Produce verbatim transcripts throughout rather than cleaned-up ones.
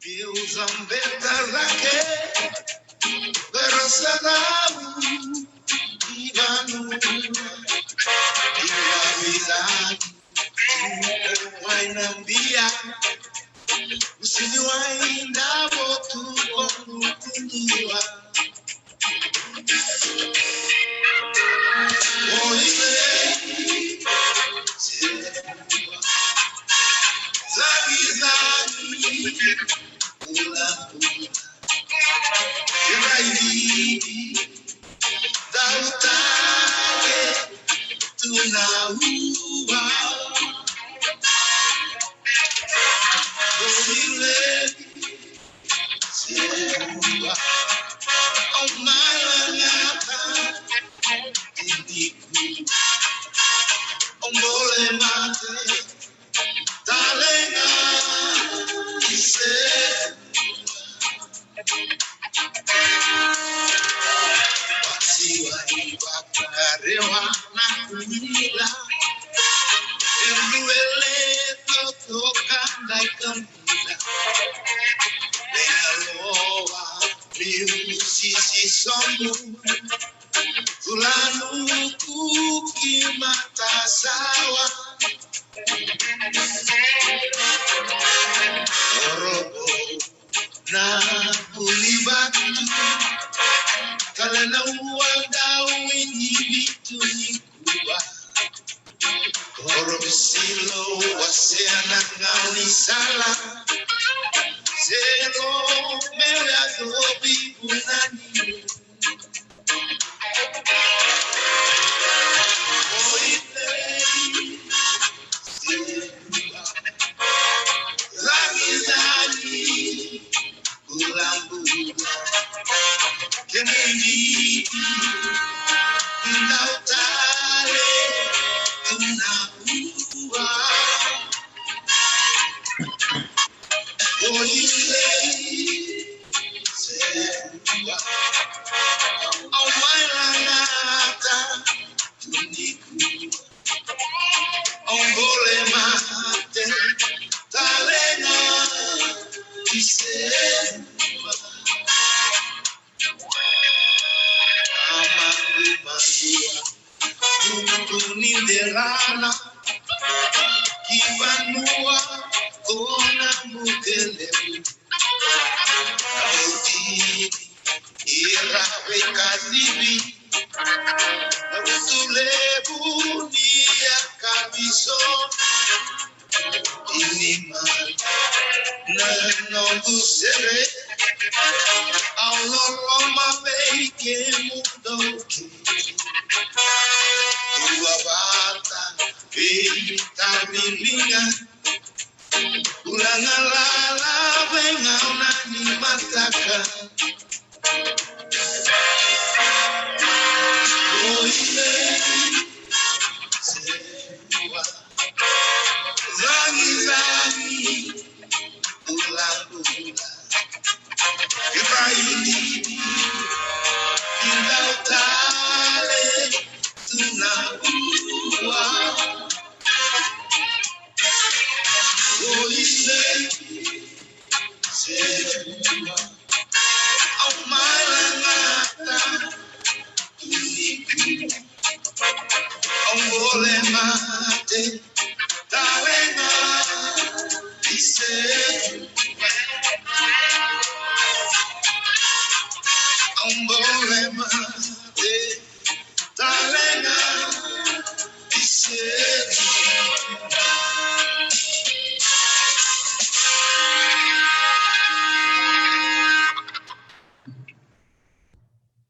Deus ambeta lake, pero sadau ivanua, iwavidadi, wainabia, usini waidavotu, konukunua. Lealoa, miusisi somu, kula nuku ki matasawa. Orobo na bulivatu, kale na ua dau ini vitu ni kua. Koro silo wasea na gaunisala. Selo mele azo bibunani. Oilei. Lagi lagi. Ulambula, Kennedy, Lautale, Tunaua, Oilei, Serua, Aumailagata, Tunikua. Ombole mate, talena, isema. Amangu mangua, nukuni derana, kivanua, kona mukele. Autini, ira vei kacivi, Rutu levu ni a kaviso. Ini mali na noqu sere. Au loloma vei kemudou kece. Dua vata vei tamiliga. Ulaga lala vei gauna ni mataka. Ombole mate, talena, ise. Ombole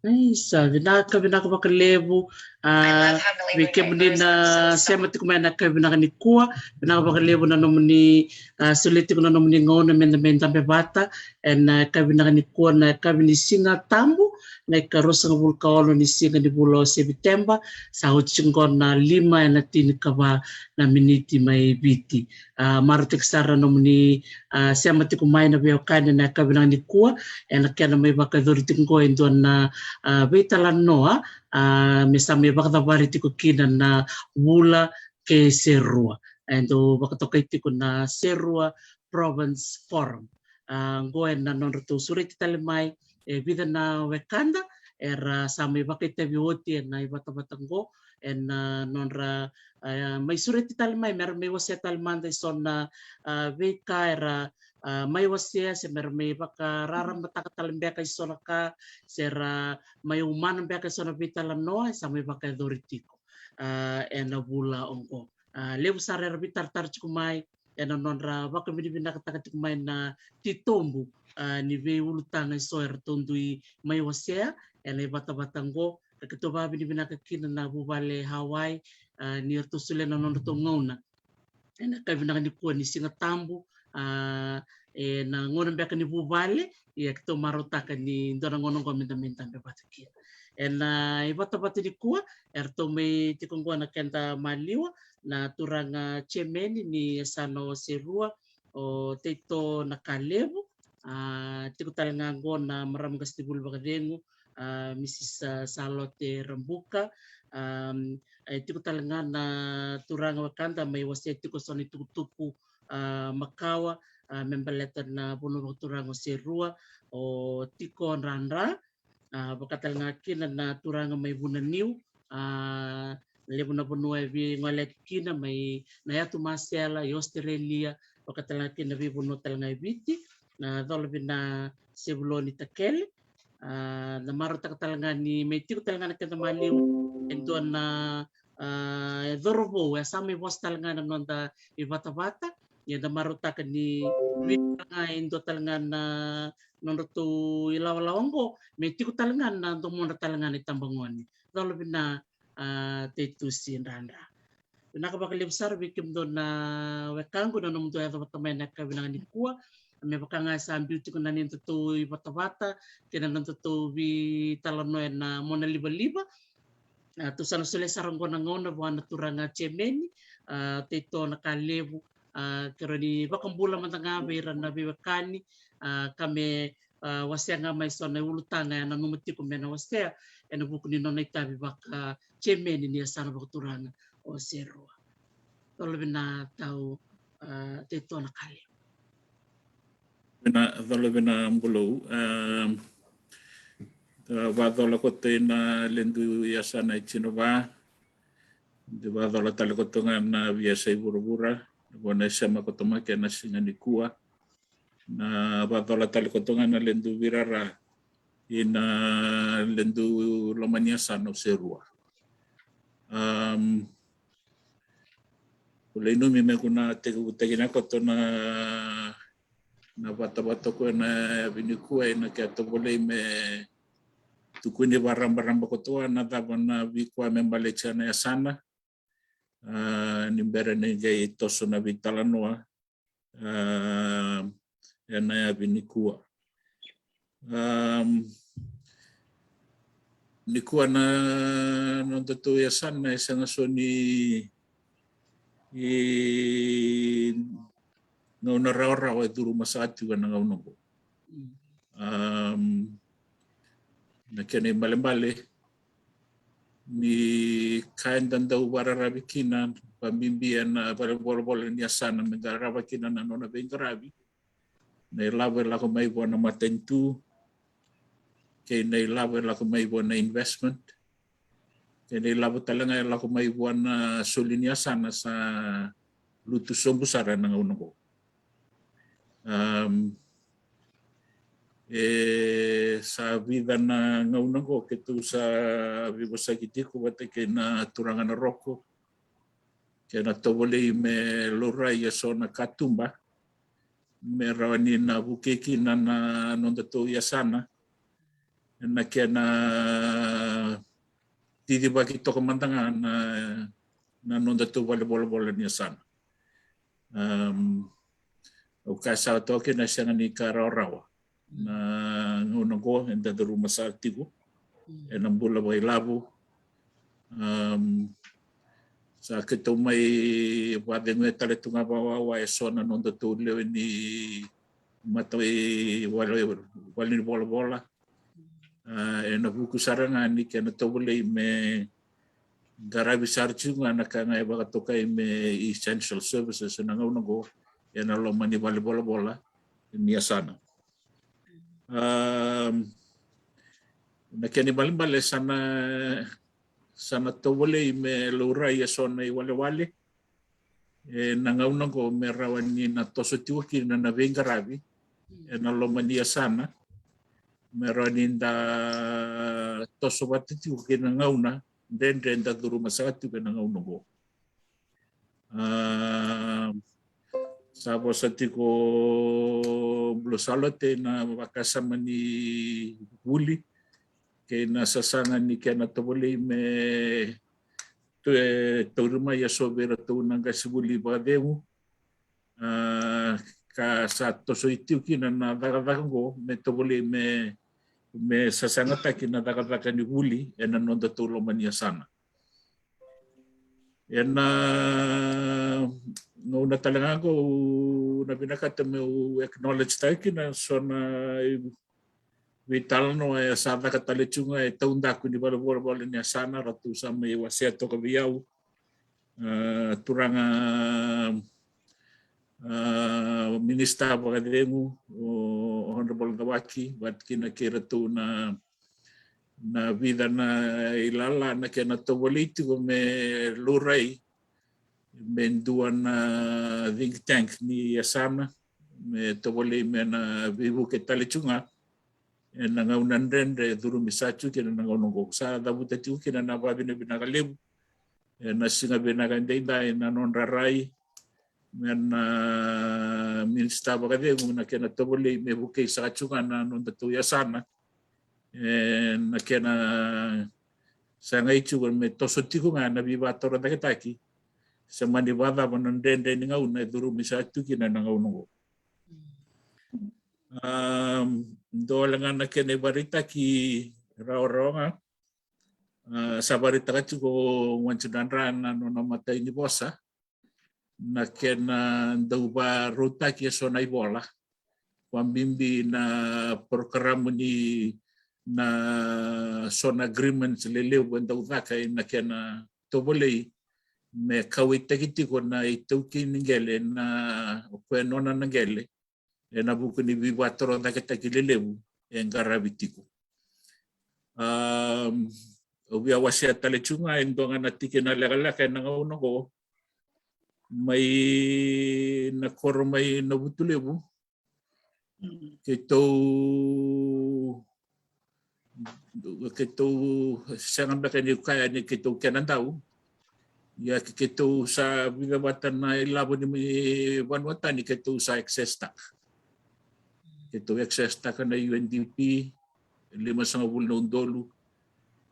Isa, vinaka, vinaka vakalevu. A, vei kemuni na sema tiko mai na ka vinaka nikua, vinaka vakalevu na nomuni, a, solia tiko na nomuni gauna meda mai dabe vata ena ka vinaka nikua, na ka vini Siga Tabu, na ika ruasagavulu ka ono ni siga ni vula o Seviteba. Sa oti qo na lima ena tinikava na miniti mai Viti. A, marautaki sara na nomuni, a, sema tiko mai na veiwekani ena ka vinaka nikua, ena kena mai vakayacori tiko qo e dua na, a, veitalanoa, a, me sa mai vakacavari tiko kina na vula kei Serua. E dau vakatokai tiko na Serua Province Forum. A, qo ena nodratou sureti tale mai e vica na wekada era sa mai vakaitavi oti ena ivatavata qo, ena nodra, a, mai sureti tale mai mera mai wasea tale mada e so na, a, veika era, a, mai wasea, se mera mai vakararamataka tale beka e so na ka, se ra mai umana beka e so na veitalanoa e sa mai vakayacori tiko, a, ena vula oqo. A, levu sara era veitaratara tiko mai ena nodra vakavinavinakataka tiko mai na titobu, a, ni veiulutaga e so eratou dui mai wasea ena ivatavata qo. Ka keitou vakavinavinaka kina na vuvale Hawaii, a, ni ratou solia na nodratou gauna ena ka vinaka nikua ni Siga Tabu, a, ena gauna beka ni vuvale. Ia keitou marautaka ni dua na gauna oqo meda mai dabe vata kina. Ena ivatavata nikua eratou mai tiko qo na keda maliwa, na turaga chairman ni yasana o Serua, o Teito Nakalevu. A, tiko tale ga qo na marama qasenivuli vakacegu, a, Mrs, a, Salote Rabuka. A, e tiko tale ga na turaga wekada mai wasea tiko so na itukutuku, a, makawa, a, me baleta na vanua vakaturaga o Serua, o Tiko Dradra. A, vaka tale ga kina na turaga mai Vunaniu, a, levu na vanua e veigoleyaki kina mai na yatu masela i Australia, vaka tale ga kina veivanua tale ga e Viti, na Colovina Sevuloni Takele. A, na marautaka tale ga ni mai tiko tale ga na keda maliwa e dua na, a, e cauravou e sa mai vosa tale ga na noda ivatavata. Ia da marautaka ni vei tale ga e dua tale ga na nodratou ilawalawa oqo me tiko tale ga na domodra tale ga na itabagone. Colovina, a, Teitusi Dradra. Vinaka vakalevu sara vei kemudou na wekaqu na nomudou yaco vata mai na ka vinaka nikua. Me vaka ga e sa biu tiko na nodatou ivatavata kei na nodatou veitalanoa ena mona livaliva. A, tou sa na solia sara oqo na gauna vua na turaga chairman, a, Teito Nakalevu, a, ke rawa ni vakabula mada ga vei ira na veiwekani, a, ka me, a, wasea ga mai so na ulutaga e nanuma tiko me na wasea ena vuku ni nona itavi vaka chairman ni yasana vakaturaga o Serua. Colovina tau, a, Teito Nakalevu. Vina, colovina bulou. A, a, vacola koto ina ledu yasana e Jinova. De vacola tale koto ga na veiyasai vuravura, na vanua e sema koto mai kina na siga nikua. Na vacola tale koto ga na ledu virara ina ledu loma ni yasana o Serua. Am, au lai nanumi me kua na tekivutaki na koto na, na vatavata ko ena yavi nikua ina kena tovolei me tukuni vakarabaraba koto na cava na veika me baleti na yasana. A, ni bera ni qai toso na veitalanoa, a, ena yavi nikua. Am, nikua na nodatou yasana e sega so ni, i, gauna rawarawa e curuma saka tiko ena gauna oqo. Am, na kena ibalebale ni ka eda dau vakararavi kina, vakabibi ena valenivolavola ni yasana, me qarava kina na nona veiqaravi, na ilavo e lako mai vua na matanitu kei na ilavo e lako mai vua na investment, kei na ilavo tale ga e lako mai vua na soli ni yasana sa lutu sobu sara ena gauna oqo. Am, e sa vica na gauna oqo keitou sa veivosaki tiko vata kei na turaga na Roko kei na tovolei me laurai e so na katuba me rawa ni na vukei kina na nodatou yasana. na kena titibaki toka mada ga na, na noda tou vale volavola ni yasana. Um, au kaya sara toka kina sega ni ka rawarawa na gauna oqo eda curuma sara tiko ena bula vakailavo. Um, sa keitou mai vakaceguya tale tu ga vakawawa eso na noda tou lewe ni mata i vale, vale ni volavola. A, ena vuku sara ga ni kena tovolei me qaravi sara tiko ga na ka ga e vakatokai me essential services ena gauna oqo ena loma ni vale volavola ni yasana. Um, na kena ibalebale sa na, sa na tovolei me laurai eso na iwalewale ena gauna oqo me rawa ni na toso tiko kina na veiqaravi ena loma ni yasana, me rawa ni da toso vata tiko kina gauna dredre da curuma sara tiko ena gauna oqo. A, sa vosa tiko Blue Salote na vakasama ni vuli kei na sasaga ni kena tovolei me tu e tauri mai eso vei iratou na qasenivuli vakacegu. A, ka sa tosoi tiko kina na cakacaka oqo me tovolei me, me sasagataki na cakacaka ni vuli ena noda tou loma ni yasana. Ena gauna tale ga oqo au na vinakata meu acknowledge taka kina so na veitalanoa e sa caka tale tiko ga e taudaku ni vale volavola ni yasana, ratou sa mai wasea toka vei au. A, turaga, a, minista vakacegu, o Honorable Cawaki, vata kina kei ratou na, na vica na ilala na kena tovolei tiko me laurai me dua na think tank ni yasana me tovolei me na veivuke tale tiko ga ena gauna dredre e curumi sa tiko kina na gauna oqo. Sa cavuta tiko kina na vakavinavinaka levu ena siga vinaka edaidai na nodra rai me na minista vakacegu na kena tovolei me vukei saka tiko ga na noda tou yasana ena kena sagai tiko me toso tiko ga na veivakatorocaketaki se mani vakacava na dredre ni gauna e curumi sa tiko kina na gauna oqo. Um, dua wale ga na kena ivakaraitaki rawarawa ga. A, sa vakaraitaka tiko o Wanju Nadra na nona matai ni vosa na kena dau vakarautaki eso na ivola, vakabibi na porokaramu ni na so na agreements lelevu e dau caka ena kena tovolei me kauwaitaki tiko na itaukei ni qele na o koya nona na qele ena vuku ni veivakatorocaketaki lelevu e qaravi tiko. Um, au via wasea tale tiko ga e dua ga na tikina lekaleka ena gauna oqo mai na koro mai Navutulevu. Keitou keitou sega beka ni kaya ni keitou kena dau. Ia ke keitou sa vica vata na ilavo ni vanua tani keitou sa access taka. Keitou access taka na U N D P, limasagavulu na udolu.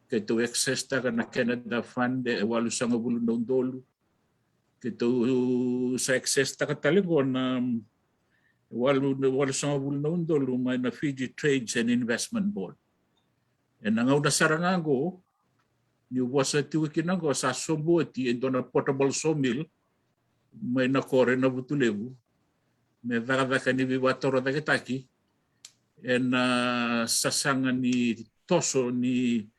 Keitou access taka na Canada Fund, e walusagavulu na udolu. Keitou sa access taka tale qo na walu, walusagavulu na udolu mai na Fiji Trades and Investment Board. Ena gauna sara ga qo, niu vosa tiko kina qo sa sobu oti e dua na portable sawmill mai na koro e Navutulevu me cakacaka ni veivakatorocaketaki ena sasaga ni toso ni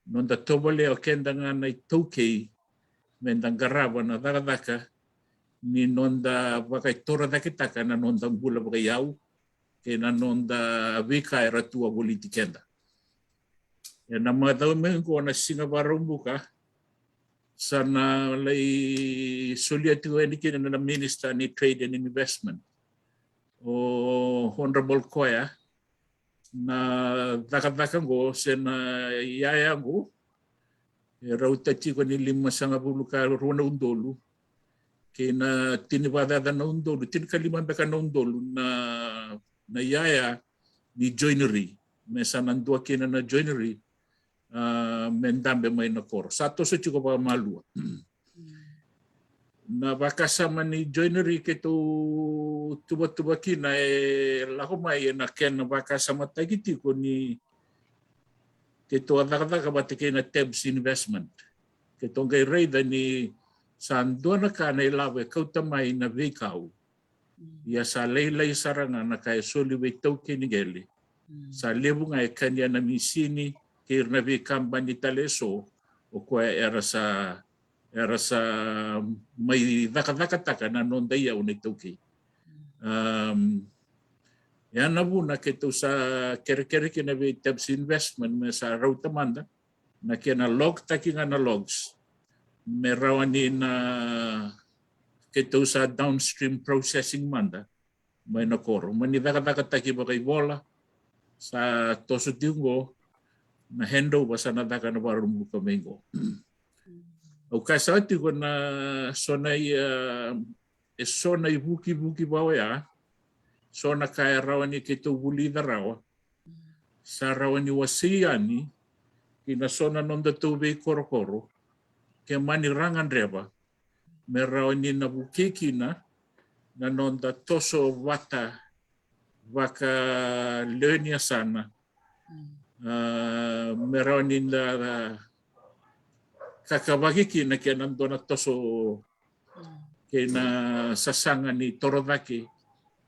noda tovolea o keda ga na itaukei me da qarava na cakacaka ni noda vakaitorocaketaka na noda bula vakaiyau kei na noda veika era tu wavoliti keda. Ena macawa mai qo na Siga Vakaraubuka sa na lai solia tiko yani kina na Minister ni Trade and Investment, o Honorable Koya, na cakacaka qo se na iyaya qo e rauta tiko ni limasagavulu ka rua na udolu kei na tinikacaca na udolu, tinikalima beka na udolu na, na iyaya ni joinery, me sa na dua kina na joinery, a, me dabe mai na koro. Sa toso tiko vakamalua. Na vakasama ni joinery keitou tuvatuva kina e lako mai ena kena vakasamataki tiko ni keitou a cakacaka vata kei na Tabs Investment. Keitou qai raica ni sa dua na ka na ilavo e kauta mai na veikau. Ia sa lailai sara ga na ka e soli vei taukei ni qele. Sa levu ga e kania na misini kei ira na veikabani tale eso, o koya era sa, era sa mai cakacakataka na noda iyau na itaukei. Am, ia na vuna keitou sa kerekere kina vei Tabs Investment me sa rauta mada na kena log taki ga na logs me rawa ni na keitou sa downstream processing mada mai na koro. Mani cakacakataki vakaivola, sa toso tiko qo, na handover sa na caka na Vakaraubuka mai qo. Au kaya saka tiko na so na i, a, e so na ivukivuki va oya, so na ka e rawa ni keitou vulica rawa, sa rawa ni wasei yani ki na so na nodatou veikorokoro, ke mani ra gadreva, me rawa ni na vukei kina na noda toso vata vakalewe ni yasana. A, me rawa ni da kakavaki kina kei na dua na toso kei na sasaga ni torocake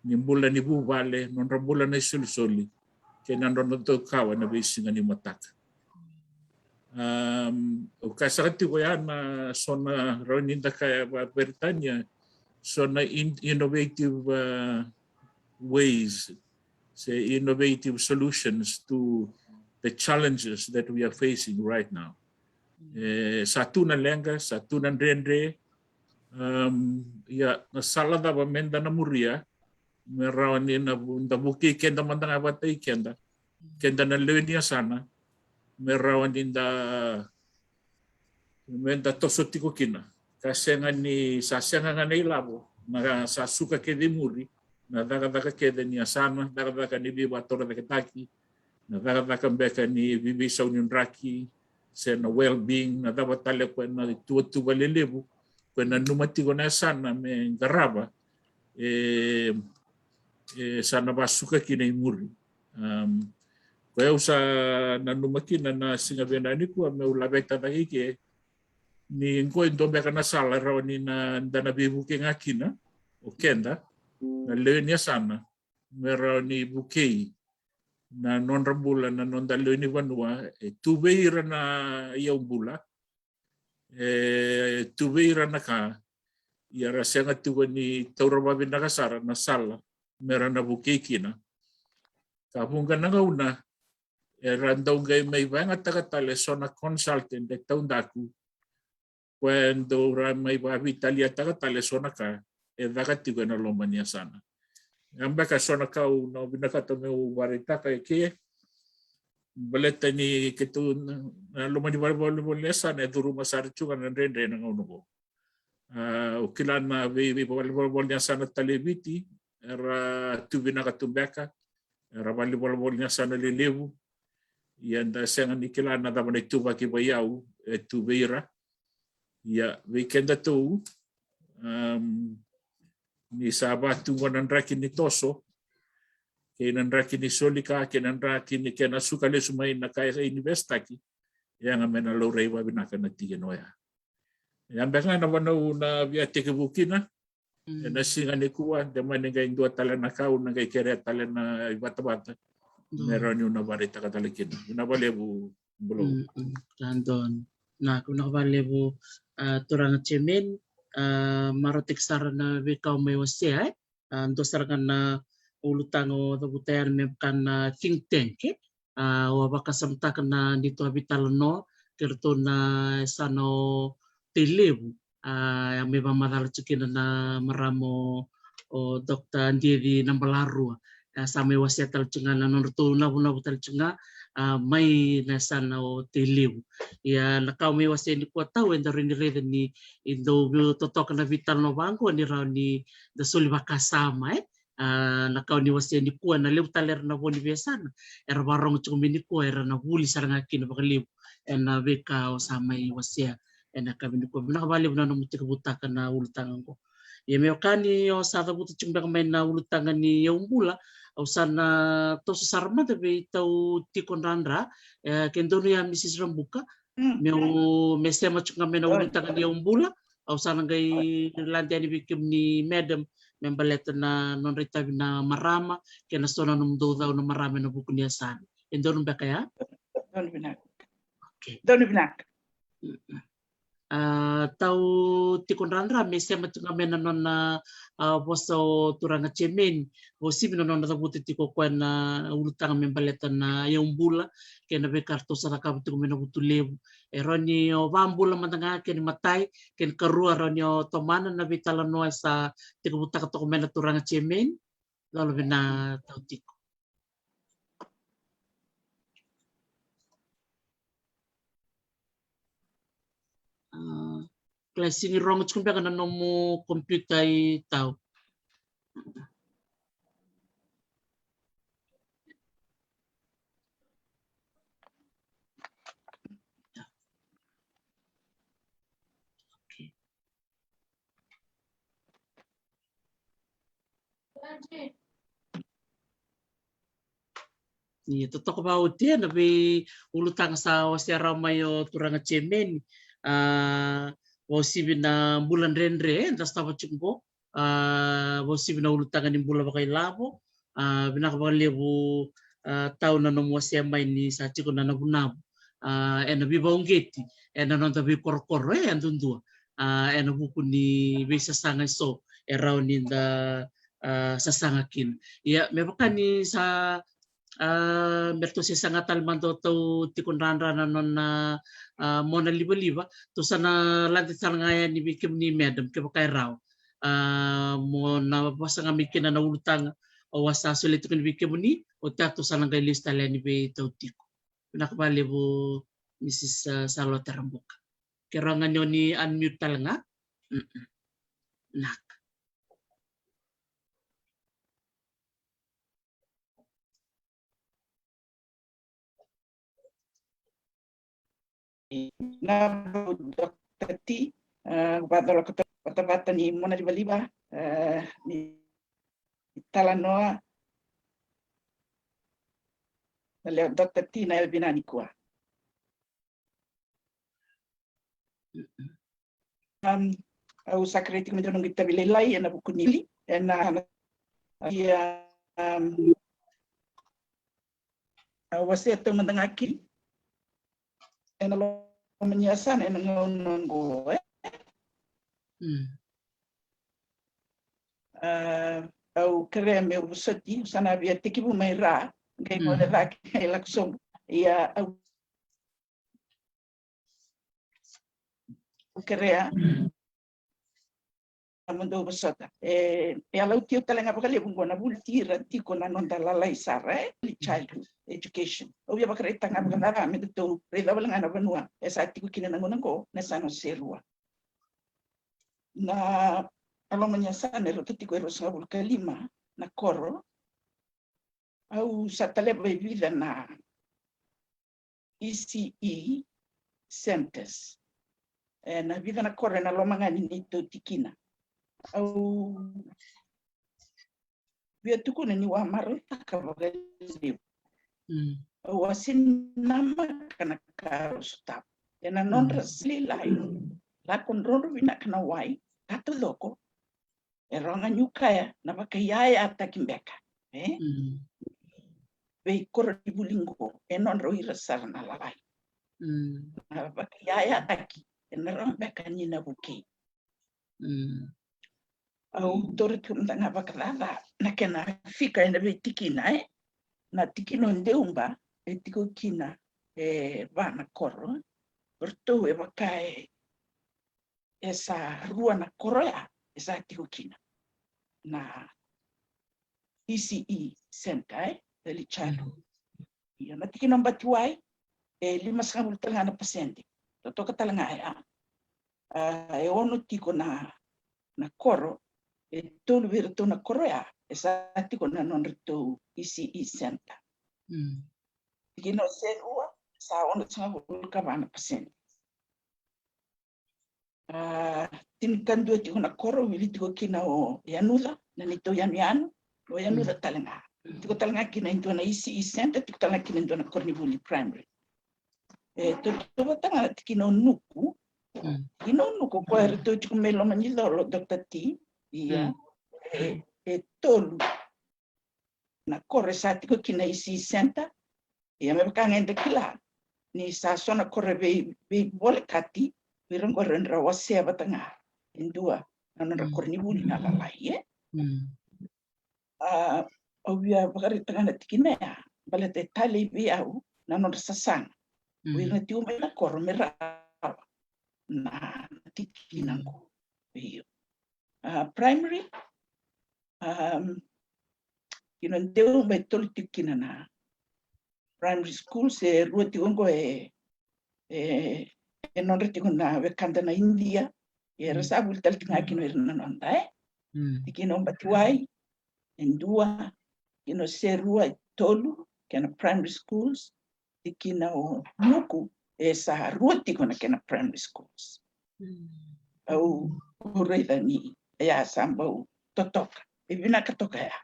ni bula ni vuvale, nodra bula na isolisoli kei na nodratou kawa na veisiga ni mataka. Am, au kaya saka tiko ya na so na rawa ni da kaya vakaperitania, so na in-, innovative, a, ways, se innovative solutions to the challenges that we are facing right now. E, sa tu na leqa, sa tu na dredre, am, ia na sala cava me da na muria me rawa ni na vu-, da vukei keda mada ga vata kei keda, keda na lewe ni yasana, me rawa ni da, me da toso tiko kina. Ka sega ni, sa sega ga na ilavo, na sa suka kece i muri na cakacaka kece ni yasana, cakacaka ni veivakatorocaketaki, na cakacaka beka ni veiveisau ni draki, se na well-being, na cava tale o koya na tuvatuva lelevu o koya e nanuma tiko na yasana me qarava, e, e sa na vasuka kina i muri. Am, o koya au sa nanuma kina na siga vinaka nikua meu laveta cake i ke, ni qo e dua beka na sala rawa ni na da na veivuke ga kina o keda na lewe ni yasana, me rawa ni vukei na nodra bula na noda lewe ni vanua. E tu vei ira na iyau bula, e tu vei ira na ka, ia ra sega tiko ni taura vakavinaka sara na sala me ra na vukei kina. Ka vuqa na gauna era dau qai mai vakayagataka tale so na consultant e taudaku, koya e dau ra mai vakaveitaliataka tale so na ka e caka tiko ena loma ni yasana. Ia beka so na ka au na vinakata meu vakaraitaka e ke, baleta ni keitou na, na loma ni valenivolavola ni yasana e curuma sara tiko ga na dredre na gauna qo. A, au kila na vei, veivalenivolavola ni yasana tale e Viti era tu vinaka tu beka, era valenivolavola ni yasana lelevu. Ia da sega ni kila na cava na ituvaki vei au e tu vei ira. Ia vei kedatou, am, ni sa vaka tu qo na draki ni toso kei na draki ni soli ka kei na draki ni kena suka lesu mai na ka e investaki, ia ga me na laurai vakavinaka na tikina oya. Ia beka ga na vanua au na via tekivu kina ena siga nikua, de mani qai dua tale na ka au na qai kerea tale na ivatavata me rawa niu na vakaraitaka tale kina. Vinaka vakalevu, Bulou. Mm, mm. Ka donu. Na, vinaka vakalevu, a, turaga Chairman, a, marautaki sara na veika o mai wasea, e? A, dua sara ga na ulutaga o cavuta yani me vaka na think tank, e? A, au a vakasamataka na neitou a veitalanoa kei ratou na yasana o Tailevu. A, e a mai vakamacala tiko kina na marama o, o Doctor Dieci Nabalarua. A, sa mai wasea tale tiko ga na nodratou navunavu tale tiko ga, a, mai na yasana o Tailevu. Ia na ka au mai wasea nikua tau, eda rawa ni raica ni dau totoka na veitalanoa vaqo ni rawa ni da soli vakasama, e? A, na ka o ni wasea nikua, na levu tale era na vo ni veiyasana era vakarogo tiko mai nikua, era na vuli sara ga kina vakalevu ena veika o sa mai wasea ena yakavi nikua. Vinaka vakalevu na nomu tekivutaka na ulutaga oqo. Ia me vaka ni o sa cavuta tiko beka mai na ulutaga ni yaubula, au sa na toso sara mada vei tau tiko dradra, e, ke donu ya Mrs Rabuka, meu, me sema tiko ga mai na ulutaga ni yaubula, au sa na qai lade yani vei kemuni madam me baleta na nodra itavi na marama kei na so na nomudou cau na marama ena vuku ni yasana. E donu beka ya? Donu vinaka. Okay. Donu vinaka. A, tau tiko dradra me sema tiko ga mai na nona, a, vosa o turaga Jemeni, o sivi na nona cavuta tiko o koya na ulutaga me baleta na yaubula kei na veika ratou sa cakava tiko mai na Vutulevu. E rawa ni o vakabula mada ga, kena imatai, kena ikarua, rawa ni o tomana na veitalanoa e sa tekivutaka toka mai na turaga Jemeni. Lolo vina tau tiko. A, kila sigi rogo tiko beka na nomu computer i tau. Okay. Ni totoka vakaoti ena veiulutaga sa wasea rawa mai o turaga Jemeni, a, vakauasivi na bula dredre eda sotava tiko qo, a, vakauasivi na ulutaga ni bula vakailavo. A, vinaka vakalevu, a, tau na nomu wasea mai ni sa tiko na navunavu, a, ena veivakauqeti ena noda veikorokoro, e, yadudua, a, ena vuku ni veisasaga eso e rawa ni da, a, sasaga kina. Ia me vaka ni sa, a, me ratou se saga tale mada o tau tiko dradra na nona, a, mona livaliva, tou sa na lade tale ga yani vei kemuni madam, kevaka e rawa, a, mo na vosa ga mai kina na ulutaga au a sa solia tiko ni vei kemuni, oti ya tou sa na qai lesu tale yani vei tau tiko. Vinaka vakalevu Mrs, a, Salote Rabuka. Ke rawa ga ni o ni unmute tale ga. Vinaka. Na Doctor T, a, vacoloka vatavata ni mona livaliva, a, ni talanoa na lewe Doctor T na yavavinavinaka nikua. Au sa kerei tiko me dua noqu itavi lailai ena vuku ni li ena, ia, au wasea tau mada ga kina ena loma ni yasana ena gauna oqo, e. Au kerea meu vosoti, au sa na via tekivu mai ra, qai gole cake qai lako sobu. Ia au kerea mo dou vosota. E, e a lauti au tale ga vakalevu qo na vuli ira tiko na noda lalai sara, e, early childhood education. Au via vakaraitaka ga vakacava me datou raica wale ga na vanua e sa tiko kina na gauna qo, na yasana o Serua. Na loma ni yasana e rauta tiko e ruasagavulu ka lima na koro. Au sa taleva e vica na E C E centers ena vica na koro ena loma ga ni neitou tikina. Au via tukuna niu a marautaka vakalevu. Au a sega ni namaka na ka au sotava. Ena nodra sa lailai, lako drodro vinaka na wai, ka taucoko. E rawa ga niu kaya na vakaiyayataki beka, e? Veikoro ni vuli qo e nodra o ira sara na lalai. Na vakaiyayataki ena rawa beka ni na vukei. Au taura tiko mada ga vakacaca na kena fika ena veitikina, e? Na tikina o Deuba e tiko kina e va na koro. O ratou e vaka e e sa rua na koro ya e sa tiko kina na E C E center, e, early childhood. Ia na tikina o Batiwai e limasagavulu tale ga na pasede. Totoka tale ga ya. A, e ono tiko na, na koro, e tolu vei iratou na koro ya e sa tiko na nodratou E C E center. Tikina o Serua sa ono sagavulu ka va na pasede. A, tinikadua tiko na koro, wili tiko kina o Yanuca, na neitou yanuyanu, o Yanuca tale ga. Tiko tale ga kina e dua na E C E center, tiko tale ga kina e dua na koronivuli primary. E tautauvata ga na tikina o Nuku. Tikina o Nuku, o koya eratou tiko mai Lomanicolo, Doctor T. Ia, e, e tolu na koro e sa tiko kina E C E center. Ia me vaka ga eda kila ni sa so na koro e vei, veivolekati, o ira qo era dra wasea vata ga e dua na nodra koronivuli na lalai, e? A, au via vakaraitaka na tikina ya baleta e talei vei au na nodra sasaga o ira na tiko mai na koro me rawa na, na tikina qo. Io. A, primary, um, you know, Deuba e tolu tiko kina na primary schools, e rua tiko qo e, e, e nodra tiko na wekada na Idia, era sa vuli tale tiko ga kina o ira na noda, e? Tikina o Batiwai e dua, tikina o Serua e tolu kena primary schools, tikina o Nuku e sa rua tiko na kena primary schools. Au, au raica ni ya sa bau totoka, e vinaka toka ya.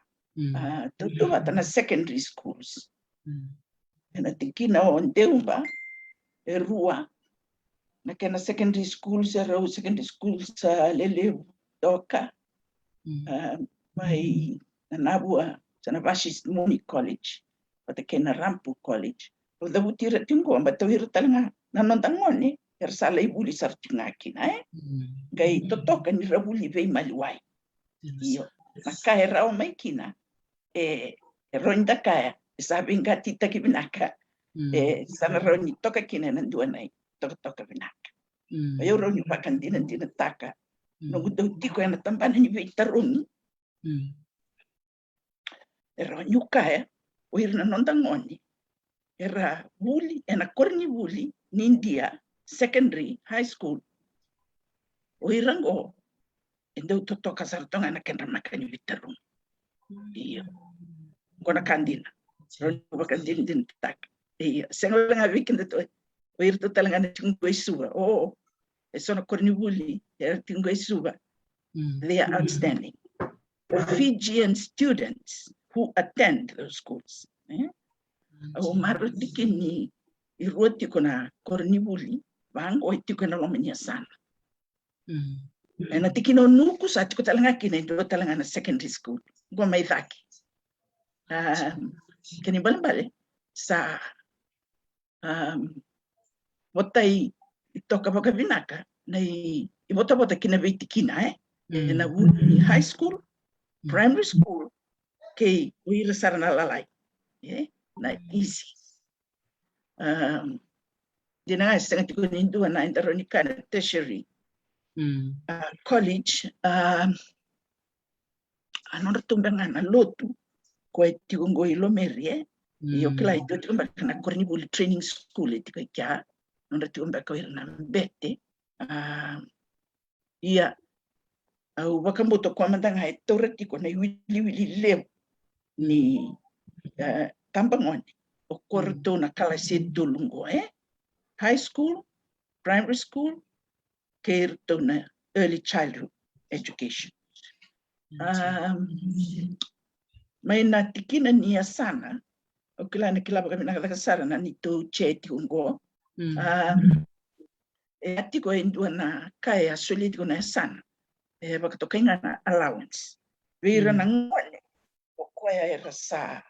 A, tautauvata na secondary schools. Ena tikina o Deuba e rua na kena secondary schools, e rau secondary schools sa lelevu toka. A, mai na Navua sa na Vashist Mooney College vata kei na Rampu College. Au cavuti ira tiko qo baleta o ira tale ga na noda gone era sa lai vuli sara tiko ga kina, e? Qai totoka ni ra vuli veimaliwai. Io, na ka e rawa mai kina, e, e rawa ni da kaya e sa veiqatitaki vinaka. E sa na rawa ni toka kina ena dua na itokatoka vinaka. O yau rawa ni vakadinadinataka noqu dau tiko ena tabana ni veitarogi. E rawa niu kaya o ira na noda gone era vuli ena koronivuli ni Idia, secondary, high school, o ira qo e dau totoka sara toka ga na kedra maka ni veitarogi. Io. Qo na ka dina. Rawa niu vakadinadinataka. Io. Sega wale ga vei kedatou, o iratou tale ga na tiko qo i Suva. O, e so na koronivuli era tiko qo i Suva. They are outstanding. The Fijian students who attend those schools, e? Au marautaki ni e rua tiko na koronivuli vaqo e tiko ena loma ni yasana. Ena tikina o Nuku sa tiko tale ga kina e dua tale ga na secondary school qo mai cake. A, kena ibalebale sa, a, votai toka vakavinaka na i, ivotavota kina veitikina, e? Ena vuli ni high school, primary school, kei o ira sara na lalai, e? Na E C E. A, dina ga e sega tiko ni dua na, eda rawa ni kaya na tertiary, a, college, a, a nodratou beka ga na lotu ko e tiko qo i Lomeri, e? Io, kila e tiko beka na koronivuli training school e tiko i kea, nodratou beka o ira na bete. A, ia, au vakabauta koya mada ga e taura tiko na iwiliwili levu ni, e, tabagone o koratou na kalasi e tolu qo, e? High school, primary school, kei iratou na early childhood education. A, mai na tikina ni yasana, au kila na kila vakavinaka sara na neitou chair tiko qo. A, e a tiko e dua na ka e a solia tiko na yasana e vakatokai ga na allowance vei ira na gone o koya era sa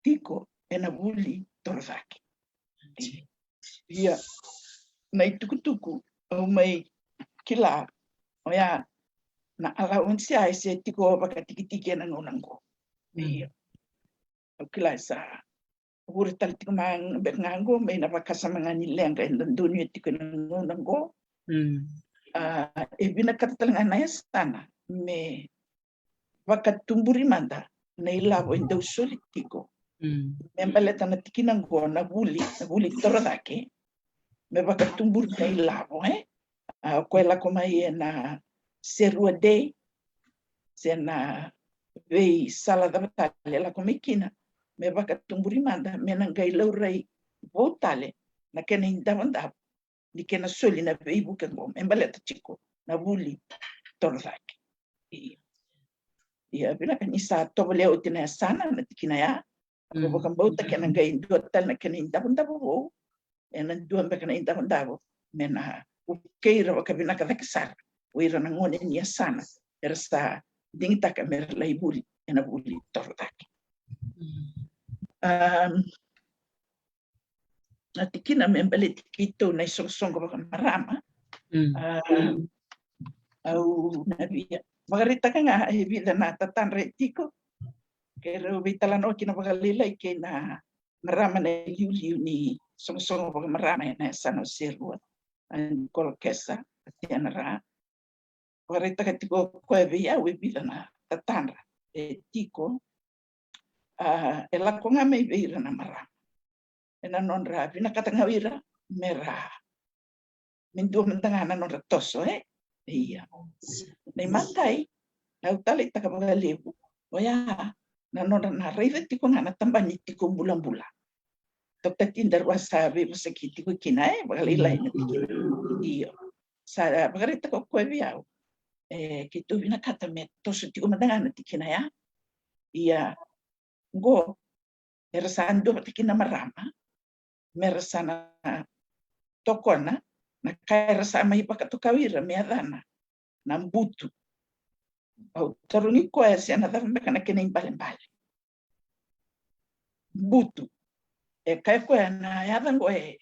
tiko ena vuli torocake. Ia, na itukutuku au mai kila oya na allowance ya e se tiko vakatikitiki ena gauna qo. Ia, au kila e sa vure tale tiko ma beka ga qo mai na vakasama ga ni leqa e dodonu e tiko ena gauna qo. A, e vinakata tale ga na yasana me vakatuburi mada na ilavo e dau soli tiko me baleta na tikina qo na vuli, na vuli torocake, me vakatuburi na ilavo, e? A, o koya e lako mai ena Serua Day se na veisala cava tale e lako mai kina me vakatuburi mada me na qai laurai vou tale na kena idavodavo ni kena soli na veivuke oqo me baleta tiko na vuli torocake. Ia, vinaka ni sa tovolea oti na yasana na tikina ya. Au vakabauta kena qai dua tale na kena idavodavo vou, ena dua beka na idavodavo me na vukei ira vakavinaka cake sara o ira na gone ni yasana era sa digitaka me ra lai vuli ena vuli torocake. Na tikina me baleti keitou na isoqosoqo vakamarama. Au na via vakaraitaka ga e vica na tatadra e tiko, keirau veitalanoa kina vakalailai kei na marama na iliuliu ni soqosoqo vakamarama ena yasana o Serua, a Nikolo Kesa, a Tiana Ra. Vakaraitaka tiko o koya vei au e vica na tatadra e tiko, a e lako ga mai vei ira na marama ena nodra vinakata ga o ira me ra me dua mada ga na nodra toso, e? Ia. Na imatai, au taleitaka vakalevu oya na nodra na raica tiko ga na tabana ni tiko bulabula. Tokataki daru a sa veivosaki tiko kina, e, vakalailai na tikina. Io. Sa vakaraitaka o koya vei au, e, keitou vinakata me toso tiko mada ga na tikina ya. Ia, qo era sa dua vata kina marama me ra sa na tokona na ka era sa mai vakatokai ira me yacana na butu. Au tarogi koya se na cava beka na kena ibalebale. Butu. E kaya koya na yaca qo e,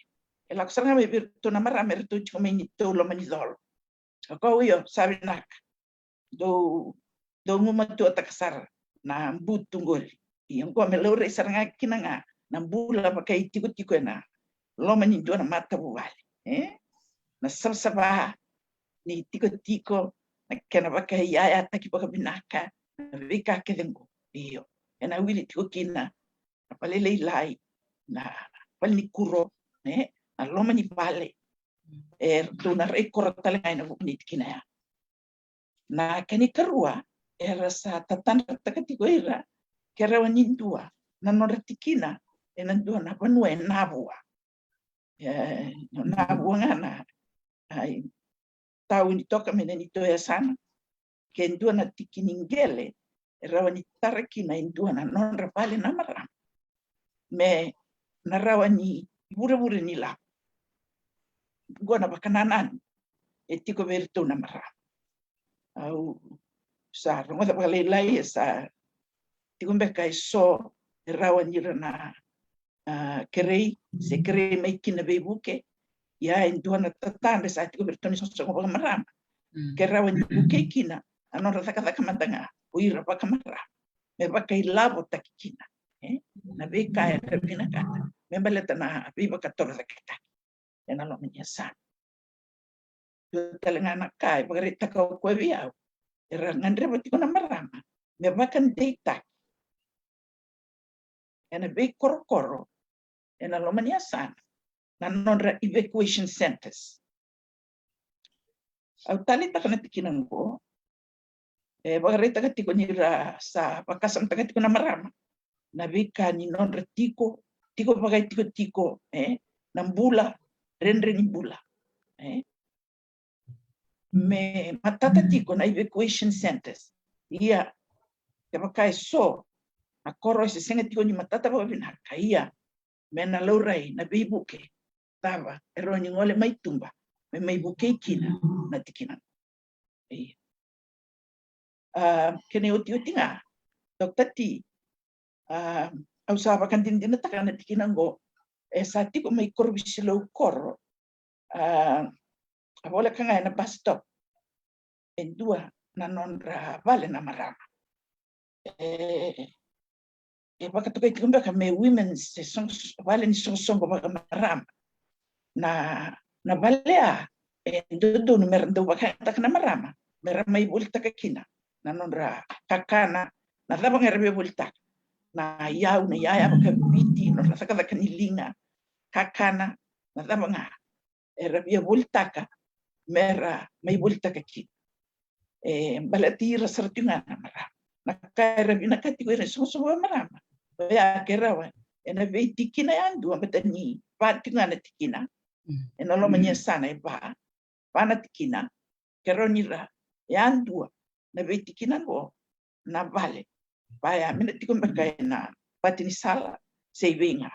e lako sara ga mai vei iratou na marama eratou tiko mai ni tou loma ni colo. Ka kau io, sa vinaka. Dou, dou gumatuataka sara na butu qori. Ia qo me laurai sara ga kina ga na bula vakaitikotiko ena loma ni dua na matavuvale, e? Na savasava ni tikotiko, na kena vakaiyayataki vakavinaka, na veika kece qo. Io, ena wili tiko kina na valelailai, na valenikuro, e? Na loma ni vale. E ratou na rai koro tale ga ena vuku ni tikina ya. Na kena ikarua, era sa tatadrataka tiko ira ke rawa ni dua na nodra tikina ena dua na vanua e Navua. E, Navua ga na, ai, tauni toka mai na neitou yasana, ke dua na tiki ni qele e rawa ni tara kina e dua na nodra vale na marama me na rawa ni vurevure ni lavo. Qo na vakanananu e tiko vei iratou na marama. Au sa rogoca vakalailai e sa tiko beka e so e rawa ni ra na, a, kerei se kerei mai kina veivuke. Ia e dua na tatadra e sa tiko vei iratou na isoqosoqo vakamarama ke rawa ni vukei kina na nodra cakacaka mada ga o ira vakamarama me vakailavotaki kina, e, na veika era vinakata me baleta na veivakatorocaketaki ena loma ni yasana. Dua tale ga na ka e vakaraitaka o koya vei au, era gadreva tiko na marama me vakadeitaki ena veikorokoro ena loma ni yasana na nodra evacuation centres. Au taleitaka na tikina qo, e vakaraitaka tiko ni ra sa vakasamataka tiko na marama na veika ni nodra tiko, tiko vakaitikotiko, e, na bula, dredre ni bula, e, me matata tiko na evacuation centres. Ia, kevaka e so na koro e se sega tiko ni matata vakavinaka, ia me na laurai na veivuke cava e rawa ni gole mai tuba me mai vukei kina na tikina. Ia, a, kena iotioti ga, Doctor T, a, au sa vakadinadinataka na tikina qo e sa tiko mai Korovisilou koro, a, a voleka ga ena bus stop e dua na nodra vale na marama. E, e vakatokai tiko beka me women se sogo, vale ni sogosogo vakamarama. Na, na vale ya e dodonu me ra dau vakayagataka na marama me ra mai volitaka kina na nodra kakana, na cava ga era via volitaka, na iyau, na iyaya vakaviti, nodra cakacaka ni liga, kakana, na cava ga era via volitaka me ra mai volitaka kina. E baleti ira sara tiko ga na marama. na ka era vinakati ko ira na isoqosoqo vakamarama. Oya ke rawa ena veitikina yadua, baleta ni va tiko ga na tikina ena loma ni yasana e va, va na tikina, ke rawa ni ra yadua na veitikina qo na vale. Vaya me na tiko beka ena vati ni sala se i vei ga.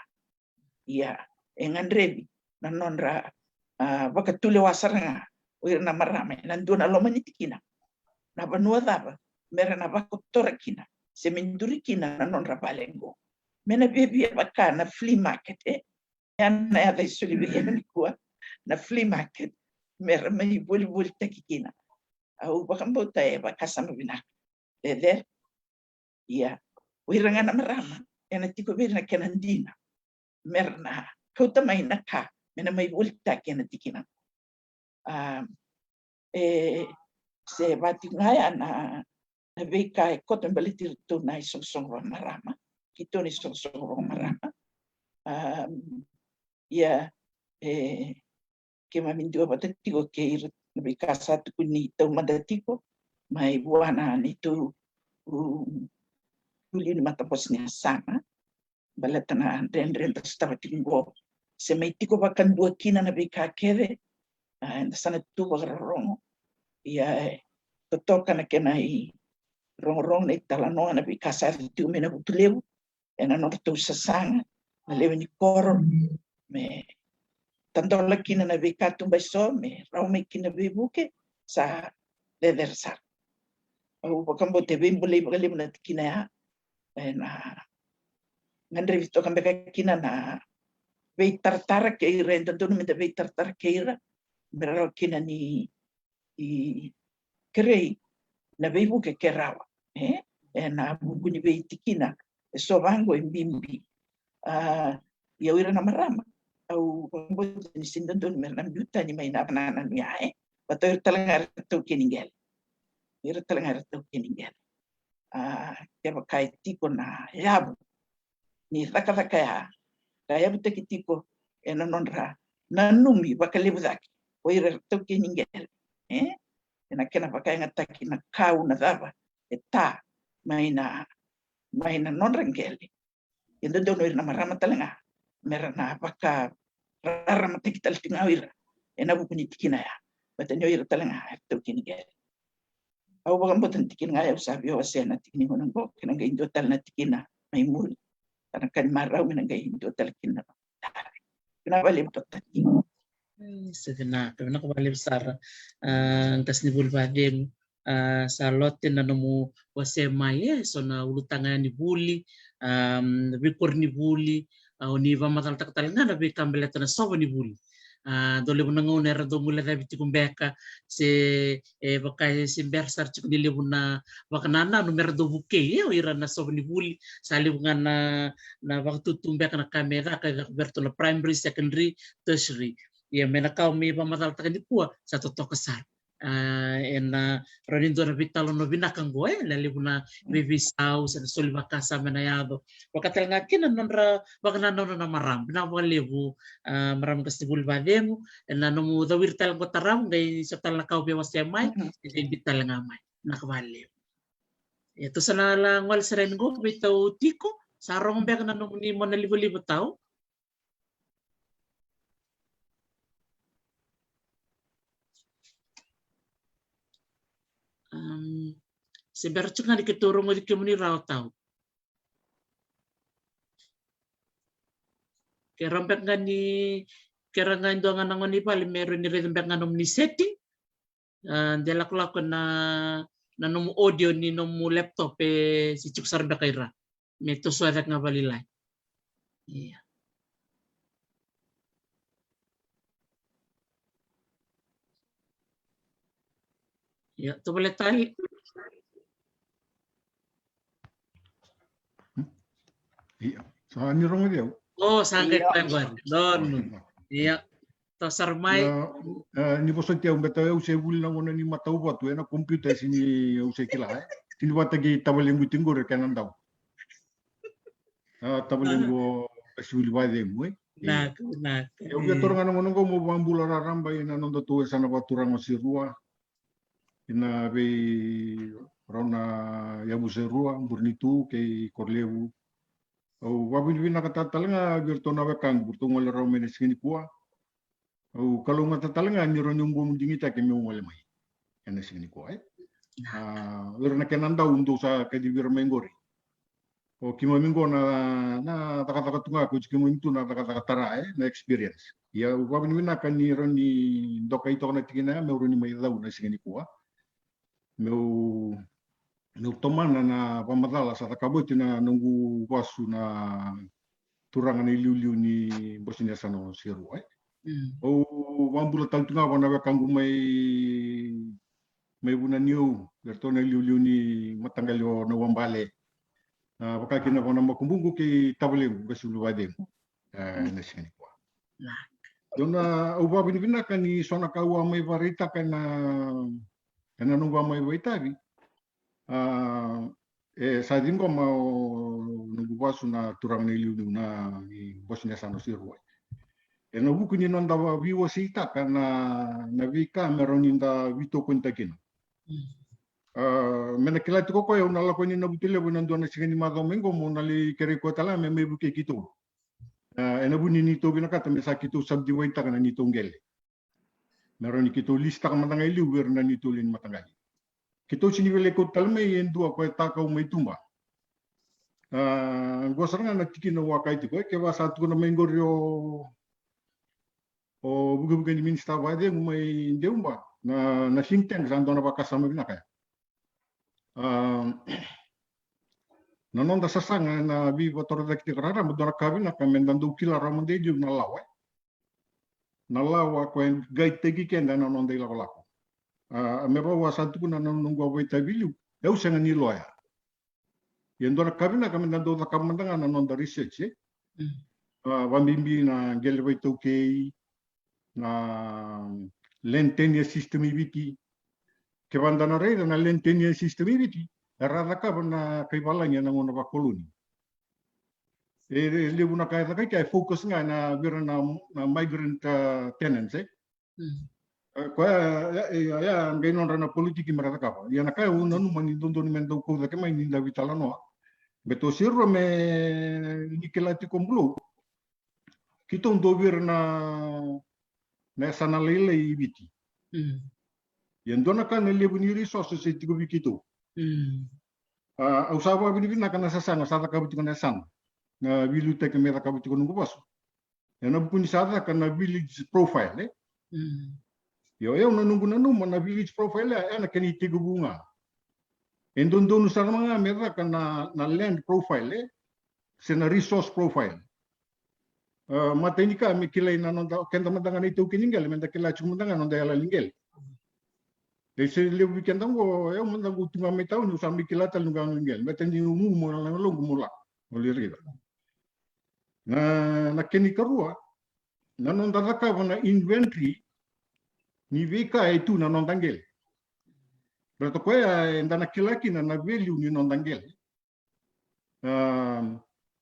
Ia e gadrevi na nodra, a, vakatulewa sara ga o ira na marama ena dua na loma ni tikina. Na vanua cava mera na vakotora kina se me duri kina na nodra vale qo? Me na viavia vaka na flea market, e? Ia na yaca e soli vei au nikua, na flea market, mera mai volivolitaki kina. Au vakabauta e vakasama vinaka. Cecere. Ia o ira ga na marama ena tiko vei ira na kena dina mera na kauta mai na ka me na mai volitaki ena tikina. A, e se vati ga ya na, na veika e koto me baleti iratou na isoqosoqo vakamarama, keitou na isoqosoqo vakamarama. A, ia e keimami dua vata tiko kei ira na veika sa tukuni taumada tiko mai vua na neitou, u, liu ni matabose ni yasana. Baleta na dredre da sotava tiko qo, se mai tiko vakadua kina na veika kece, a, eda sa na tu vakarorogo. Ia e totoka na kena irogorogo, na italanoa, na veika sa yaco tiko mai na Vutulevu ena nodratou sasaga na lewe ni koro, me tadola kina na veika tuba eso, me rawa mai kina veivuke. Sa cecere sara. Au vakabauta e veibolei vakalevu na tikina ya, ena gadrevi toka beka kina na veitaratara kei ira, e dodonu meda veitaratara kei ira, me rawa kina ni, i, kerei na veivuke ke rawa, e? Ena vuku ni veitikina eso vaqo e bibi. A, ia o ira na marama, au vakabauta ni se dodonu mera na biu tani mai na vanua ya, e? Vata o ira tale ga era taukei ni qele. Ira tale ga era taukei ni qele. A, kevaka e tiko na yavu ni cakacaka ya, ka yavutaki tiko ena nodra nanumi vakalevu cake o ira era taukei ni qele, e? Ena kena vakayagataki na kau na cava e ta mai na, mai na nodra qele. E dodonu o ira na marama tale ga mera na vakararamataki tale tiko ga o ira ena vuku ni tikina ya. Baleta ni o ira tale ga era taukei ni qele. Au vakabauta na tikina ga ya au sa via wasea na tikina ni gauna oqo, ke na qai dua tale na tikina mai muri, ka na ka ni marau me na qai dua tale kina na tara. Vinaka vakalevu, Doctor. Mm, sa vinaka, vinaka vakalevu sara. A, qasenivuli vacegu, a, Salote, na nomu wasea mai, e, so na ulutaga ya ni vuli, a, veikoronivuli, a, o ni vakamacalataka tale ga na veika baleta na sova ni vuli. A, dau levu na gauna era dau guilecavi tiko beka, se, e, vaka e se bera sara tiko ni levu na vakanananu mera dau vukei, e, o ira na sova ni vuli. Sa levu ga na, na vakatutu beka na ka me caka, e caka vei iratou na primary, secondary, tertiary. Ia me na ka o mai vakamacalataka nikua sa totoka sara. A, ena rawa ni dua na veitalanoa vinaka oqo, e, na levu na veiveisau se na soli vakasama ena yaco. Vaka tale ga kina na nodra vakanananu na marama. Vinaka vakalevu, a, marama qasenivuli vacegu, ena nomu cawiri tale oqo taravu, qai so tale na ka o via wasea mai, e qai biu tale ga mai. Vinaka vakalevu. E, tou sa na la gole sara yani oqo vei tau tiko, sa rogo beka na nomuni mona livaliva tau. Am, se bera tiko ga ni keitou rogoci kemuni rawa tau. Ke rawa beka ga ni, ke rawa ga e dua ga na gone i vale me rawa ni raica beka ga nomuni setting. A, de lakolako na, na nomu audio ni nomu laptop e se tiko sara beka i ra. Me toso cake ga vakalailai. Ia. Ia, tovolea tale. Ia, sa ni rogoci au? O, sa qai, ia, qai qori. Donu. Ia. Toso sara mai. Ia, e, ni vosoti au, beta au se vuli na gauna ni matau vatu ena computer, se ni au se kila, e. Se ni vata kei tavalequ tiko qori kena dau. A, tavalequ o Qasenivuli vacegu, e. Vinaka, vinaka. E, au via taura ga na gauna oqo meu vakabula raraba ina nodatou yasana vakaturaga o Serua. Ina vei, rau na yavusa e rua, Burenitu kei Korolevu. Au vakavinavinakataka tale ga vei iratou na wekaqu, vei iratou gole rawa mai na siga nikua. Au kalougata tale ga ni rawa niu bau digitaki meu gole mai ena siga nikua, e. A, o ira na kena dau dou sa kacivi ira mai qori. O keimami qo na, na cakacaka tu ga, ko keimami tu na cakacaka tara, e, na experience. Ia au vakavinavinaka ni rawa ni dokai toka na tikina ya meu rawa ni mai cau na siga nikua. Meu, meu tomana na vakamacala sa cakava oti na noqu vasu na turaga na iliuliu ni Bose ni Yasana Serua, e. Mm. Au vakabula tale tu ga vua na wekaqu mai, mai Vunaniu, vei iratou na iliuliu ni mataqali o Nauwabale. Na vaka kina vua na makubuqu kei tavalequ, qase Uluvacegu. E, na siga nikua. Ia na, au vakavinavinaka ni so na ka au a mai vakaraitaka ena, ena noqu a mai vakaitavi. A, e sa ciqoma o noqu vasu na turaga na iliuliu na, ni Bose ni Yasana Serua. Ena vuku ni noda veiwaseitaka na, na veika me rawa ni da veitokonitaki kina. Mm. A, me na kila tiko o koya au na lako yani Navutulevu ena dua na siga ni macawa mai qo, meu na lai kerei koya tale ga me mai vukei keitou. A, ena vuku ni neitou vinakata me sa keitou subdivide-taka na neitou qele. Me rawa ni keitou lisitaka mada ga e liu vei ira na neitou lewe ni mataqali. Keitou sega ni via lai kauta tale mai e dua ko e takau mai tuba. A, qo sara ga na tikina au a kaya tiko, e, kevaka sa tukuna mai qori o, o vukevuke ni minisita vakacegu mai Deuba, na, na think tank sa dua na vakasama vinaka ya. A, na noda sasaga ena veivakatorocaketaki raraba, dua na ka vinaka me da dau kila rawa mada e liu na lawa, e. Na lawa ko e guide-taki keda ena noda ilakolako. A, me vaka au sa tukuna na noqu a vakaitavi e liu, au sega ni loya. Ia dua na ka vinaka me da dau cakava mada ga na noda research, e. Mm. A, vakabibi na qele vakaitaukei, na land tenure system i Viti. Kevaka da na raica na land tenure system i Viti, era a cakava na kai valagi ena gauna vakoloni. E, e levu na ka e caka i kea, e focus ga ena vei ira na, na migrant, a, tenants, e. Mm. E, koya, e, e, e, e qai nodra na politiki mera cakava. Ia na ka au nanuma ni dodonu me dau kau cake mai ni da veitalanoa. Baleta o Serua, me ni kila tiko Bulou, keitou dua vei ira na, na yasana lailai i Viti. Mm. Ia dua na ka na levu ni resources e tiko vei keitou. Mm. A, au sa vakavinavinaka na sasaga sa cakava tiko na yasana, na veiliutaki me cakava tiko noqu vasu. Ena vuku ni sa caka na village profile, e? Mm. Io, io, na noqu nanuma na village profile, e, ena kena itekivu ga. E dodonu sara ga me caka na, na land profile, e? Se na resource profile. A, matai ni ka me kilai na noda, keda mada ga na itaukei ni qele, me da kila tiko mada ga na noda yala ni qele. E se levu vei keda qo, e, au mada qo tu ga mai tauni, au sa mai kila tale noqu yala ni qele. Baleta ni gumu na loqu mo la, mo lai raica. Na, na kena ikarua, na noda cakava na inventory ni veika e tu na noda qele. Baleta koya eda na kila kina na value ni noda qele. A,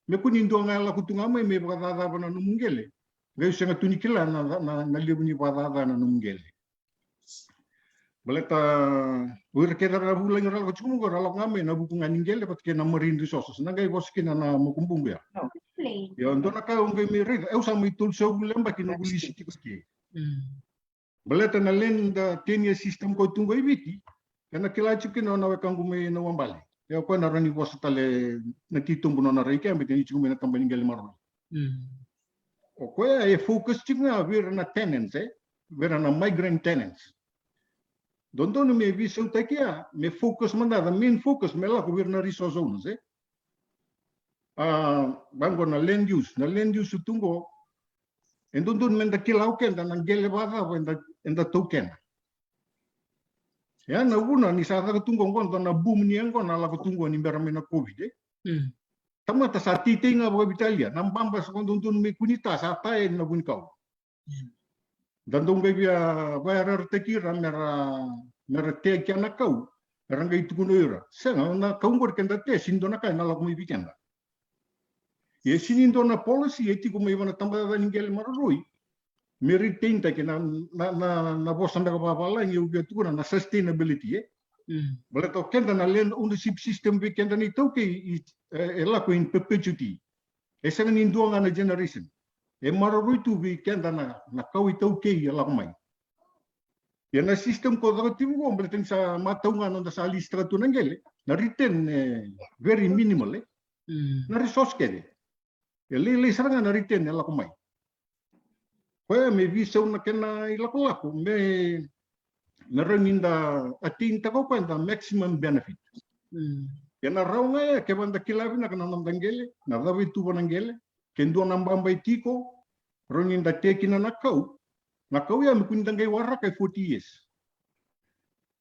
me kua ni dua ga e lako tu ga mai me vakacacava na nomu qele, qai sega tu ni kila na, na, na levu ni vakacaca na nomu qele. Baleta o ira kece era vulagi ra lako tiko mai qo, ra lako ga mai ena vuku ga ni qele vata kei na marine resources. Na qai vosa kina na makubuqu ya. Ia dua na ka au qai mai raica, au sa mai tolusagavulu na yabaki noqu lisi tiko ke. Mm. Baleta na land tenure system ko tu qo i Viti, ena kila tiko kina o na wekaqu mai Nauwabale. Ia o koya na rawa ni vosa tale na titobu nona rai ke, baleta ni tiko mai na tabana ni qele maroroi. Mm. O koya e focus tiko ga vei ira na tenants, e? Vei ira na migrant tenants. Dodonu me veisautaki ya, me focus mada, the main focus me lako vei ira na resource owners, e? A, vaqo na land use, na land use tu qo, e dodonu me da kila o keda na qele vakacava eda, eda taukena. Ia na vuna ni sa caka tu qo, qo dua na boom ni yaqona lako tu qo ni bera mai na COVID, e? Mm. Tamata sa teitei ga vakavitalia, na baba sa ko dodonu me kunita sa ta yani na vunikau. Mm. Da dau qai via vakayarayarataki ira mera, mera tea kea na kau, era qai tukuna o ira, sega, na kau qori keda tea, sega ni dua na ka ena lako mai vei keda. Ia sega ni dua na policy e tiko mai vua na tabacakacaka ni qele maroroi me retain-taki na, na, na, na vosa beka vakavalagi au via tukuna na sustainability, e? Baleta o keda na land ownership system vei keda na iTaukei, e, e lako in perpetuity. E sega ni dua ga na generation. E maroroi tu vei keda na, na kau iTaukei e lako mai. Ia na system ko caka tiko qo, baleta ni sa matau ga noda sa lisitaka tu na qele, na return e very minimal, e. Na resource kece. E lailai sara ga na return e lako mai. Koya me veisau na kena ilakolako, me, me rawa ni da attain taka o koya da maximum benefit. Ia na rawa ga ya, kevaka da kila vinaka na noda qele, na cava e tu vua na qele, ke dua na babai tiko, rawa ni da tekina na kau, na kau ya me kua ni da qai waraka e forty years.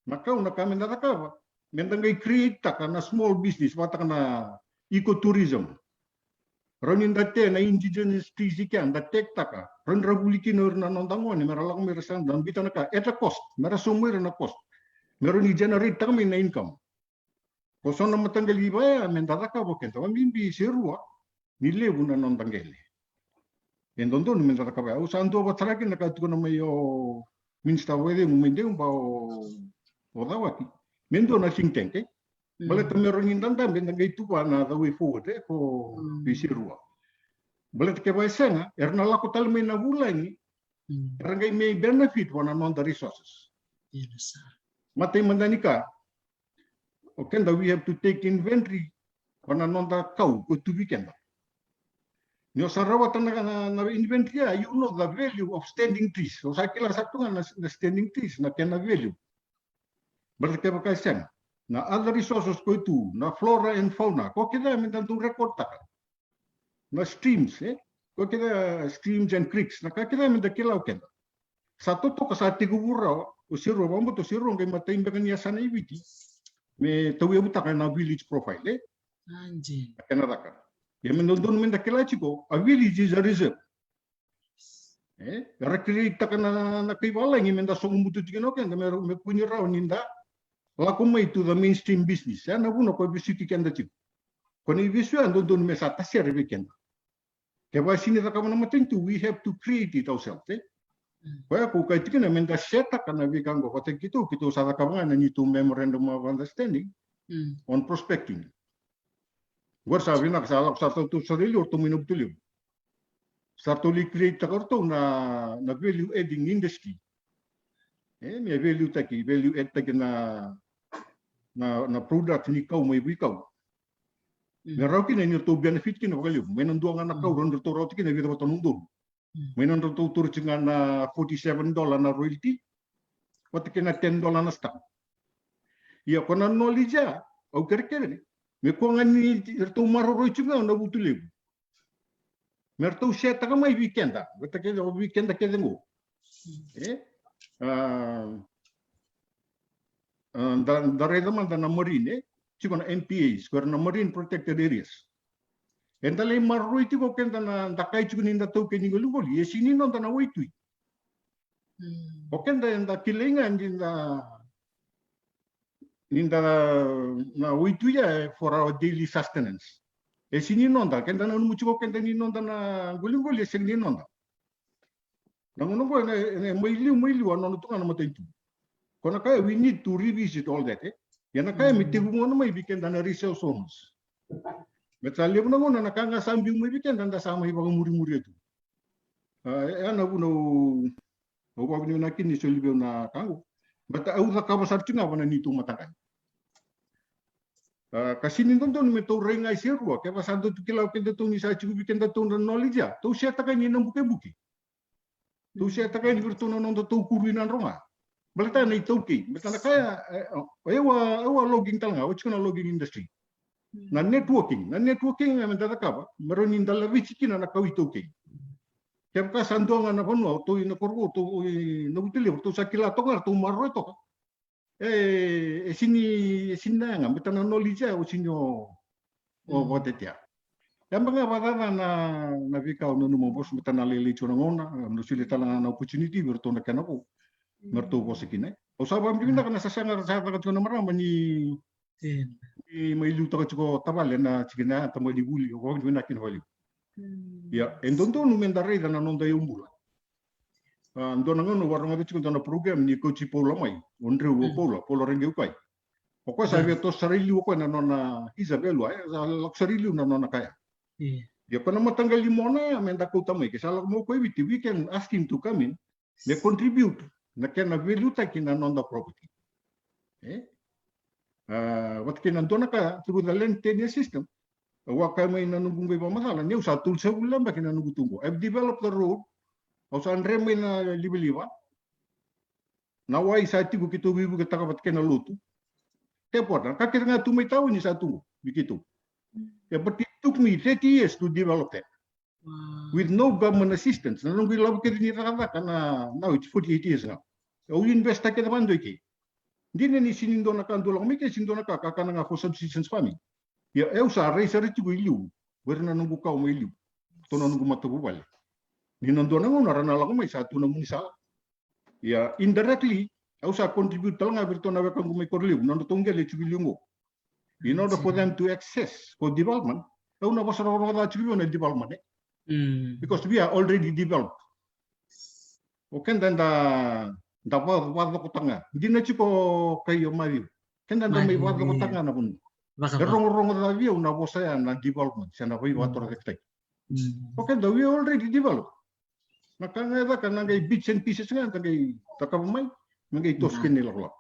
Na kau na ka me da cakava, me da qai create taka na small business, vakataka na ecotourism. Rawa ni da te na indigenous trees i kea, da tekitaka. Rawa ni ra vuli kina o ira na noda gone, me ra lako mai ra sa da bita na ka, at a cost, me ra sauma ira na cost. Me rawa ni generate taka mai na income. Ko so na mataqali vaya me da cakava keda, vakabibi se rua, ni levu na noda qele. E dodonu me da cakava ya. Au sa dua vata sara kina na ka tukuna mai o Minister Vakacegu mai Deu ba o, o Cawaki. Me dua na think tank, e. Baleta me rawa ni da dabe, da qai tuva na the way forward, e, ko vei se rua. Baleta kevaka e sega, era na lako tale mai na vulagi, era qai mai benefit vua na noda resources. Matai mada ni ka, o keda, we have to take inventory vua na noda kau ko tu vei keda. Ni o sa rawata na, na, na inventory ya, you know the value of standing trees. O sa kila sara tu ga na, na standing trees, na kena value. Baleta kevaka e sega, na other resources ko tu, na flora and fauna, ko kece me da dau record taka. Na streams, e? Ko kece, streams and creeks, na ka kece me da kila o keda. Sa totoka, sa tekivu rawa, o se rua, vakabauta o se rua qai matai beka ni yasana i Viti me tauyavutaka na village profile, e? Na kena caka. Ia me dodonu me da kila tiko, a village is a reserve. E? Era create taka na, na kai valagi me da sogo butu tiko na o keda, me, me kua ni rawa ni da lako mai to the mainstream business. E na vuna ko e vesuki keda tiko. Ko na ivesu ya dodonu me sa tasere vei keda. Kevaka sega ni cakava na matanitu, we have to create it ourselves, e? Koya ko kaya tiko na me da setaka na veika qo vata keitou, keitou sa cakava ga na neitou memorandum of understanding on prospecting. Qori sa vinaka, sa lako sara tu, sa ratou mai na Vutulevu. Sa ratou lai create taka ratou na, na value adding industry. E, me value taki, value add taki na, na, na product ni kau mai vei kau. Me rawa kina ni ratou benefit kina vakalevu. Mai na dua ga na kau, ratou rawata kina vica vata na udolu. Mai na ratou toro tiko ga na forty seven dollar na royalty, vata kei na ten dollar na stamp. Ia ko na knowledge ya, au kerekere, me kua ga ni ratou maroroi tiko ga na Vutulevu. Me ratou setaka mai vei keda, vata kei, vei keda kece qo. E? A, a, da, da raica mada na marine, e? Tiko na M P As, ko era na marine protected areas. Eda lai maroroi tiko keda na, da kai tiko ni da taukei ni qoliqoli, e sega ni noda na waitui. O keda eda kilai ga ni da, ni da na waitui ya for our daily sustenance. E sega ni noda, keda nanuma tiko keda ni noda na qoliqoli, e sega ni noda. Na gauna qo e, e, mai liu, mai liu, a nona tu ga na matanitu. Ko na ka ya, we need to revisit all that, e? Ia na ka ya me tekivu gona mai vei keda na resource owners. Me sa levu na gauna na ka ga sa biu mai vei keda, da sa mai vakamurimuria tu. A, e, e na vuna au, au vakavinavinaka kina ni soli vei au na ka qo. Baleta au cakava sara tiko ga vua na neitou mataqali. A, ka sega ni dodonu me tou rai ga i se rua, kevaka sa dou tu kila o kedatou ni sa tiko vei kedatou na knowledge ya, tou setaka ni na bukebuke. Tou setaka ni vei ratou na nodatou kuru i Nadroga. Baleta na iTaukei, baleta na ka ya, e, o, e, au a, au a logging tale ga, au tiko na logging industry. Na networking, na networking ga me da cakava, me rawa ni da laveti kina na kau iTaukei. Kevaka sa dua ga na vanua, o tou i na koro, o tou i na Vutulevu, tou sa kila toka, tou maroroi toka. E, e sega ni, e sega ni na yaga, baleta na knowledge ya, o sega ni o, o vakatetea. Ya beka ga vakacaca na, na veika au nanuma, boss, baleta na lailai tiko na gauna, au na solia tale ga na opportunity vei ratou na kena vo me ratou vosa kina. Au sa vakavinavinaka na sasaga sa caka tiko na marama ni, ni mai liutaka tiko tavale na tikina ya, tabana ni vuli, au vakavinavinaka kina vakalevu. Ia, e dodonu me da raica na noda iyaubula. A, dua na gauna au a rogoca tiko dua na program ni kauti Paula mai, o Dreu, o Paula, Paula Reqeukai. O koya sa via toso sara i liu o koya na nona isa value, e sa lako sara i liu na nona kaya. Ia ko na mataqali mona ya me da kauta mai, ke sa lako mai o koya i Viti, we can ask him to come in, me contribute na kena value taki na noda property. E? A, vata kei na dua na ka through the land tenure system. Au a kaya mai na noqu qai vakamacala ni au sa tolusagavulu na yabaki na noqu tu qo. I've developed the road. Au sa dre mai na livaliva. Na wai sa tiko keitou veivuketaka vata kei na lotu. Ke pota, na ka kece ga tu mai tauni sa tu qo vei keitou. Yeah, but it took me thirty years to develop that. With no government assistance. Na noqu ilavo kece ni cakacaka na, now it's forty-eight years now. Au invest-taka kece vakadua i ke. Dina ni sini dua na ka dua lako mai ke, sini dua na ka, kakana ga for subsistence farming. Ia, au sa rai sara tiko i liu vei ira na noqu kawa mai liu, tou na noqu matavuvale. Ni na dua na gauna ra na lako mai sa tu na gaunisala. Ia, indirectly, au sa contribute tale ga vei iratou na wekaqu mai Korolevu, na nodratou qele e tiko i liu qo. In order for them to access for development, au na vosa rogoca tiko vei au na development, e? Because we are already developed. O keda da, da va-, vacokotaka ga. Dina tiko kai o Maciu. Keda da mai vacokotaka ga na vanua. E rogorogo ca vei au na vosa ya na development, se na veivakatorocaketaki. O keda, we already developed. Na ka ga e caka, na qai bits and pieces ga da qai cakava mai, na qai toso kina i lakolako.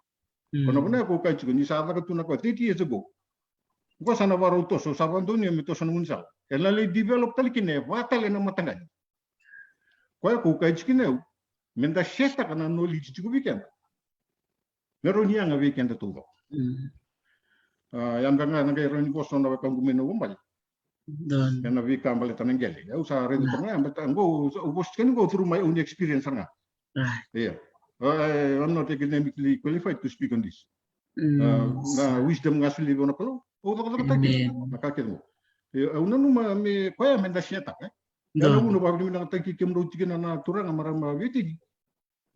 Ko na vanua ya ko kaya tiko, ni sa caka tu na ka thirty years ago. Ko sa na varau toso, sa vadonui me toso na gaunisala. E na lai develop tale kina, e va tale na mataqali. Koya ko kaya tiko kina au, me da share-taka na knowledge tiko vei keda. Me rawa ni yaga vei keda taucoko. A, ya ga na qai rawa ni vosa na wekaqu mai na Vuabale. Ena veika baleta na qele. Au sa raica toka ga, baleta qo, au vosa tiko ni qo through my own experience sara ga. Ia. I, I'm not academically qualified to speak on this. Na wisdom ga solia vei au na Kalou. Au cakacakataki na ka kece qo. Ia, au nanuma me koya me da share-taka, e. Ia, na vuna vakavinavinakataki kemudrau tiko kina na turaga, marama, veiwatini.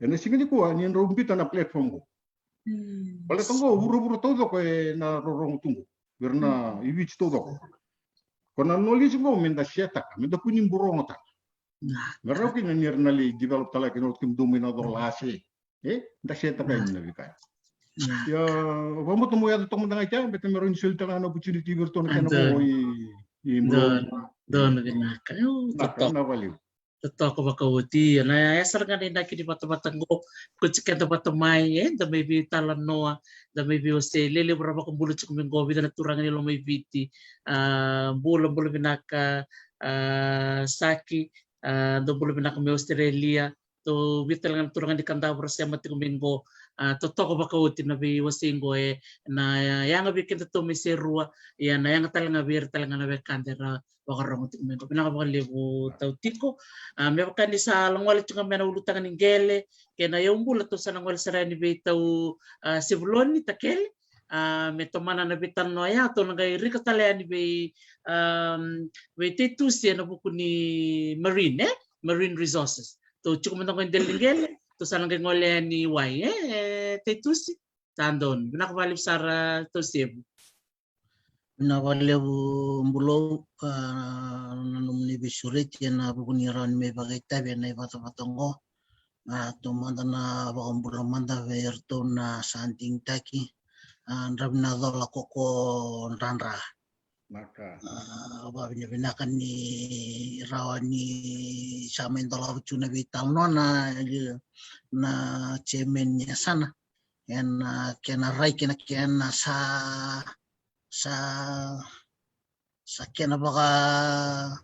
Ena siga nikua ni drau biuta na platform qo. Baleta qo vuravura taucoko ena rorogo tu qo. Vei ira na i Viti taucoko. Ko na knowledge qo me da share-taka, me da kua ni burogotaka. Me rawa kina ni ra na lai develop tale ga kina o kemudou mai na colase. E, da share-taka yani na veika. Ia, vakabauta mo yaco toka mada ga i kea, baleta me rawa ni soli tale ga na opportunity vei iratou na kena vo i, i Bulou. Donu vinaka. Vinaka, na valiu. Totoka vakaoti, ia na ya sara ga na inaki ni vatavata qo, ko tiko keda vata mai, e, da mai veitalanoa, da mai veiwasei, lelevu ra vakabula tiko mai qo, vica na turaga ni Lomaiviti, a, bula, bula vinaka, a, Saki, a, dou bula vinaka mai Australia, dou vica tale ga na turaga ni Kadavu ra sema tiko mai qo, a, totoka vakaoti na veiwasei qo, e, na yaga vei kedatou mai Serua, ia na yaga tale ga vei ira tale ga na wekada era vakarogo tiko mai qo. Vinaka vakalevu tau tiko. A, me vaka ni sa lagole tiko ga mai na ulutaga ni qele kei na iyaubula, tou sa na gole sara yani vei tau, a, Sevuloni Takele. A, me tomana na veitalanoa ya, tou na qai rika tale yani vei, a, vei Teitusi ena vuku ni marine, e? Marine resources. Tou tiko mada qo e dela ni qele, tou sa na qai gole yani wai, e? E, Teitusi. Sa donu. Vinaka vakalevu sara, a, tau Sevu. Vinaka vakalevu Bulou, a, na nomuni veisureti ena vuku ni rawa ni mai vakaitavi ena ivatavata qo. A, taumada na vakabula mada vei iratou na sa digitaki. A, Dravinacola Koko Dradra. A, vakavinavinaka ni rawa ni sa mai dolava tu na veitalanoa na, na chairman ni yasana. Ena, a, kena rai kei na kena sa, sa, sa kena vaka,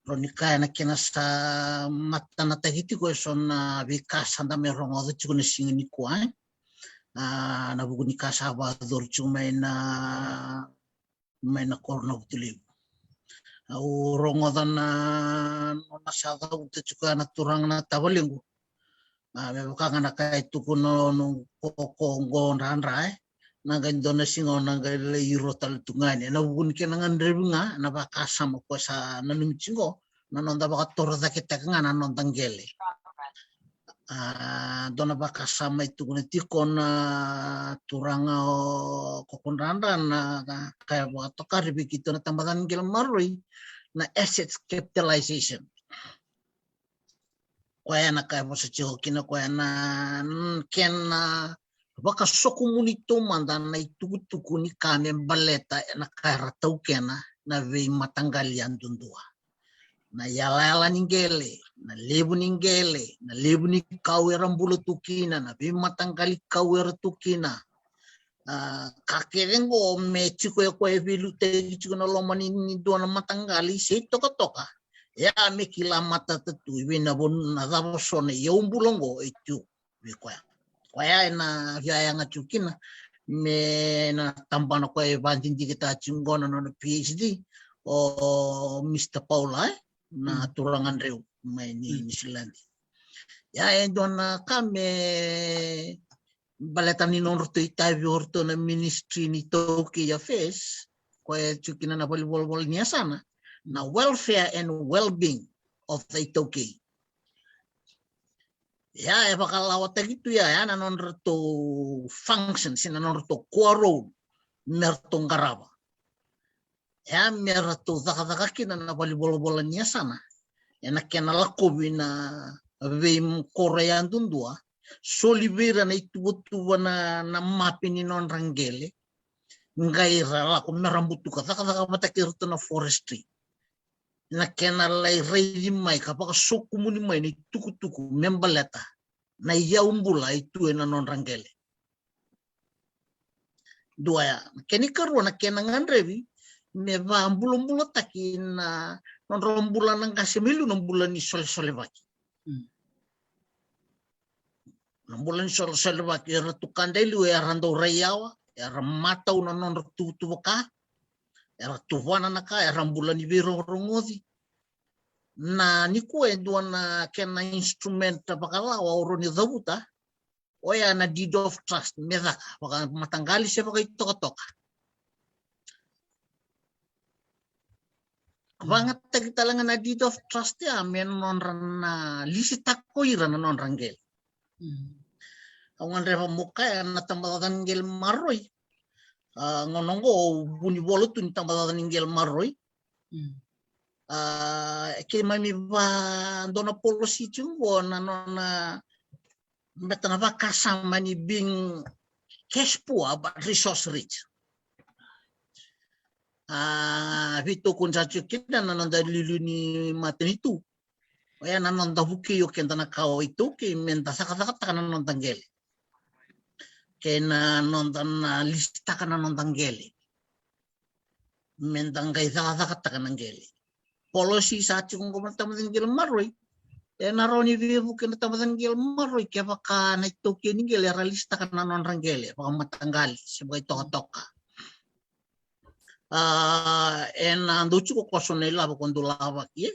rawa ni kaya na kena sa matanataki tiko eso na veika sa da mai rogoca tiko na siga nikua, e? A, na vuku ni ka sa vakayacori tiko mai na mai na koro na Vutulevu. Au rogoca na nona sa cavuta tiko ya na turaga na tavalequ. A, me vaka ga na ka e tukuna o noqu koko qo Dradra, e. Na qai dua na siga o na qai lai iro tale tu ga yani. Ena vuku ni kena gadrevi ga na vakasama ko sa nanumi tiko qo, na noda vakatorocaketaka ga na noda qele. A, dua na vakasama e tukuna tiko na turaga o Koko Dradra na ka e vakatokari vei keitou na tabacakacaka ni qele maroroi na assets capitalization. Koya na ka e vosa tiko kina, koya na, n-, kena Vakasokomuni taumada na itukutuku ni ka me baleta ena ka era taukena na veimataqali yadudua. Na iyalayala ni qele, na levu ni qele, na levu ni kau era bula tu kina, na veimataqali kau era tu kina. A, ka kece qo me tiko e koya e veiliutaki tiko na loma ni, ni dua na mataqali se itokatoka. Ia me kila matata tu i vei na vanua, na cava so na iyau bula qo e tu vei koya. Koya ena via yaga tiko kina me na tabana koya e vakadidiketaka tiko qo na nona PhD, o Mister Paula, e? Na turaga dreu mai ni Niusiladi. Ia e dua na ka me baleta ni nodratou itavi o ratou na Ministry ni ITaukei Affairs, koya e tiko kina na valenivolavola ni yasana, na welfare and well-being of the iTaukei. Ia e vakalawataki tu ia, ia na nodratou function se na nodratou core role me ratou qarava. Ia me ratou cakacaka kina na valenivolavola ni yasana ena kena lakovi na veikoro yadudua, soli vei ira na ituvatuva na, na mape ni nodra qele, qai ra lako me ra butuka cakacaka vata kei ratou na forestry. Na kena lai raici mai ka vakasokumuni mai na itukutuku me baleta na iyau bula e tu ena nodra qele. Dua ya. Na kena ikarua na kena gadrevi me vabulabulataki na nodra bula na qase mai liu na bula ni solesolevaki. Mm. Na bula ni solesolevaki, era tukada e liu era dau rai yawa, era matau na nodra tuvatuva ka, era tuvana na ka, era bula ni veirogorogoci. Na nikua e dua na kena instrument vakalawa au rawa ni cavuta, oya na deed of trust me caka vakamataqali se vakaitokatoka. Vagataki tale ga na deed of trust ya me nodra na lisitaka o ira na nodra qele. Mm. Au gadreva mo kaya na tabacakacaka ni qele maroroi. A, gauna oqo au vunivola tu ni tabacakacaka ni qele maroroi. Mm. A, keimami va dua na policy tiko qo na nona beta na vakasama ni being cash poor but resource rich. A, veitokoni sa tiko kina na noda liuliu ni matanitu. Oya na noda vukei o keda na kawa iTaukei me da cakacakataka na noda qele. Kei na noda na lisitaka na noda qele. Me da qai cakacakataka na qele. Policy sa tiko qo na tabacakacaka ni qele maroroi. Ena rawa ni veivuke na tabacakacaka ni qele maroroi kevaka na itaukei ni qele era lisitaka na nodra qele vakamataqali se vakaitokatoka. A, ena dau tiko koso na ilavo ko dau lavaki, e?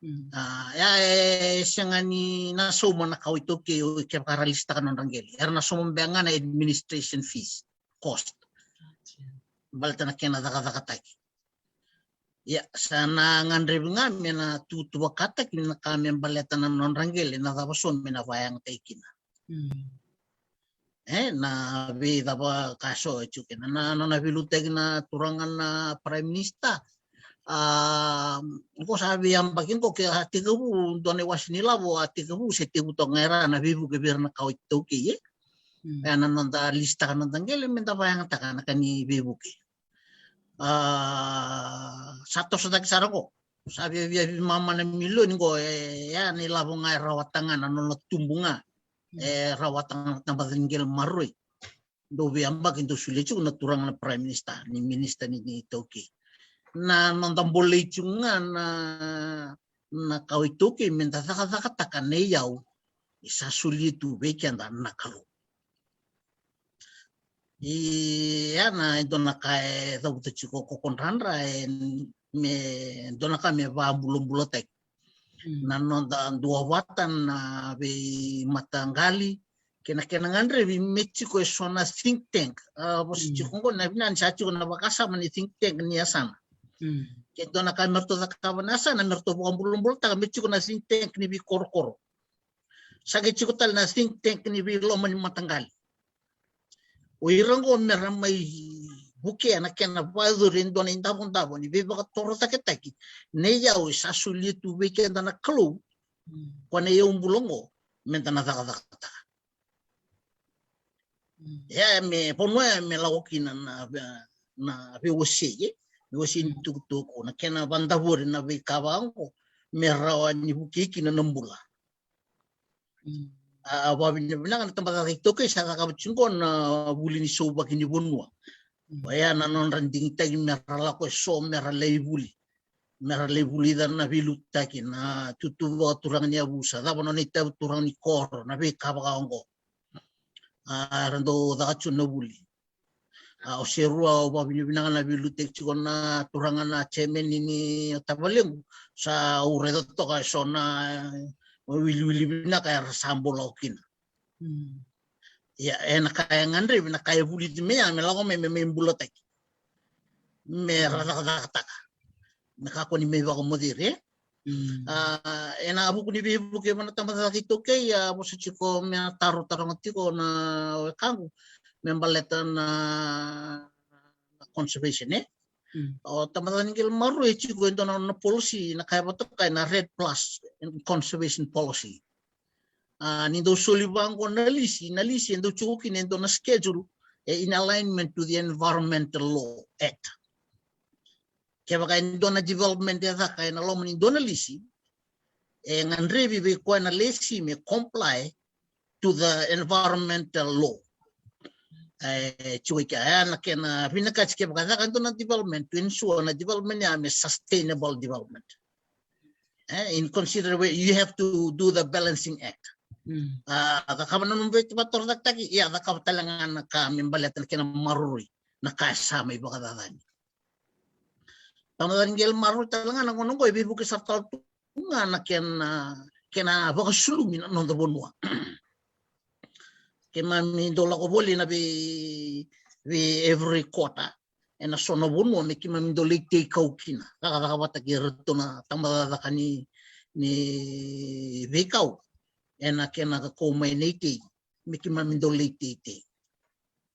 Mm. A, ya e sega ni na sauma na kawa iTaukei kevaka era lisitaka na nodra qele. Era na sauma beka ga na administration fees, cost. Baleta na kena cakacakataki. Ia, sa na gadrevi ga me na tutuvakataki na ka me baleta na nodra qele, na cava so me na vakayagataki kina. Mm. E, na veicava ka so e tiko kina. Na, na nona veiliutaki na turaga na Prime Minister. A, qo sa veiyabaki qo ke a tekivu, dua na iwase ni lavo a tekivu, se tekivu toka ga e ra na veivuke vei ira na kawa iTaukei, e? Mm. E, na noda lisitaka na noda qele, me da vakayagataka na ka ni veivuke. A, sa tosotaki sara qo. Sa viavia veimama na milioni qo, e, ya na ilavo ga e rawata ga na nona tubu ga. Mm. E rawata ga na tabacakacaka ni qele maroroi. Dau veiyabaki dau solia tiko na turaga na Prime Minister, ni Minister ni, ni iTaukei. Na noda bolei tiko ga na, na kawa iTaukei me da cakacakataka na iyau e sa solia tu vei keda na Kalou. Ia na e dua na ka e cavuta tiko ko Kodradra, e me dua na ka me vakabulabulataki. Mm. Na noda duavata na veimataqali kei na kena gadrevi me tiko e so na think tank. A, vosa, mm, tiko qo na vinani sa tiko na vakasama ni think tank ni yasana. Mm. Ke dua na ka me ratou cakava na yasana me ratou vakabulabulataka me tiko na think tank ni veikorokoro. Sa qai tiko tale na think tank ni veiloma ni mataqali. O ira qo me ra mai vukea na kena vakayacori e dua na idavodavo ni veivakatorocaketaki na iyau e sa solia tu vei keda na Kalou. Mm. Ko na iyau bula qo me da na cakacakataka. Ia me vanua ya me lako kina na, na veiwasei, e? Veiwasei ni tukutuku, na kena vadavori na veika vaka oqo me rawa ni vukei kina na bula. A, a vavinavinaka na tabacakacaka iTaukei sa cakava tiko na vuli ni sauvaki ni vanua. Oya na nodra digitaki me ra lako e so me ra lai vuli, me ra lai vulica na veiliutaki, na tutu vakaturaga ni yavusa, cava nona itavi turaga ni koro, na veika vaka oqo. A, era dau caka tiko na vuli. A, o Serua, au vavinavinaka na veiliutaki tiko na turaga na chairman ni, ni tavalequ, sa au raica toka e so na wiliwili vinaka era sa bau lako kina. Ia, e na ka e gadrevi, na ka e vulici mai ya me lako mai me mai bulataki, me ra cakacakataka, me kakua ni mai vakamoceri, e? A, e na vuku ni veivuke vua na tabacakacaka iTaukei, a vosa tiko me a taro taroga tiko na wekaqu me baleta na, na conservation, e? O tabacakacaka ni qele maroroi e tiko e dua na, na policy na ka e vakatokai na red plus conservation policy. A, ni dau soli vaqo na lisi, na lisi e dau tiko kina e dua na schedule, e in alignment to the Environmental Law Act. Kevaka e dua na development e caka e na loma ni dua na lisi, e gadrevi vei koya na lisi me comply to the environmental law. E tiko i kea, e na kena vinakati kevaka e caka e dua na development to ensure na development ya me sustainable development. E, in consider where you have to do the balancing act. A, cakava na nomu veivakatorocaketaki, ia cakava tale ga na ka me baleta na kena maroroi na ka e sa mai vakacacani. Tabacakacaka ni qele maroroi tale ga na gauna oqo e veivuke sara tale tu ga na kena, kena vakasulumi na noda vanua. Keimami dau lako voli na vei, vei every quarter e na so na vanua me keimami dau lai tei kau kina, cakacaka vata kei iratou na tabacakacaka ni, ni veikau e na kena kakau mai na itei me keimami dau lai teitei.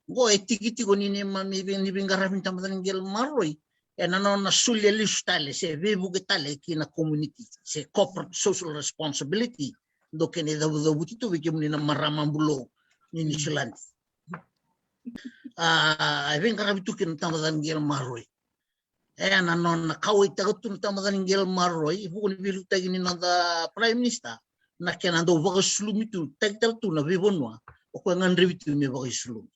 Oqo e tiki tiko ni neimami vei, ni veiqaravi ni tabacakacaka ni qele maroroi e na nona solia lesu tale se veivuke tale ki na community, se corporate social responsibility. Dau kena icavucavuti tu vei kemuni na marama bulou ni Niusiladi. A, e veiqaravi tu kina na tabacakacaka ni qele maroroi. E na nona kauwaitaka tu na tabacakacaka ni qele maroroi, vuku ni veiliutaki ni noda Prime Minister, na kena dau vakasulumi tu, taki tale tu na veivanua o koya gadrevi tu me vakaisulumi.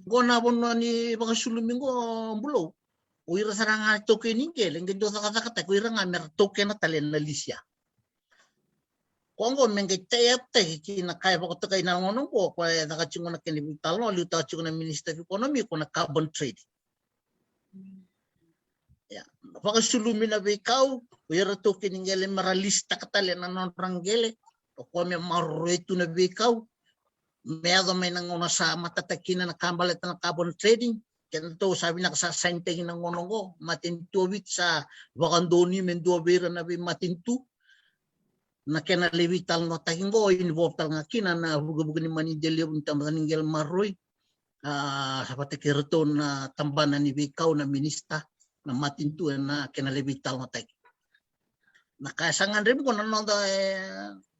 Oqo na vanua ni vakasulumi oqo, bulou, o ira sara ga taukei ni qele qai dau cakacakataki o ira ga me ra taukena tale na lisi ya. Ko oqo me qai tie up taki ki na ka e vakatokai na gauna oqo, ko e caka tiko na kena veitalanoa, liutaka tiko na Minister of Economy, ko na carbon trading. Ia, vakasulumi na veikau, o ira taukei ni qele me ra lisitaka tale na nodra qele, o koya me maroroi tu na veikau, me yaco mai na gauna sa matata kina na ka baleta na carbon trading, kedatou sa vinaka sa sainitaki na gauna oqo, matanitu o Viti sa vakadonui me dua vei ira na veimatanitu. Na kena lai veitalanoataki oqo, involve tale ga kina na vukevuke ni manidia levu ni tabacakacaka ni qele maroroi. A, sa vata kei iratou na tabana ni veikau, na minisita, na matanitu e na kena lai veitalanoataki. Na ka e sa gadrevi oqo na noda, e,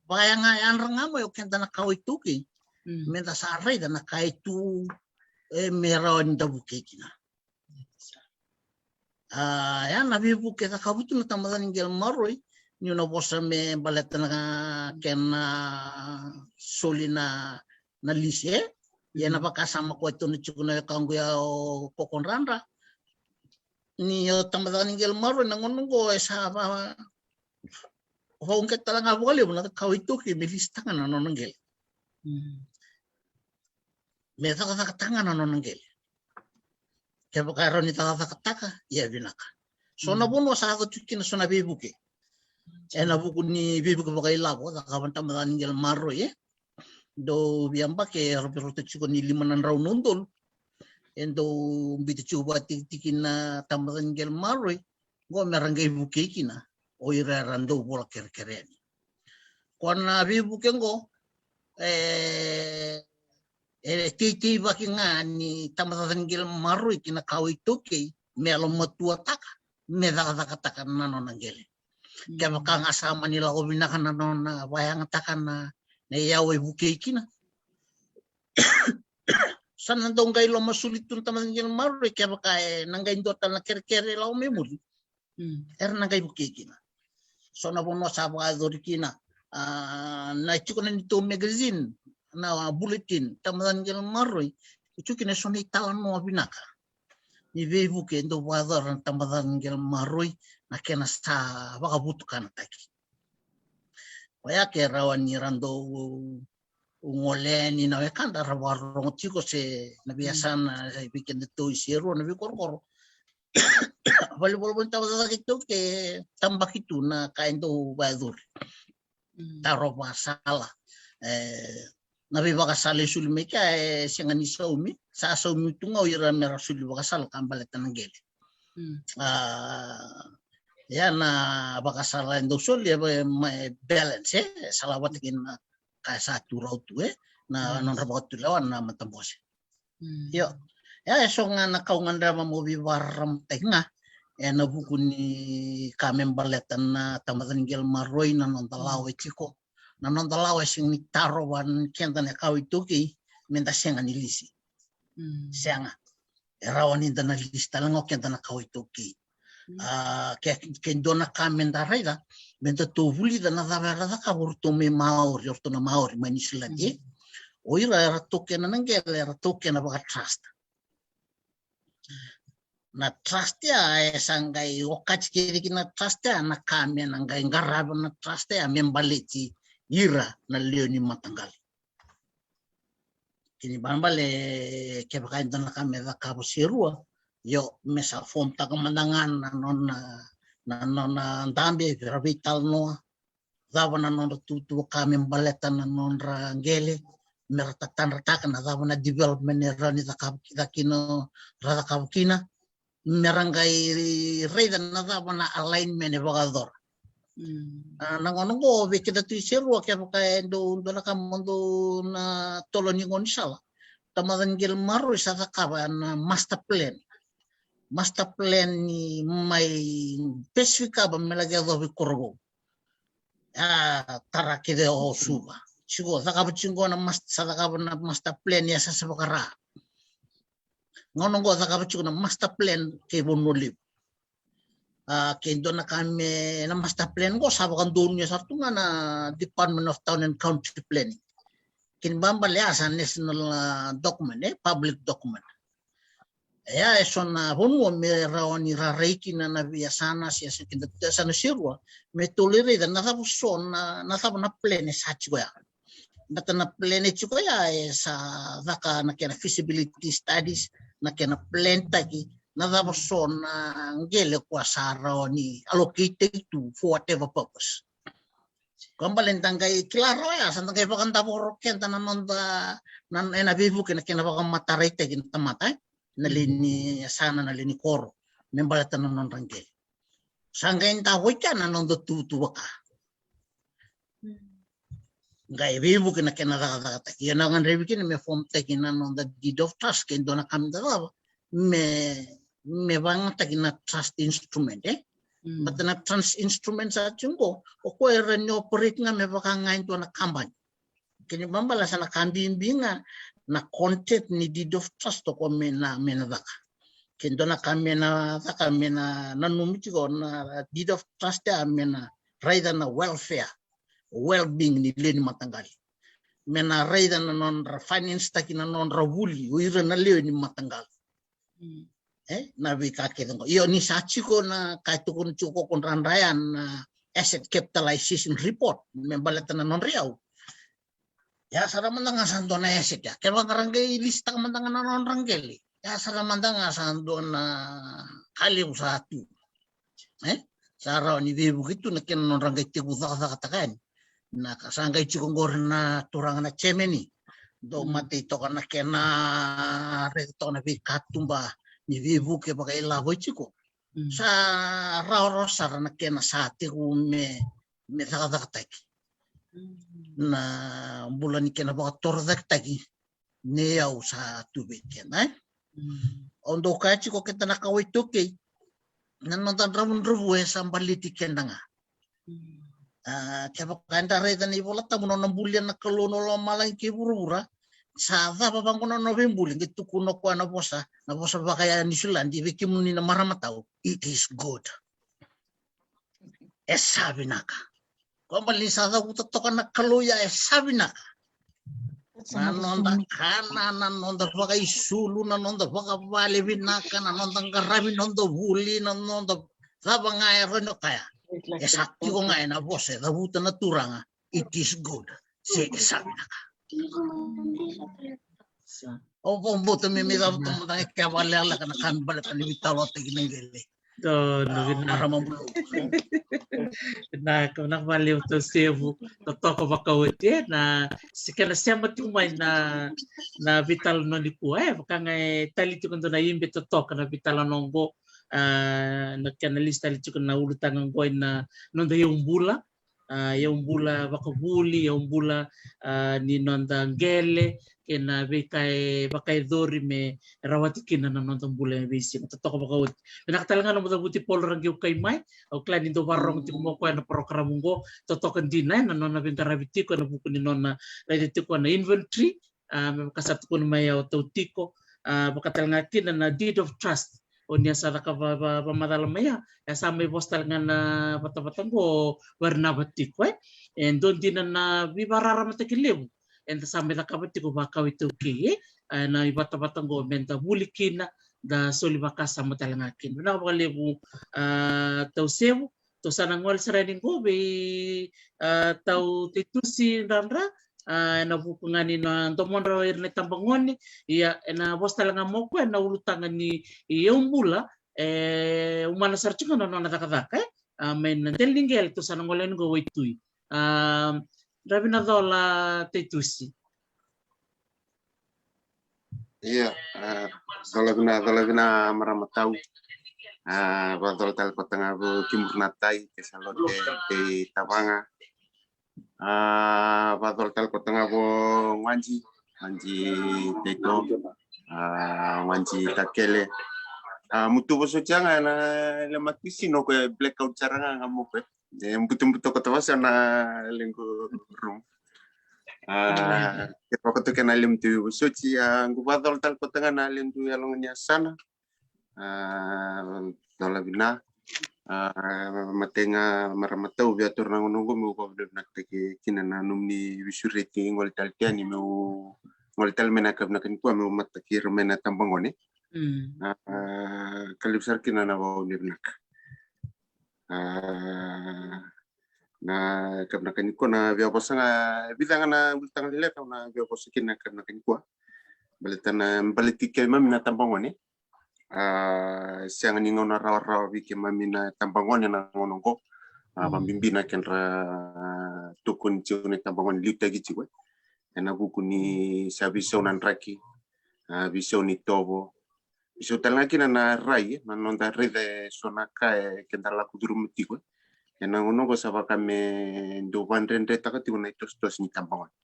vakayaga yadra ga mai o keda na kawa iTaukei. Mm. Me da sa raica na ka e tu, e, me rawa ni da vukei kina. A, ya na veivuke e cakava tu na tabacakacaka ni qele maroroi, niu na vosa me baleta na kena soli na, na lisi, e? Ia na vakasama koya e tukuna tiko na wekaqu ya o Kokodradra. Ni o tabacakacaka ni qele maroroi na gauna oqo e sa va, vauqeta tale ga vakalevu na kawa iTaukei me lisitaka na nona qele. Mm. Me cakacakataka ga na nona qele. Kevaka e rawa ni cakacakataka, ia vinaka. So na vanua sa yaco tiko kina so na veivuke. E na vuku ni veivuke vakailavo, cakava na tabacakacaka ni qele maroroi, e. Dau veiyabaki e rauta tiko ni lima na drau na udolu. E dau biuta tiko vakatikitiki na tabacakacaka ni qele maroroi. Oqo me ra qai vukei kina o ira era dau vola kerekere yani. Ko na veivuke oqo, e, e teitei vaki ga ni tabacakacaka ni qele maroroi ki na kawa iTaukei me yalomatuataka, me cakacakataka na nona qele. Mm. Kevaka ga sa mani lako vinaka na nona vakayagataka na, na iyau e vukei kina. Sa na dau qai lomasoli tu na tamata ni qele maroroi kevaka e na qai dua tale na kerekere e lako mai muri. Mm. Era na qai vukei kina. So na vanua sa vakayacori kina, a, na tiko na neitou magazine, na bulletin, tamata ni qele maroroi. E tiko kina e so na italanoa vinaka ni veivuke e dau vakayacora na tamata ni qele maroroi, na kena sa vakavotukanataki. Koya ke rawa ni ra dau gole yani na wekada ra vakarorogo tiko se na veiyasana, e, vei kedatou i Serua na veikorokoro. Valenivolavola ni tavacakacaka iTaukei e tabaki tu na ka e dau vakayacori. Mm. Taro vakasala. E, na veivakasala e soli mai kea e sega ni saumi, sa saumi tu ga o ira me ra soli vakasala ka baleta na qele. Mm. A, ia na vakasala e dau soli e, e balance, e, e sala vata kei na ka e sa tu rawa tu, e, na, mm, nodra vakatulewa na matabose. Mm. Io. Ia e so ga na ka au gadreva mo veivakararamataki ga ena vuku ni ka me baleta na tamata ni qele maroroi, na noda, mm, lawa e tiko. Na noda lawa e sega ni tarova keda na kawa iTaukei me da sega ni lisi. Mm. Sega. E rawa ni da na lisi tale ga o keda na kawa iTaukei. Mm. A, ke, ke dua na ka me da raica, me datou vulica na cava era cakava o ratou mai Maori, o ratou na Maori mai Niusiladi. Mm. O ira era taukena na qele, era taukena vaka trust. Na trust ya e sa qai okati kece kina na trust ya na ka me na qai qarava na trust ya me baleti ira na lewe ni mataqali. Kena ibalebale kevaka e dua na ka me cakava Serua, io, me sa form taka mada ga na nona, na nona dabe, vei ira veitalanoa, cava na nodra tuvatuva ka me baleta na nodra qele, me ra tatadrataka na cava na development e rawa ni cakava, cakava kina, ra cakava kina, me ra qai raica na cava na alignment e vakayacora. Mm. A, na gauna oqo vei kedatou i Serua kevaka e dau dua na ka mo dau na tolo ni gaunisala. Tamata ni qele maroroi sa cakava na master plan. Master plan ni mai Pacific Harbour me laki yacovi Korovou. A, tara kece o Suva. Tiko, cakava tiko na mas-, sa cakava na master plan ya sa sa vakara. Gauna oqo cakava tiko na master plan kei Vanua Levu. A, ke dua na ka me na master plan oqo sa vakadonuya sara tu ga na Department of Town and Country Planning. Kena ibalebale ya sa national, a, document, e, public document. E, ya e so na vanua me rawa ni ra rai kina na veiyasana, se, se keda, yasana Serua, me tou lai raica na cava so na, na cava na plan e sa tiko ya. Baleta na plan e tiko ya e sa caka na kena feasibility studies, na kena plan taki na cava so na qele koya sa rawa ni allocate taki tu for whatever purpose. Koya baleta da qai kila rawa ya, sa da qai vakadavora o keda na noda, na, ena veivuke na kena vakamataraitaki na tamata, e? Na lewe ni yasana, na lewe ni koro, me baleta na nodra qele. Sa qai davo i kea na noda tuvatuva ka. Mm. Qai veivuke na kena cakacakataki. Ia na gadrevi kina me form taki na noda deed of trust ke dua na ka me da cava. Me, me vagataki na trust instrument, e? Mm. Baleta na trust instrument sa tiko qo, o koya e rawa ni operate ga me vaka ga e dua na kabani. Kena ibalebale sa na ka bibi ga na content ni deed of trust o koya me na, me na caka. Ke dua na ka me na caka, me na nanumi tiko na deed of trust ya me na raica na welfare, well-being ni lewe ni mataqali. Me na raica na nodra finance taki na nodra vuli o ira na lewe ni mataqali. Mm. E, na veika kece qo. Io, ni sa tiko na ka e tukuni tiko ko dra dra ya na asset capitalization report me baleta na nodra iyau. Ya sara mada ga sa dua na asset ya. Kevaka ra qai lisitaka mada ga na nodra qele, ya sara mada ga sa dua na ka levu sa tu. E? Sa rawa ni veivuke tu na kena nodra qai tekivu cakacakataka yani. Na ka sa qai tiko qori na turaga na Germany. Dau, mm, matei toka na kena raica toka na veikatuba ni veivuke vakailavo e tiko. Mm. Sa rawarawa sara na kena sa tekivu me, me cakacakataki. Mm. Na bula ni kena vakatorocaketaki ni iyau sa tu vei keda, e? Mm. Au dau kaya tiko keda na kawa iTaukei, na noda dravudravua e sa baleti keda ga. Mm. A, kevaka eda raica na iVolatabu, nona bulia na Kalou na lomalagi kei vuravura, Sa cava vaqo na nona veibuli, qai tukuna o koya na vosa, na vosa vakaya Niusiladi vei kemuni na marama tau. It is good. E sa vinaka. Koya bale ni sa cavuta toka na Kalou ya, e sa vinaka. Na noda kana, na noda vakaisulu, na noda vakavale vinaka, na noda qaravi, noda vuli, na noda cava ga e rawa ni o kaya. E sa tiko ga ena vosa e cavuta na Turaga. It is good. Se e sa vinaka. Sa. O vakabauta me me cava toka mada ga e kea vakalekaleka na ka me baleta ni veitalanoataki na qele. Donu, vinaka. Marama bulu. Vinaka, vinaka vakalevu Tausevu. Totoka vakaoti, e, na se kena sema tiko mai na, na veitalanoa nikua, e, vaka ga e tali tiko dua na ibe totoka na veitalanoa oqo. A, na kena lesu tale tiko na ulutaga oqo ina noda iyaubula. A, iyaubula vakavuli, iyaubula, a, ni noda qele, kei na veika e vakayacori me rawati kina na noda bula e veisiga. Totoka vakaoti. Vinaka tale ga na nomu cavuti Paul Raqeukai mai. Au kila ni dau vakarorogo tiko mai o koya na parokaramu oqo. Totoka dina, e, na nona veiqaravi tiko ena vuku ni nona raica tiko na inventory. A, me vaka sa tukuna mai o Tau tiko, a, vaka tale ga kina na deed of trust. O ni a sa caka va, va, vamacala mai ya, e sa mai vosa tale ga na vatavata oqo o Varinava tiko, e. E dua dina na veivakararamataki levu eda sa mai cakava tiko vaka o iTaukei, e. A, na ivatavata oqo meda vuli kina, da soli vakasama tale ga kina. Vinaka vakalevu, a, Tausevu. Tou sa na gole sara yani qo vei, a, Tau Taitusi Dradra, a, ena vuku ga ni na domodra o ira na itabagone, ia ena vosa tale ga mai o koya ena ulutaga ni iyaubula, e umana sara tiko na nona cakacaka, e. A, mai na dela ni qele tou sa na gole yani qo waitui. A, dra vinacola Taitusi. Ia, a, cola vina, cola vina marama Tau. A, vacola tale koto ga vei kemuni na tai, kei Salote, kei Tavaga. A, vacola tale koto ga vei Gwaji, Gwaji Taito, a, Gwaji Takele. A, mutu vosoti ga ena le matusi no ko e blackout sara ga ga mo ko e. E butubutu koto vasa na lequ room. A, ke vakatoka na lemutu vosoti, a, qu vacola tale koto ga na ledu yaloga ni yasana. A, cola vina. A, matei ga marama Tau via toro na gauna oqo meu vakavinavinakataki kina na nomuni veisureti gole tale tu yani meu gole tale mai na ka vinaka nikua meu mataki ira mai na tabagone. Mm. A, ka levu sara kina na vakavinavinaka. A, na ka vinaka nikua na via vosa ga, vica ga na ulutaga lelevu na via vosa kina na ka vinaka nikua. Baleta na baleti keimami na tabagone. A, sega ni gauna rawarawa vei keimami na tabagone na gauna oqo. A, vabibi na kedra tokoni tiko na tabagone liutaki tiko, e. Ena vuku ni sa veisau na draki, a, veisau ni tovo, veisau tale ga kina na rai, e, na noda raica e so na ka e keda lako curuma tiko, e. Ena gauna oqo sa vaka me dau vadredretaka tiko na itosotoso ni tabagone.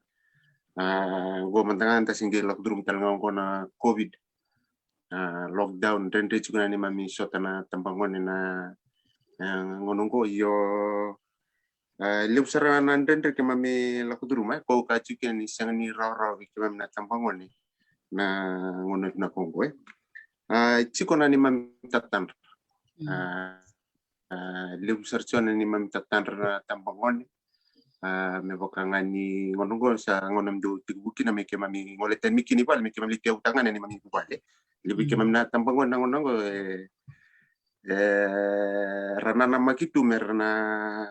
A, oqo mada ga da se qai lako curuma tale ga oqo na COVID. A, lockdown, dredre tiko na neimami sota na tabagone na, e, gauna oqo, io, a, levu sara na dredre keimami lako curuma, e, ko ka tiko kina ni sega ni rawarawa vei keimami na tabagone na gauna vinaka oqo, e. A, tiko na neimami tatadra. Mm. A, a, levu sara tiko na neimami tatadra na tabagone. A, me vaka ga ni gauna oqo sa gauna me dau tekivu kina me keimami gole tani mai kina i vale, me keimami lai tevuta ga na neimami vuvale. Levu keimami na tabagone na gauna oqo, e, e, ra nanamaki tu me ra na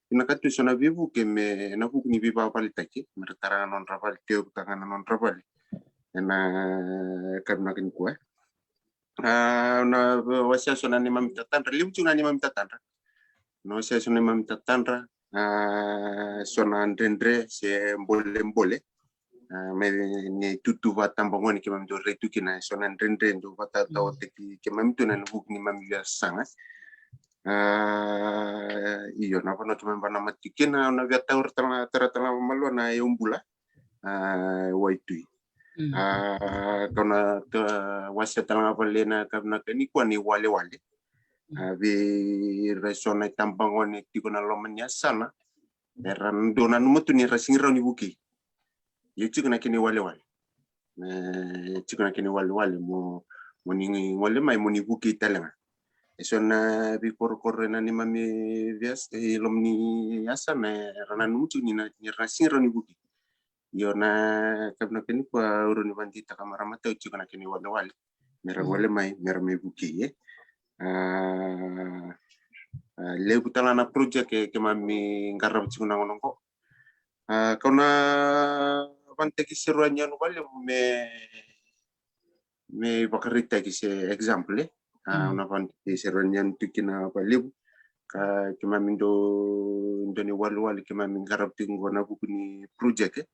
vinaka tu e so na veivuke me na vuku ni veivakavaletaki, me ra tara ga na nodra vale, tevuta ga na nodra vale. Ena ka vinaka nikua, e. A, na wasea so na neimami tatadra, levu tiko na neimami tatadra. Na wasea so na neimami tatadra, a, so na dredre se bolebole. A, me ni tutu vakatabagone keimami dau rai tu kina, so na dredre dau vakatawataki keimami tu na vuku ni neimami via saga. A, io, na vanua keimami vanamata tiko kina, na via taura tale, tara tale ga malua na iyaubula. A, waitui. Mm. A, kau na, ka, wasea tale ga vale na ka vinaka nikua ni walewale. Mm. A, vei ira e so na itabagone tiko na loma ni yasana, era dau nanuma tu ni ra sega ni rawa ni vukei. Ia tiko na kena iwalewale. E tiko na kena iwalewale mo, mo ni gole mai mo ni vukei tale ga. E so na veikorokoro ena neimami veiyasa, e loma ni yasana era nanuma tiko ni na, ni ra na sega ni rawa ni vukei. Io, na ka vinaka nikua au rawa ni vakadeitaka, marama tau, tiko na kena iwalewale me ra gole mai me ra mai vukei, e. A, a, levu tale ga na project e keimami qarava tiko na gauna oqo. A, kau na vanataki Serua ni yanu vakalevu me, me ivakaraitaki se example, e. A, au na vanataki Serua ni yanu tu kina vakalevu. Ka keimami dau, dau ni walewale keimami qarava tiko qo ena vuku ni project, e.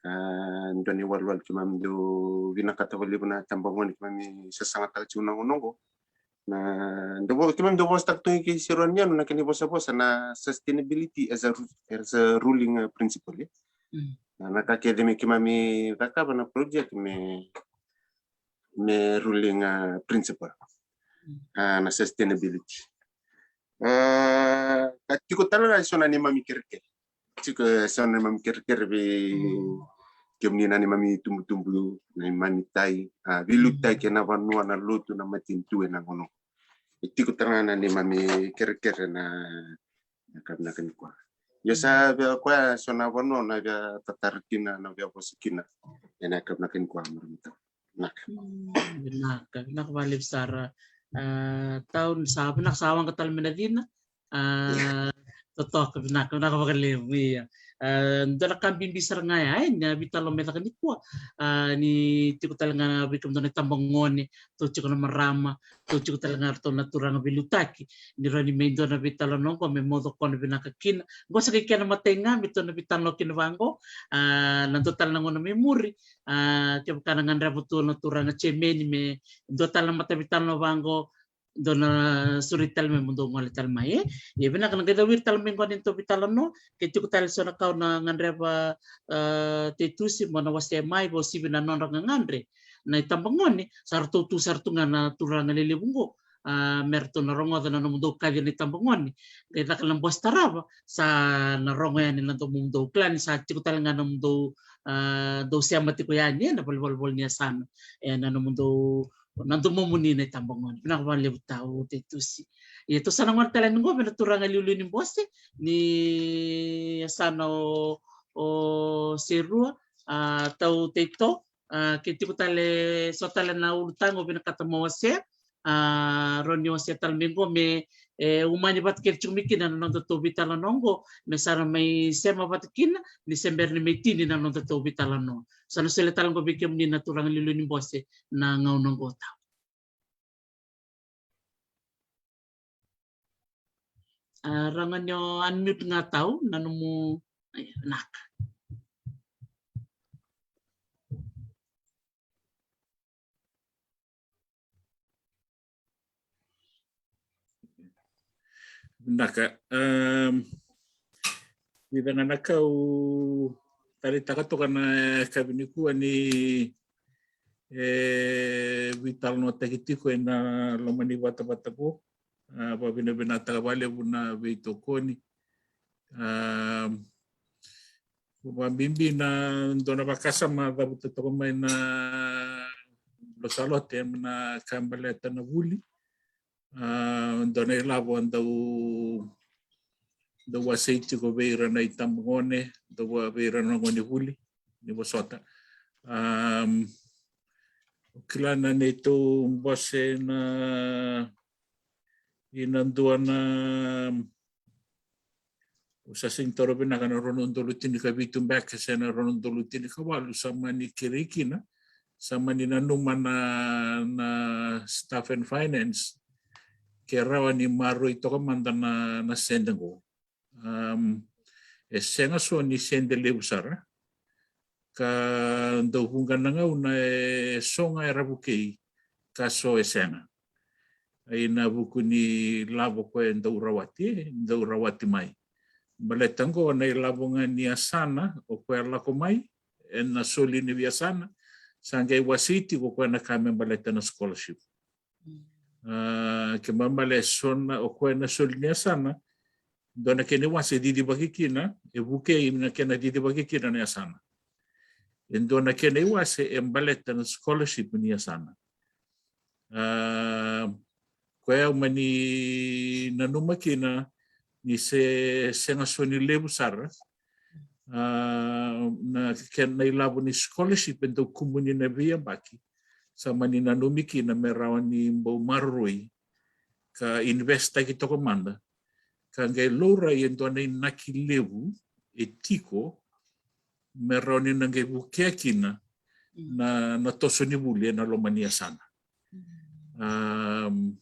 A, dau ni walewale keimami dau vinakata vakalevu na itabagone keimami sasagataka tiko na gauna oqo. Na, dau vo-, keimami dau vosataka tu ga kei Serua ni yanu na kena ivosavosa na sustainability as a ru-, as a ruling, uh, principle, e. Na, na ka kece me keimami cakava na project me, me ruling, uh, principle. A, na sustainability. A, ka tiko tale ga e so na neimami kerekere. Tiko e so na neimami kerekere vei kemuni na neimami tubutubu, na neimami tai, a, veiliutaki ena vanua, na lotu, na matanitu ena gauna oqo. E tiko tale ga na neimami kerekere na, na ka vinaka nikua. Io, sa via koya so na vanua na via tatara kina, na via vosa kina ena ka vinaka nikua, marama tau. Vinaka. Mm, vinaka, vinaka vakalevu sara. A, tau ni sa vinaka, sa waqa tale mai na cina. A, totoka, vinaka, vinaka vakalevu, ia. A, dua na ka bibi sara ga ya, e, ni a veitalanoa me caka nikua. A, ni tiko tale ga vei kemudou na itabagone, tou tiko na marama, tou tiko tale ga ratou na turaga veiliutaki. Ni rawa ni mai dua na veitalanoa oqo me moce kona vinaka kina. Qo sa kai kena matai ga me tou na veitalanoa kina vaqo. A, na dua tale na gauna mai muri. A, kevaka na gadreva tu na turaga chairman me dua tale na mataveitalo vaqo, dou na sureti tale mai mo dou gole tale mai, e. Ia vinaka, na qai cau ira tale mai qo na neitou veitalanoa, ke tiko tale so na ka o na gadreva, a, Tetusi, mo na wasea mai, vakauasivi na nodra gagadre na itabagone, sa ratou tu sara tu ga na turaga lelevu qo. A, me ratou na rogoca na nomudou kaci na itabagone. Qai caka na bose tarava, sa na rogo yani na domomudou, kila ni sa tiko tale ga na nomudou, a, dou sema tiko yani ena valenivolavola ni yasana, ena nomudou, na domomuni na itabagone. Vinaka vakalevu tau Tetusi. Ia tou sa na gole tale yani qo vei na turaga liuliu ni bose ni yasana o, o Serua, a, tau Teito. A, ke tiko tale so tale na ulutaga o vinakata mo wasea, a, rawa ni wasea tale mai qo me, e, umani vata kece tiko mai kina na nodatou veitalanoa qo, me sa na mai sema vata kina ni se bera ni mai tini na nodatou veitalanoa. Sa na solia tale qo vei kemuni na turaga liuliu ni bose na gauna qo tau. A, rawa ga ni o unmute ga tau na nomu, io, vinaka. Vinaka. Em, vica ga na ka au taleitaka toka na yakavi nikua ni, e, veitalanoataki tiko ena loma ni vatavata qo. A, vakavinavinakataka vakalevu na veitokoni. A, vakabibi na dua na vakasama cavuta toka mai na Losalote, na ka baleta na vuli. A, dua na ilavo dau, dau wasei tiko vei ira na itabagone, dau wa-, vei ira na gone vuli ni vosota. Am, o kila na neitou bose na, ina dua na, au sa sega ni taura vinaka, na rua na udolu tinikavitu beka se na rua na udolu tinikawalu, sa mani kerei kina, sa mani nanuma na, na staff and finance ke rawa ni maroroi toka mada na, na sede qo. Am, e sega so ni sede levu sara, ka dau vuqa na gauna e so ga era vukei, ka so e sega. Ina vuku ni lavo koya e dau rawati, e dau rawati mai. Baleta qo na ilavo ga ni yasana o koya lako mai, ena soli ni veiyasana, sa qai wasei tiko o koya na ka me baleta na scholarship. A, ke mamale so na, o koya na soli ni yasana, dua na kena iwase e cicivaki kina, e vukei na kena cicivaki kina na yasana. E dua na kena iwase e baleta na scholarship ni yasana. A, koya au mani nanuma kina ni se sega so ni levu sara, a, na kena ilavo ni scholarship e dau kumuni na veiyabaki. Sa mani nanumi kina me rawa ni bau maroroi ka invest taki toka mada, ka qai laurai e dua na inaki levu e tiko me rawa ni na qai vukea kina na, na toso ni vuli ena loma ni yasana. Um,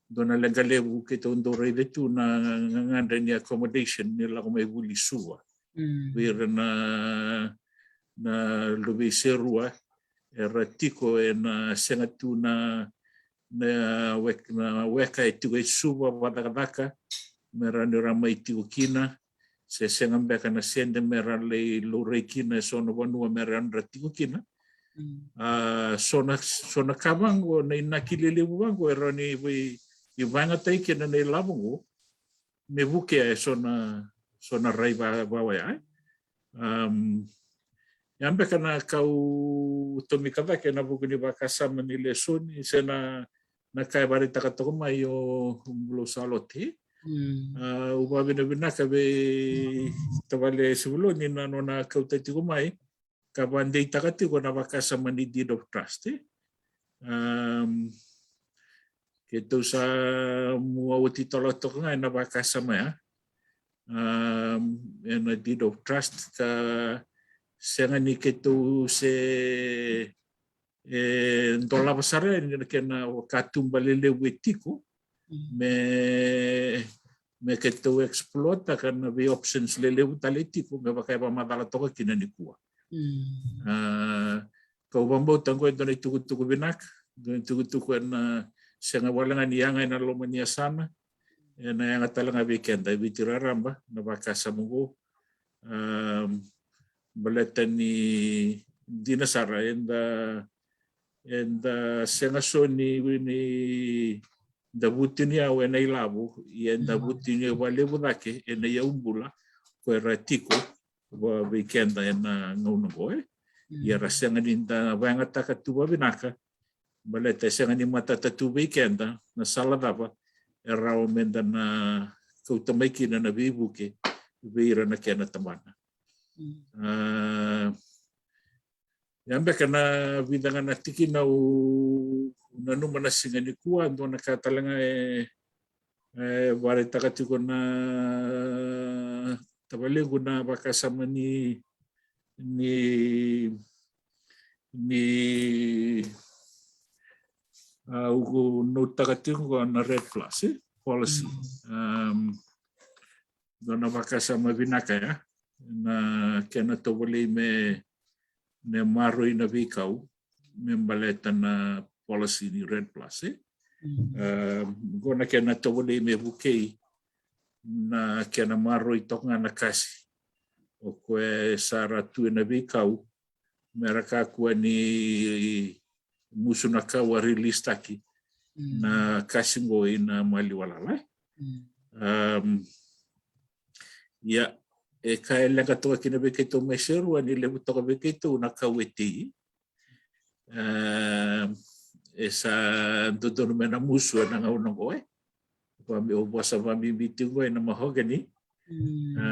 dua na leqa levu keitou dau raica tu na gagadre ni accommodation ni lako mai vuli Suva. Vei ira na, na luvei Serua era tiko ena sega tu na, na wek-, na weka e tiko e Suva vakacakacaka me ra ni ra mai tiko kina, se sega beka na sede me ra lai laurai kina e so na vanua me ra ni ra tiko kina. A, so na, so na ka vaqo, na inaki lelevu vaqo e rawa ni vei, ni vakayagataki kina na ilavo qo me vukea e so na, so na rai va, vawaya, e. Um, ia beka na kau tomika cake ena vuku ni vakasama ni lesoni se na, na ka e vakaraitaka toka mai o Bulou Salote. A, au vakavinavinaka vei tavale Sevuloni na nona kauta tiko mai ka vakadeitaka tiko na vakasama ni deed of trust, e. Um, keitou sa mua oti tale toka ga ena vakasama ya, um, ena deed of trust ka sega ni keitou se, e, dolava sara yani na kena katuba lelevu e tiko me, me keitou explore taka na vei options lelevu tale e tiko me vaka e vakamacala toka kina nikua. A, kau vakabauta qo e dua na itukutuku vinaka, dua na itukutuku ena sega wale ga ni yaga ena loma ni yasana, ena yaga tale ga vei keda e Viti raraba na vakasama qo. Um, baleta ni dina sara eda, eda sega so ni, ni da vutuniyau ena ilavo, ia eda vutuniyau vakalevu cake ena iyaubula ko era tiko vei keda ena gauna qo, e. Ia ra sega ni da vakayagataka tu vakavinaka, baleta e sega ni matata tu vei keda na sala cava e rawa meda na kauta mai kina na veivuke vei ira na kena tabana. A, ia beka na vica ga na tikina au nanuma na siga nikua, dua na ka tale ga e, e vakaraitaka tiko na tavalequ na vakasama ni, ni, ni, a, au note taka tiko qo na Red Plus, e, policy. Um, dua na vakasama vinaka ya na kena tovolei me, me maroroi na veikau me baleta na policy ni Red Plus, e. Um, qo na kena tovolei me vukei na kena maroroi toka ga na kasi o koya e sa ra tu ena veikau me ra kakua ni musu na kau a release taki na kasi qo ina maliwa lala, e. Um, ia, e ka e leqa toka kina vei keitou mai Serua ni levu toka vei keitou na kau e tei. Um, e sa dodonu me na musu ena gauna qo, e. Au vosa vakabibi tiko qo ena mahogany. A,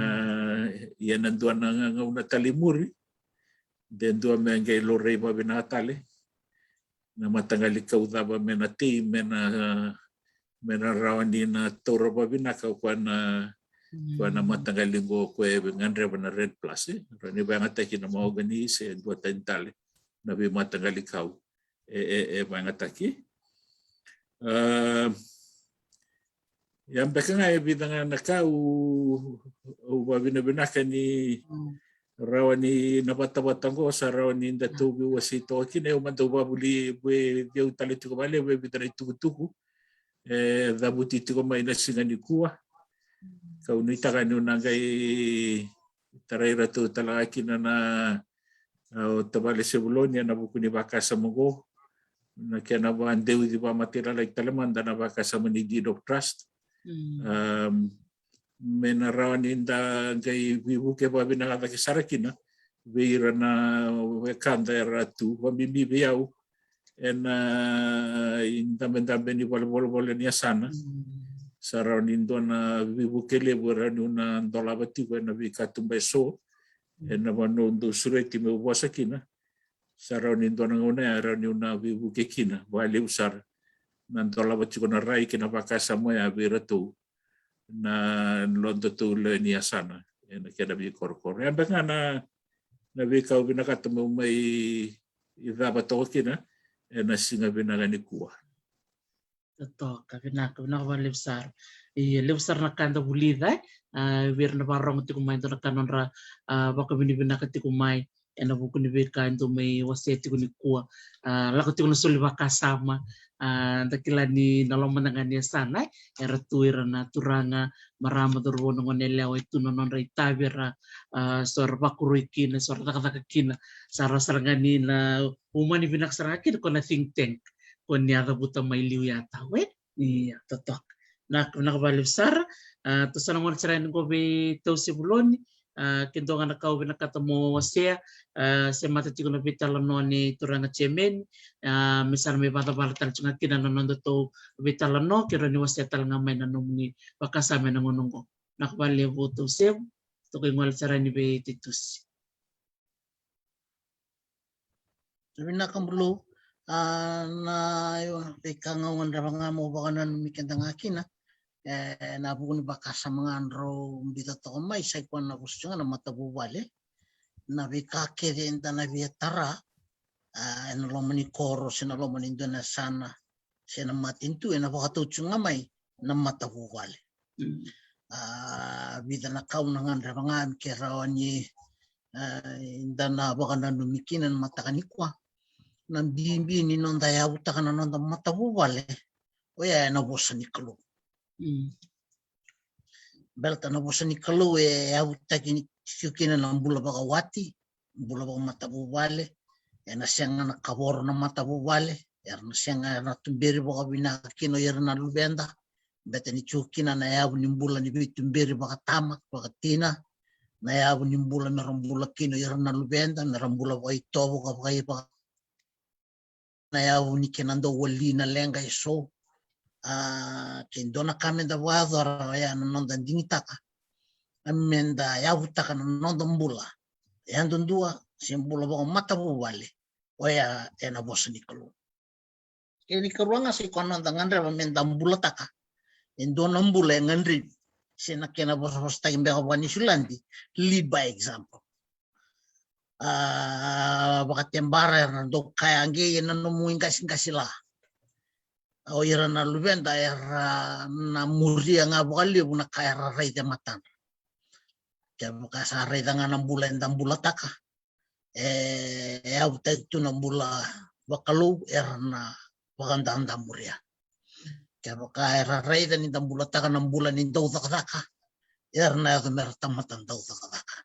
ia na dua na gauna tale i muri, de dua me qai laurai vakavinaka tale na mataqali kau cava me na tei, me na, me na rawa ni na taura vakavinaka o koya na, koya na mataqali qo o koya e gadreva na Red Plus, e. Rawa ni vakayagataki na mahogany se dua tani tale na veimataqali kau e, e, e vakayagataki. A, ia beka ga e vica ga na ka au, au vakavinavinaka ni rawa ni na vatavata qo sa rawa ni da tauvi wasei toka kina. Au mada au vakavuli vei au tale tiko vakalevu e vica na itukutuku e cavuti tiko mai na siga nikua. Kau nuitaka niu na qai tarai iratou tale ga kina na, a, o tavale Sevuloni ena vuku ni vakasama qo, na kena vakadeuci vakamatailalai tale mada na vakasama ni deed of trust. Um, me na rawa ni da qai veivuke vakavinaka cake sara kina vei ira na wekada era tu, vabibi vei au ena idabedabe ni valenivolavola ni yasana. Sa rawa ni dua na veivuke levu e rawa niu na dolava tiko ena veikatuba eso ena vanua dou sureti meu vosa kina. Sa rawa ni dua na gauna ya e rawa niu na veivuke kina vakalevu sara, na dolava tiko na rai kei na vakasama ya vei iratou na nodatou lewe ni yasana ena kena veikorokoro. Ya beka ga na, na veika au vinakata meu mai cava toka kina ena siga vinaka nikua. Totoka, vinaka, vinaka vakalevu sara. Ia, levu sara na ka da vulica, e, a, vei ira na vakarogo tiko mai, dua na ka nodra, a, vakavinavinaka tiko mai ena vuku ni veika e dau mai wasea tiko nikua. A, lako tiko na soli vakasama, a, da kila ni na loma ga ni yasana, e, era tu ira na turaga, marama, cauravou, na goneyalewa, e tu na nodra itavi era, a, so era vakoroi kina, so era cakacaka kina. Sa rawa sara ga ni na umani vinaka sara ga kina ko na think tank ko ni a cavuta mai liu ya tau, e? Ia, totoka. Vinaka, vinaka vakalevu sara. A, tou sa na gole sara yani qo vei Tau Sevuloni. A, ke dua ga na ka o vinakata mo wasea, a, se mata tiko na veitalanoa ni turaga chairman, a, me sa na mai vakacavala tale tiko ga kina na nodatou veitalanoa, ke rawa ni wasea tale ga mai na nomuni vakasama ena gauna qo. Vinaka vakalevu Tau Sevu, toka i gole sara yani vei Titusi. Vinaka Bulou. A, na veika ga au gadreva ga mo vakananumi keda ga kina, e, na vuku ni vakasama ga drau biuta toka mai, sa i koya na vosa tiko ga na matavuvale. Na veika kece eda na via tara, a, ena loma ni koro se na loma ni dua na yasana se na matanitu, ena vakatau tiko ga mai na matavuvale. A, vica na ka au na gadreva ga me ke rawa ni, a, da na vakananumi kina na mataka nikua. Na bibi ni noda yavutaka na noda matavuvale, oya ena vosa ni Kalou. Baleta na vosa ni Kalou e yavutaki ni tiko kina na bula vakawati, bula vakamatavuvale. Ena sega na kavoro na matavuvale, era na sega, era na tuberi vakavinaka kina o ira na luveda. Baleta ni tiko kina na yavu ni bula ni veituberi vakatama, vakatina, na yavu ni bula mera bula kina o ira na luveda, mera bula vakaitovo ka vakaivaka, na yavu ni kena dau wali na leqa eso. A, ke dua na ka meda vakayacora, oya na noda digitaka, a, meda yavutaka na noda bula yadudua se bula vakamatavuvale, oya ena vosa ni Kalou. Kena ikarua ga sa i koya na noda gadreva meda bulataka e dua na bula e gadrevi, se na kena vosavosataki beka vakaNiusiladi, lead by example. A, vakatebara era dau kaya, qai ena nomu iqasiqasi la. O ira na luveda era na muria ga vakalevu na ka era raica e matadra. Kevaka sa raica ga na bula eda bulataka, e, e yavutaki tu na bula vakalou, era na vakadadamuria. Kevaka era raica ni da bulataka na bula ni daucakacaka, era na yaco mera tamata daucakacaka.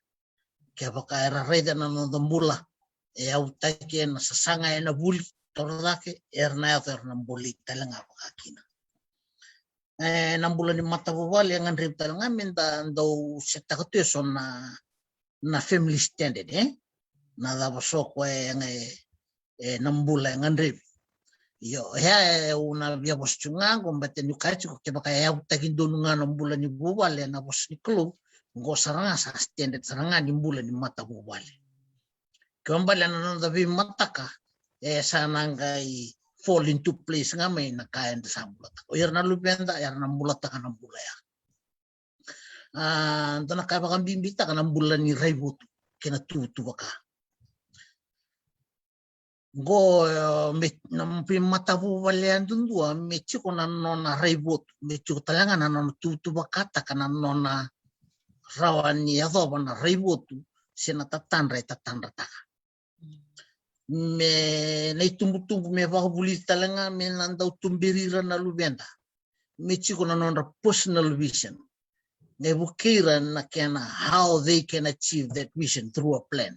Kevaka era raica na noda bula e yavutaki ena sasaga, ena vuli torocake, era na yaco era na bolei tale ga vakakina. E, na bula ni matavuvale e gadrevi tale ga meda dau setaka tu eso na, na family standard, e? Na cava so koya e, e, na bula e gadrevi. Io, oya e, au na via vosa tu ga qo, baleta niu kaya tiko, kevaka e yavutaki donu ga na bula ni vuvale ena vosa ni Kalou, qo sara ga sa standard sara ga ni bula ni matavuvale. Kena ibalebale na noda veimataka, e, sa na qai fall into place ga mai na ka eda sa bulataka. O ira na luveda era na bulataka na bula ya. A, dua na ka e vakabibitaka na bula ni raivotu kei na tuvatuva ka. Qo, e, me, na veimatavuvale yadudua, me tiko na nona raivotu, me tiko tale ga na nona tuvatuvataka, na nona rawa ni yacova na raivotu se na tatadra e tatadrataka. Me na itubutubu me vakavulici tale ga, me na dau tuberi ira na luveda, me tiko na nodra personal vision. Qai vukei ira na kena how they can achieve that vision through a plan.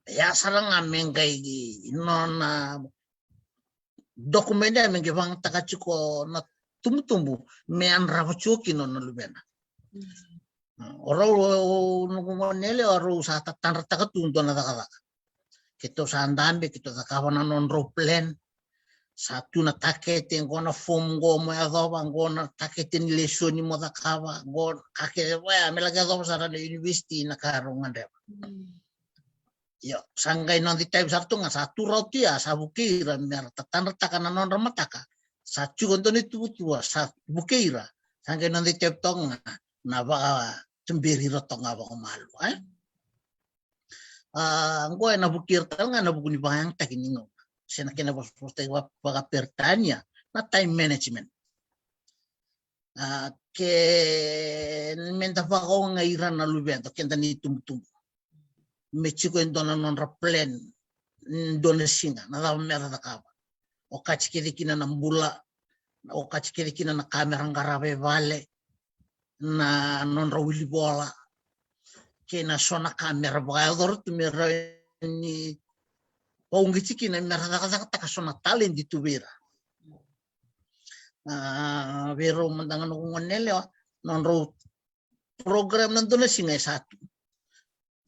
Ya sara ga me qai nona document ya me qai vagataka tiko na tubutubu me yadrava tiko kina na luveda. O rau, o noqu gone yalewa, o rau sa tatadrataka tu dua na cakacaka. Keitou sa dabe, keitou cakava na nodrau plan. Sa tu na takete, qo na form qo mo yacova, qo na takete ni lesoni mo cakava, qo na takete, vaya, me laki yacova sara na university na ka rau gadreva. Io, sa qai noda itavi sara tu ga, sa tu rau tu ya, sa vukei ira me ra tatadrataka na nodra mataka. Sa tiko dua na ituvatuva, sa vukei ira. Sa qai noda itavi toka ga na vakatuberi ira toka ga vakamalua, e? A, qo ena vukei ira tale ga ena vuku ni vakayagataki ni gauna. Se na kena vosavosataki vakaperitania na time management. A, ke meda vakaogai ira na luveda, keda na itubutubu. Me tiko e dua na nodra plan, dua na siga, na cava mera cakava. Okati kece kina na bula, okati kece kina na ka mera qarava e vale, na nodra wilivola, kei na so na ka mera vakayacora tu mera ni vauqeti kina mera cakacakataka so na taledi tu vei ira. A, vei rau mada ga noqu gone yalewa, nodrau program na dua na siga e sa tu.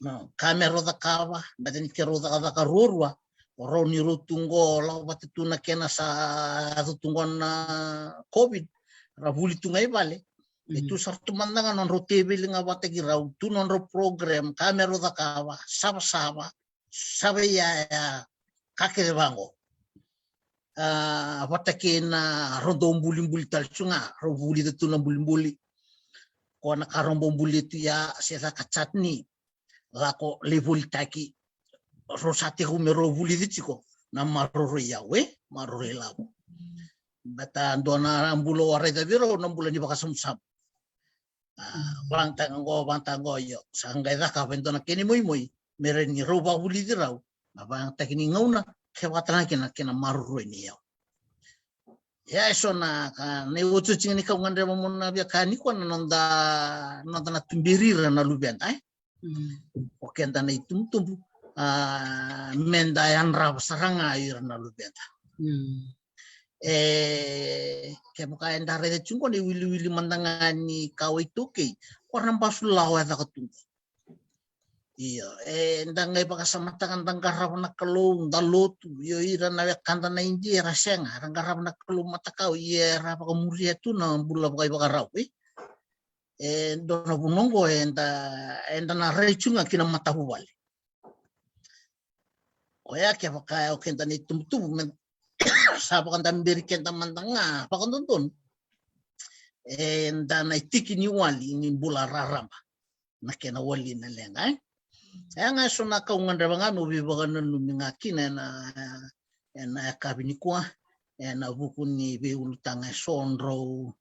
Na ka me rau cakava, baleta ni keirau cakacaka ruarua, o rau ni rau tu qo, lako vata tu na kena sa yaco tu qo na COVID, ra vuli tu ga i vale. E tu sara tu mada ga nodrau teveli ga vata kei rau, tu nodrau program, ka me rau cakava, savasava, sava iyaya, ka kece vaqo. A, vata kei na rau dau bulibuli tale tu ga, rau vulica tu na bulibuli. Ko na ka rau bau buli tu ya, se caka chutney, lako lai volitaki. Rau sa tekivu me rau vulica tiko na maroroi yau, e? Maroroi lavo. Baleta dua na bula au a raica vei rau na bula ni vakasabusabu. A, vakayagataka qo, vakayagataka qo, io. Sa qai cakava e dua na kena imoimoi me rawa ni rau vakavulici rau na vakayagataki ni gauna, kevaka tale ga kina na kena maroroi ni yau. Ia, e so na ka, na iotioti ga ni ka au gadreva mo na via kaya nikua na noda, noda na tuberi ira na luveda, e? O keda na itubutubu, a, meda yadrava sara ga ira na luveda. E, kevaka eda raica tiko qo na iwiliwili mada ga ni kawa iTaukei, ko ra basu lawa e caka tu qo. Io, eda qai vakasamataka da qarava na Kalou, da lotu, io ira na wekada na Idia era sega, era qarava na Kalou matakau, ia era vakamuria tu na bula vakaivakarau, e. E dua na vuna oqo eda, eda na rai tu ga ki na matavuvale. Oya kevaka o keda na itubutubu me sa vakadaberi keda mada ga vakadodonu, eda na itiki ni wali ni bula raraba, na kena wali na leqa, e. E ga e so na ka au gadreva ga meu veivakananumi ga kina ena, ena yakavi nikua, ena vuku ni veiulutaga e so drau,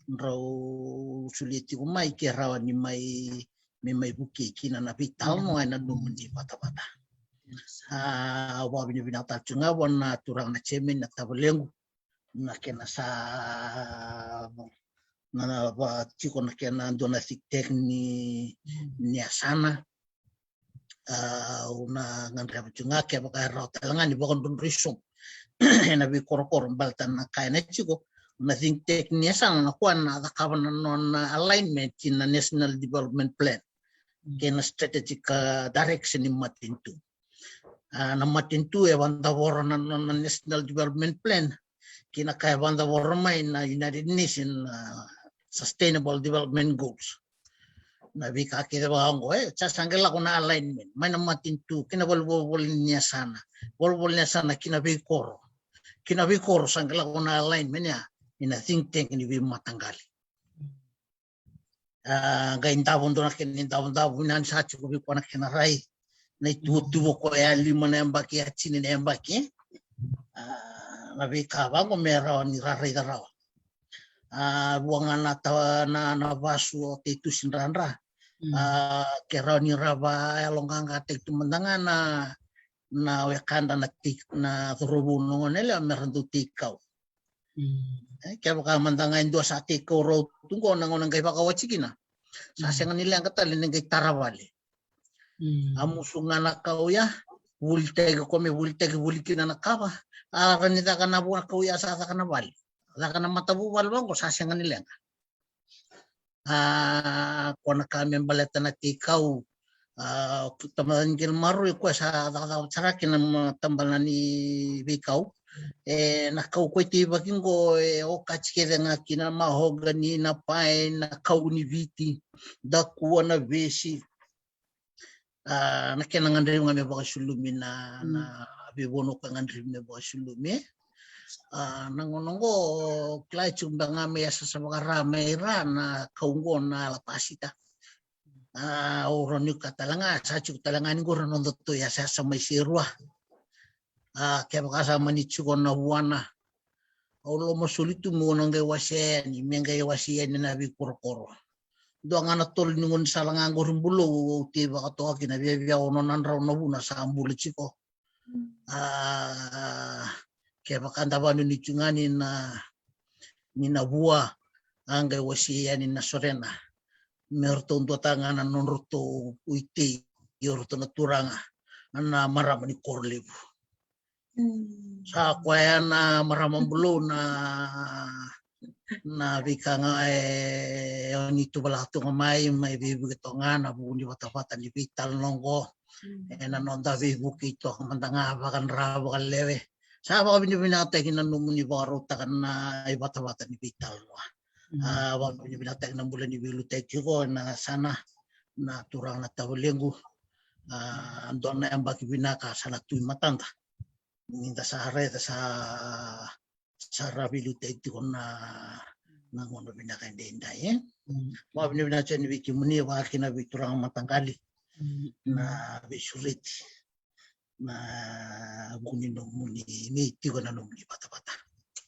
drau solia tiko mai ke rawa ni mai, me mai vukei kina na veitalanoa ena nomuni vatavata. A, au vakavinavinaka tale tu ga vua na turaga na chairman na tavalequ, na kena sa, na, na va tiko na kena dua na think tank ni, ni yasana. A, au na gadreva tu ga kevaka e rawa tale ga ni vakadrodroi sobu ena veikorokoro baleta na ka ena tiko na think tank ni yasana na koya na cakava na nona alignment ki na National Development Plan kei na strategic, a, direction ni matanitu. A, na matanitu e vadavora na nona National Development Plan ki na ka e vadavora mai na United Nations, a, Sustainable Development Goals. Na veika kece vaka oqo, e, sa, sa qai lako na alignment mai na matanitu ki na vale, vale, vale ni yasana, vale, vale ni yasana ki na veikoro, ki na veikoro sa qai lako na alignment ya ina think tank ni veimataqali. A, qai davo dua na kena idavodavo, vinaka ni sa tiko vei koya na kena rai. Na ituvatuva koya e lima na yabaki, e tini na yabaki, e. A, na veika vaqo me rawa ni ra raica rawa. A, vua ga na ta, na, na vasu o Teitusi Dradra. A, ke rawa ni ra vayaloqaqataki tu mada ga na, na wekada na tei, na cauravou, na gone yalewa me ra dau teikau. E, kevaka mada ga e dua sa teikau rau tu qo na gauna qai vakawati kina, sa sega ni leqa tale ni qai tara vale. A musu ga na kau ya, volitaki ko me volitaki voli kina na kava. A rawa ni caka na vua na kau ya sa caka na vale. Caka na matavuvale vaqo sa sega ni leqa. A, ko na ka me baleta na teikau. A, o tamata ni qele maroroi koya sa cakacaka sara kina na tabana ni veikau. E, na kau koya e teivaki qo e okati kece ga kina na mahogany, na pine, na kau ni Viti, dakua, na vesi. A, na kena gadrevi ga me vakasulumi na, na veivanua ka gadrevi me vakasulumi. A, na gauna oqo kila e tiko beka ga mai yasayasa vaka-Ra mai Ra na kau oqo na alapasita. A, au rawa ni kaya tale ga sa tiko tale ga ni qori na noda tou yasayasa mai Serua. A, kevaka sa mani tiko na vuana, au lomasoli tu meu na qai wasea yani, me qai wasei yani na veikorokoro. Dua ga na tolo ni gaunisala ga qori Bulou au teivaka toka kina, viavia ono na drau na vuna sa bula tiko. A, kevaka da vanuinui tu ga ni na, ni na vua, a qai wasei yani na sorena me ratou duataka ga na nodratou itei, o ratou na turaga na marama ni koro levu. Sa koya na marama Bulou na, na veika ga e, o ni tuvalaka tu ga mai, mai veivuke toka ga na vuku ni vatavata ni veitalanoa oqo. E na noda veivuke toka mada ga vakadra vakalewe. Sa vakavinavinakataki na nomuni vakarautaka na ivatavata ni veitalanoa. A, vakavinavinakataki na bula ni veiliutaki tiko na sana, na turaga na tavalequ. A, dua na yabaki vinaka sa na tu i matada. Ni da sa raica sa, sa ra veiliutaki tiko na, na gauna vinaka edaidai, e. Vakavinavinaka tiko yani vei kemuni vaka kina vei turaga mataqali na veisureti. Na vuku ni nomuni, ni tiko na nomuni vatavata.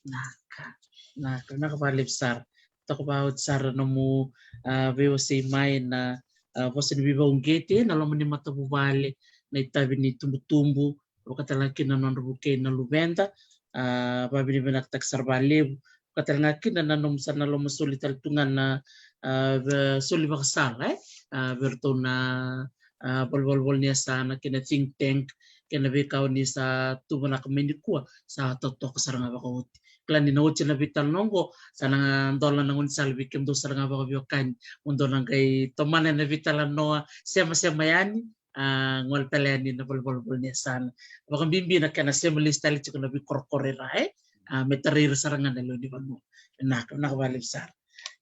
Naka, naka, naka vakalevu sara. Toka vakaoti sara nomu, a, veiwasei mai na, a, vosa ni veivakauqeti, na loma ni matavuvale, na itavi ni tubutubu, vakatalega kina na nodra vukei na luveda, a, vakavinavinakataki sara vakalevu, vakatalega kina na nomu sa na lomasoli tale tu ga na, a, ve-, soli vakasala, e, a, vei ratou na, a, volivolivoli ni yasana kei na think tank, kei na veika o ni sa tuvanaka mai nikua, sa totoka sara ga vakaoti. Kila ni na oti na veitalanoa oqo, sa na dola na gaunisala vei kemudou sara ga vakaveiwekani, mo dou na qai tomana na veitalanoa semasema yani, a, gole tale yani na volivolivoli ni yasana. Vakabibi na kena sema lesu tale tiko na veikorokoro i Ra, e. A, me tarai ira sara ga na lewe ni vanua. Vinaka, vinaka vakalevu sara.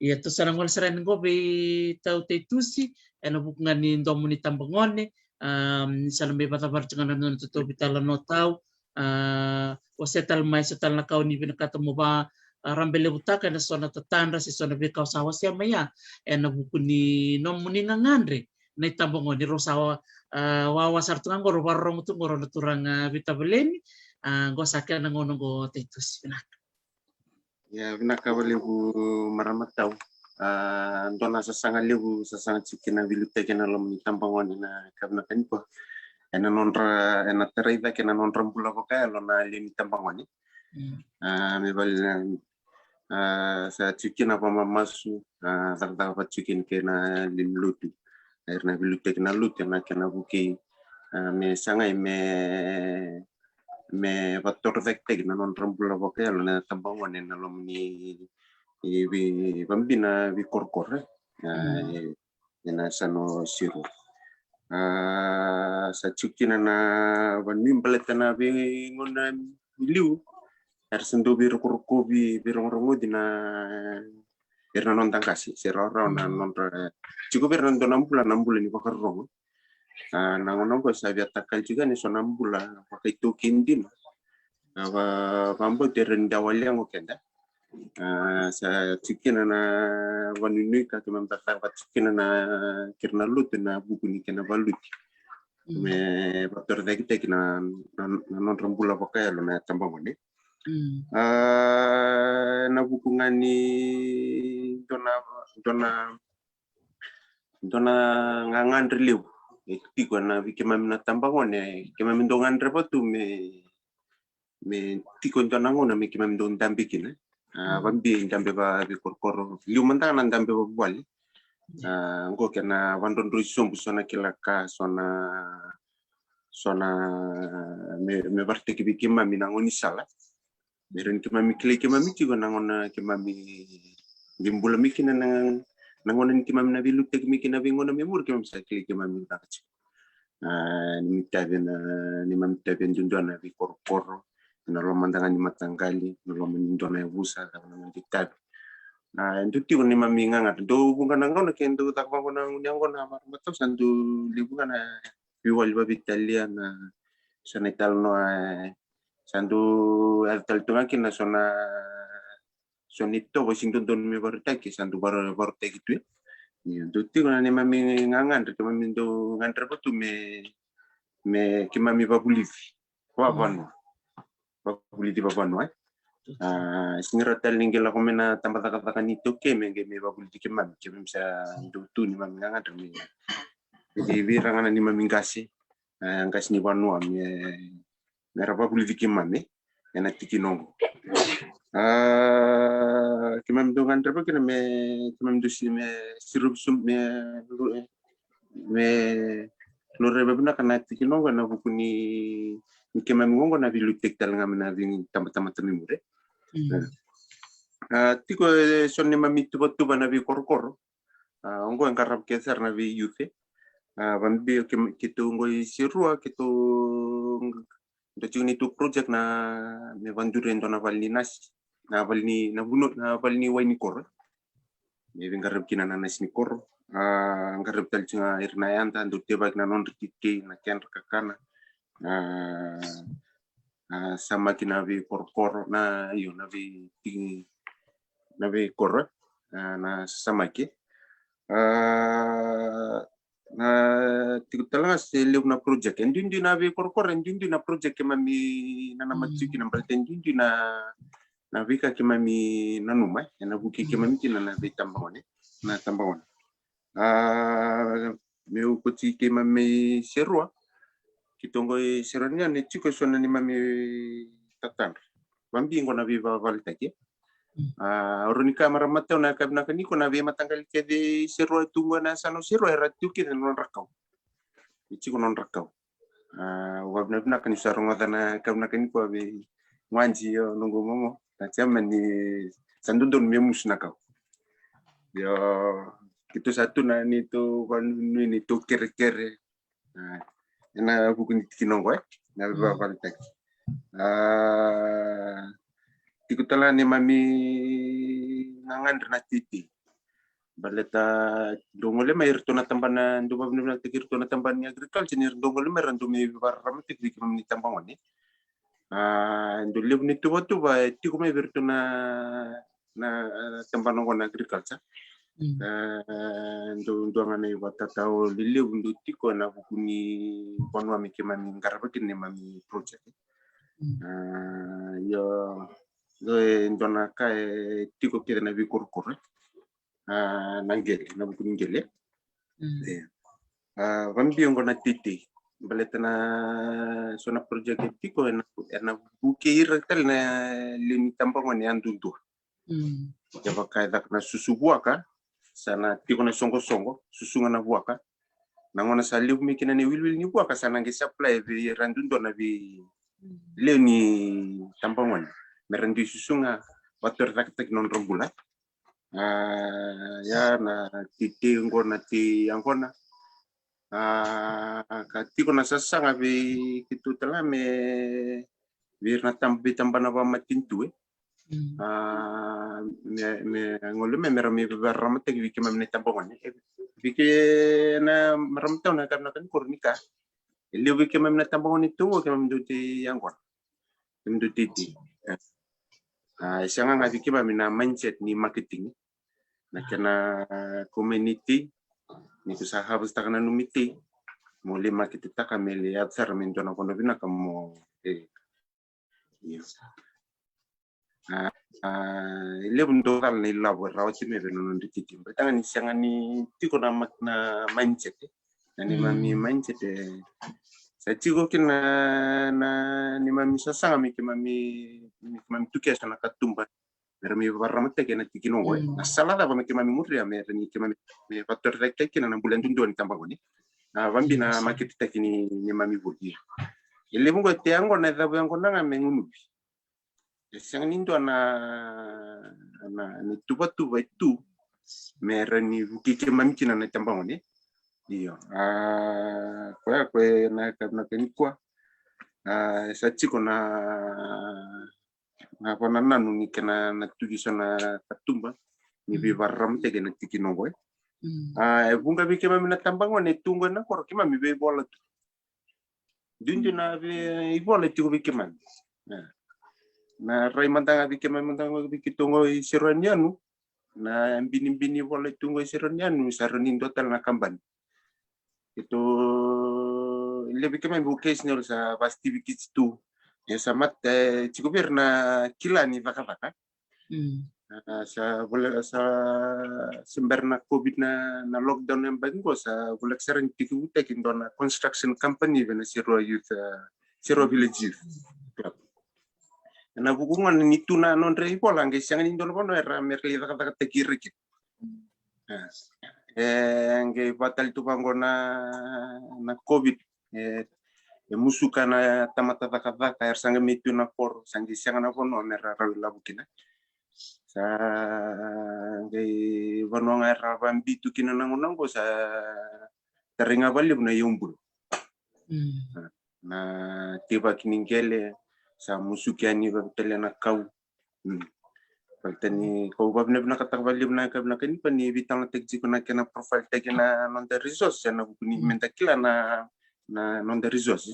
Ia, tou sa na gole sara yani qo vei tau Taitusi, e na vuku ga ni domo ni tabagone, a, ni sa na mai vakacavari tiko ga na nona itotovi tale na tau, a, wasea tale mai so tale na ka o ni vinakata mo va, a, rabelevutaka e na so na tatadra se so na veika o sa wasea mai ya, e na vuku ni nomuni gagadre na itabagone, rau sa wa, a, wawa sara tu ga qo, rau vakarorogo tu qo rau na turaga veitavaleni. A, qo sa kena gauna qo Taitusi, vinaka. Ia, vinaka vakalevu marama tau. A, dua na sasaga levu, sasaga tiko kina veiliutaki e na loma ni tabagone na ka vinaka nikua. E na nodra, e na tarai cake na nodra bula vakayalo na lewe ni tabagone. A, me vale, a, sa tiko kina vakamamasu, a, cakacaka vata tiko kina kei na lewe ni lotu. Era na veiliutaki na lotu, e na kena vukei, a, me sagai me, me vatorocaketaki na nodra bula vakayalo na tabagone na loma ni, i, vei, vakabibi na veikorokoro, a, e, e na yasana o Serua. A, sa tiko kina na vanua baleta na veigauna i liu. Era sa dau veirokoroko, vei, veirogorogoci na, era na noda qase, se rawarawa na nodra, tiko vei ira na dua na bula, na bula ni vakarorogo. A, na gauna oqo sa via takali tiko yani so na bula vakaitaukei dina. A, va, vakabauta era ni dau wali yago keda. A, sa tiko kina na vanuinui ka keimami cakacaka vata tiko kina na kei ira na lotu e na vuku ni kena valuti. Me vatorocaketaki na, na, na nodra bula vakayalo na tabagone. A, na vuku ga ni dua na, dua na, dua na gagadre levu e tiko e na vei keimami na tabagone, keimami dau gadreva tu me, me tiko e dua na gauna me keimami dau dabe kina. A, vakabibi dabe vaveikorokoro, liu mada ga na dabe vavuvale. A, qo kena vadrodroi sobu so na kila ka, so na, so na me, me vakaraitaki vei keimami na gaunisala. Me rawa ni keimami kilai keimami tiko na gauna keimami qai bula mai kina na, Na gauna ni keimami na veiliutaki mai kina na veigauna mai muri, keimami sa kilai keimami vinaka tiko. A, ni mami tavi na, ni mami tavi e duadua na veikorokoro ena lomada ga ni mataqali, na loma ni dua na yavusa, cava na noda itavi. A, e dau tiko ni mami gagadre, dau vuqa na gauna ke dau caka vaqo na gunu yaqona, a, marama tau, sa dau levu ga na veiwali vakaveitalia, na so na italanoa, e, sa dau yaco tale tu ga kina so na, so na itovo e sega ni dodonu me vakarautaki, sa dau vaka, vakarautaki tu, e. Ia, dau tiko na neimami gagadre, keimami dau gadreva tu me, me keimami vavulici vavanua. Vavulici vavanua, e. A, sega ni rawa tale ni qai lako mai na tabacakacaka ni iTaukei me qai me vavulici keimami, keimami sa dau tu neimami gagadre me, me vei ira ga na neimami qase, a, qase ni vanua me, me ra vavulici keimami ena tikina oqo. A, keimami dau gadreva kina me, keimami dau si, me siro, me, me laurai vakavinaka na tikina oqo ena vuku ni, ni keimami oqo na veiliutaki tale ga mai na veitabatamata mai muri. Mm. A, tiko e so na neimami tuvatuva na veikorokoro. A, oqo e qarava kece sara na vei youth, e. A, vakabibi ke, keitou oqo i Serua, keitou dau tiko neitou project na me vakaduri e dua na vale ni nasi, na vale ni, na vunu, na vale ni wai ni koro. Me veiqaravi kina na nasi ni koro. A, qaravi tale tiko ga ira na yada, dau tevaki na nodra teitei, na kedra kakana. A, a, samaki na veikorokoro, na, io, na vei, na veikoro, a, na samaki. A, na tiko tale ga se levu na project. E duidui na veikorokoro, e duidui na project keimami nanamata tiko kina, baleta e duidui na, na veika keimami nanuma, e, ena vukei keimami kina na veitabagone, na tabagone. A, meu kauti keimami mai Serua, keitou oqo i Serua ni, e tiko e so na neimami tatadra. Vakabibi oqo na veivakavaletaki. Mm. A, au rawa ni kaya, marama tau, na ka vinaka nikua na veimataqali kece i Serua, e tu oqo ena yasana o Serua, era tu kece na nodra kau. E tiko nodra kau. A, au vakavinavinaka ni sa rogoca na ka vinaka nikua vei Waji, io, noqu momo. Na chairman, ni sa dodonu me musu na kau. Io, keitou sa tu na neitou vakanuinui, neitou kerekere. A, ena vuku ni tikina oqo, e, na veivakavaletaki. A, tiko tale ga neimami gagadre na teitei. Baleta dau gole mai iratou na tabana, dau vakavinavinakataki iratou na tabana ni agriculture, ni ra dau gole mai, ra dau mai vakararamataki vei keimami na itabagone. A, dau levu ni tuvatuva e tiko mai vei iratou na, na, a, tabana oqo na agriculture. Mm. A, dau dua ga na ivakatatao lelevu dau tiko ena vuku ni vanua me keimami qarava kina neimami project. Mm. A, io, io, e dua na ka e tiko kece na veikorokoro, e. A, na qele, na vuku ni qele. Mm. E. A, vakabibi oqo na teitei. Baleta na so na project e tiko ena, ena vukei ira tale na lewe ni tabagone yadudua. Mm. Kevaka e caka na susu vuaka, sa na tiko na soqosoqo, susuga na vuaka. Na gauna sa levu mai kina na iwiliwili ni vuaka, sa na qai supply vei ira yadudua na vei, mm, lewe ni tabagone. Me ra dui susuga, vakatorocaketaki na nodra bula. A, ia na teitei oqo na tei yaqona. A, ka tiko na sasaga vei keitou tale ga me, vei ira na tab-, veitabana vakamatanitu, e. Mm. A, me, me gole mai me ra mai vakararamataki vei keimami na itabagone. E, vei kei na marama tau, na ka vinaka nikua ni kaya, e levu vei keimami na tabagone tu oqo keimami dau tei yaqona. Keimami dau teitei. E. A, e sega ga vei keimami na mindset ni marketing. Na kena, ko mai ni tei, ni ko sa harvest-taka na nomu itei, mo lai market-taka me lai yaco sara me dua na vanua vinaka mo, e. Io. A, a, e levu dau cala na ilavo e rawati mai vei na nodra teitei. Baleta ga ni sega ni tiko na ma-, na mindset, e. Na neimami mindset, e, sa tiko kina na, na neimami sasaga me keimami, me keimami tu kea so na katuba me ra mai vakararamataki ena tikina oqo, e. Mm. Na sala cava me keimami muria me ra ni keimami, me vakatorocaketaki kina na bula yadudua ni tabagone. Na vakabibi na market-taki ni, neimami vuli. E levu oqo e tei yaqona, e cavu yaqona ga me gunuvi. E sega ni dua na, na, na ituvatuva e tu me rawa ni vukei keimami kina na itabagone. Io. A, koya, koya na ka, na ka nikua. A, sa tiko na, na vanananu ni kena na tuki so na katuba ni veivakararamataki ena tikina oqo, e. A, e vuqa vei keimami na tabagone e tu oqo ena koro, keimami veivola tu. Duidui na veivola e tiko vei keimami. E. Na rai mada ga vei keimami mada ga vei keitou oqo i Seruanianu. Na binibini vola e tu oqo i Seruanianu, sa rawa ni dua tale na kabani. Keitou, levu vei keimami vocational sa vakastivi keitou tu. Ia sa mata, e, tiko vei ira na kila ni cakacaka. A, sa voleka, sa se bera na COVID na, na lockdown e baki qo, sa voleka sara ni tekivutaki dua na construction company vei na Serua Youth, a, Serua Village Youth Club. Ena vuku gona ni tu na nodra ivola, qai sega ni dua na vanua era me ra lai cakacakataki ira kina. E, e qai vaka tale tu vaqo na, na COVID. E, e musuka na tamata cakacaka, era sa qai mai tu na koro, sa qai sega na vanua me ra rawa ilavo kina. Sa qai vanua ga era vabitu kina na gauna oqo, sa tarai ga vakalevu na iyaubula. Na teivaki ni qele, sa musuki yani vakatalega na kau. Baleta ni kau vavinavinakataka vakalevu na ka vinaka ni, ni veitalanoataki tiko na kena profile taki na noda resource, ena vuku ni meda kila na, na noda resource.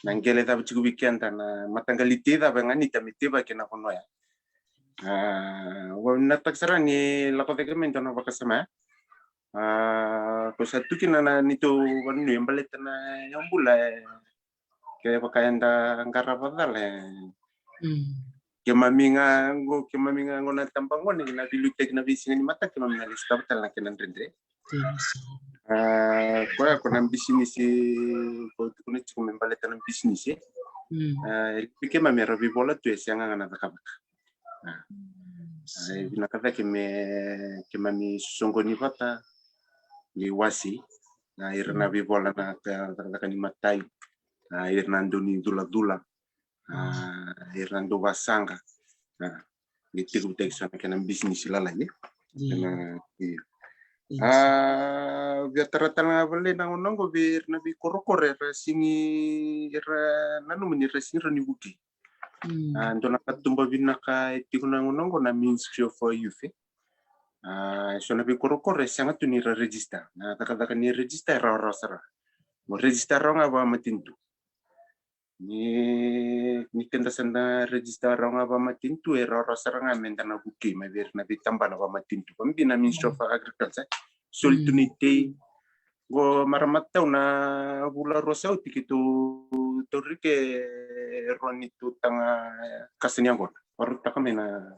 Na qele cava tiko vei keda, na mataqali tei cava e ganita me teivaki ena vanua ya. A, au vinakataka sara ni lako cake mai dua na vakasama ya. A, ko sa tu kina na neitou vanuinui e baleta na iyaubula, e, kevaka eda qarava cala, e. Keimami ga qo, keimami ga qo na tabagone, na veiliutaki na veisiga ni mataka, keimami na lesu cava tale na kena dredre. A, koya ko na bisinisi, ko tukuna tiko me baleta na bisinisi. A, e levu vei keimami era veivola tu, e sega ga na cakacaka. A, e vinaka cake me keimami soqoni vata, qai wasi, a, ira na veivola na ka, cakacaka ni matai, a, ira na dau ni culacula, a, ira na dau vasaqa, a, qai tekivutaki so na kena bisinisi lalai, e. Io. A, via tara tale ga vakalailai na gauna oqo vei ira na veikorokoro era sigi, era nanuma ni ra sigi rawa ni vukei. A, dua na katuba vinaka e tiko na gauna oqo na Ministry of, a, Youth, e. A, e so na veikorokoro e sega tu ni ra register. Na cakacaka ni register e rawarawa sara. Mo register rawa ga vakamatanitu. Ni, ni keda sa da register rawa ga vakamatanitu, e rawarawa sara ga meda na vukei mai vei ira na veitabana vakamatanitu. Vakabibi na Ministry of Agriculture. Soli tu ni tei, qo marama tau, na vula rua sa oti keitou tauri ke rua ni tu taga kasa ni yaqona. Varautaka mai na,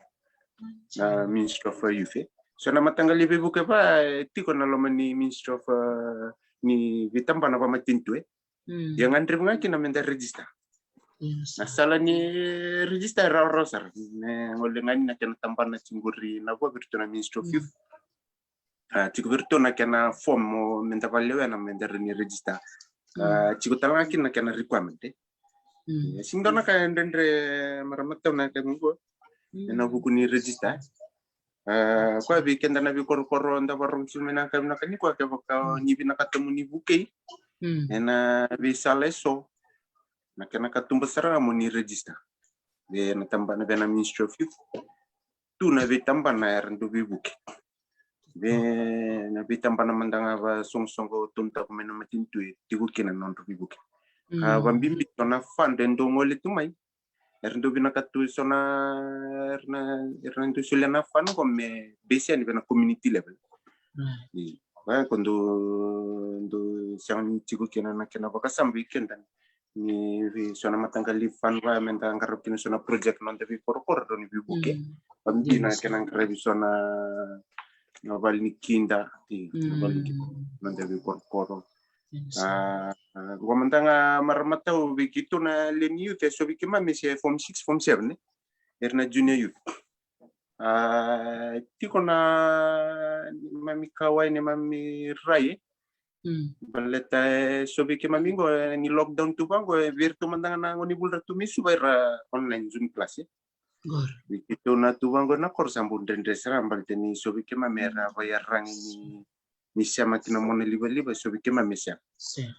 na Ministry of Youth, e. So na mataqali veivuke va, e, tiko na loma ni Ministry of, a, ni veitabana vakamatanitu, e. Ia gadrevi ga kina meda register. Na sala ni register e rawarawa sara. Me gole ga ni na kena tabana tiko qori na vo vei iratou na Ministry of Youth. A, tiko vei iratou na kena form mo meda vakalewena meda rawa ni register. A, tiko tale ga kina na kena requirement, e. E sega ni dua na ka e dredre, marama tau, na ka qo ena vuku ni register. A, koya vei keda na veikorokoro da vakarorogo tiko mai na ka vinaka nikua, kevaka ni vinakata mo ni vukei ena veisala eso, na kena katuba sara ga mo ni register vei na tabana, vei na Ministry of Youth. Tu na veitabana era dau veivuke. Vei na veitabana mada ga vakasoqosoqo tonutaka mai na matanitu e tiko kina na nodra veivuke. Ka vakabibi so na fund e dau gole tu mai, era dau vinakata tu so na, era na, era na dau solia na fund qo me base yani vei na community level. Ia, vaka ko dau, dau sega ni tiko kina na kena vakasama vei keda ni vei so na mataqali fund va meda qaravi kina so na project noda veikorokoro rawa ni veivuke. Vakabibi na kena qaravi so na, na vale ni kida, e, na vale ni kida noda veikorokoro. A, a, qo mada ga marama tau, vei keitou na lewe ni youth e so vei keimami se form six, form seven, e. Era na junior youth. A, tiko na neimami kauwai, neimami rai. Baleta e so vei keimami qo, e, ni lockdown tu vaqo, e, vei iratou mada ga na gone vuli ra tu mai Suva era online Zoom class, e. Qori. Vei keitou na tu vaqo ena koro sa bau dredre sara baleta ni so vei keimami era vaiyaragi ni, ni sema kina mona livaliva, so vei keimami e sema. Sema.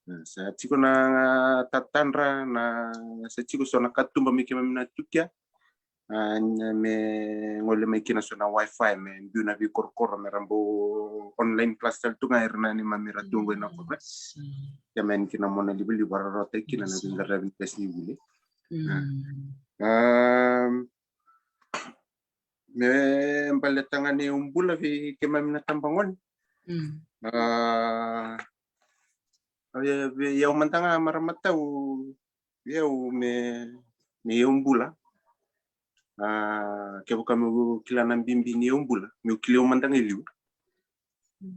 Na, sa tiko na tatadra, na, sa tiko so na katuba me keimami na tukia. A, na me gole mai kina so na wifi me biu na veikorokoro me ra bau online class tale tu ga ira na neimami ra tu qo ena koro. Ia me yani kina mona livaliva ra rawata kina na veiqaravi ni bese ni vuli. Mm. A, me baleta ga ni au bula vei keimami na tabagone. Mm. A, au, au mada ga maramatau, au me, me au bula. A, kevaka meu kila na bibi ni au bula, meu kila au mada ga e liu.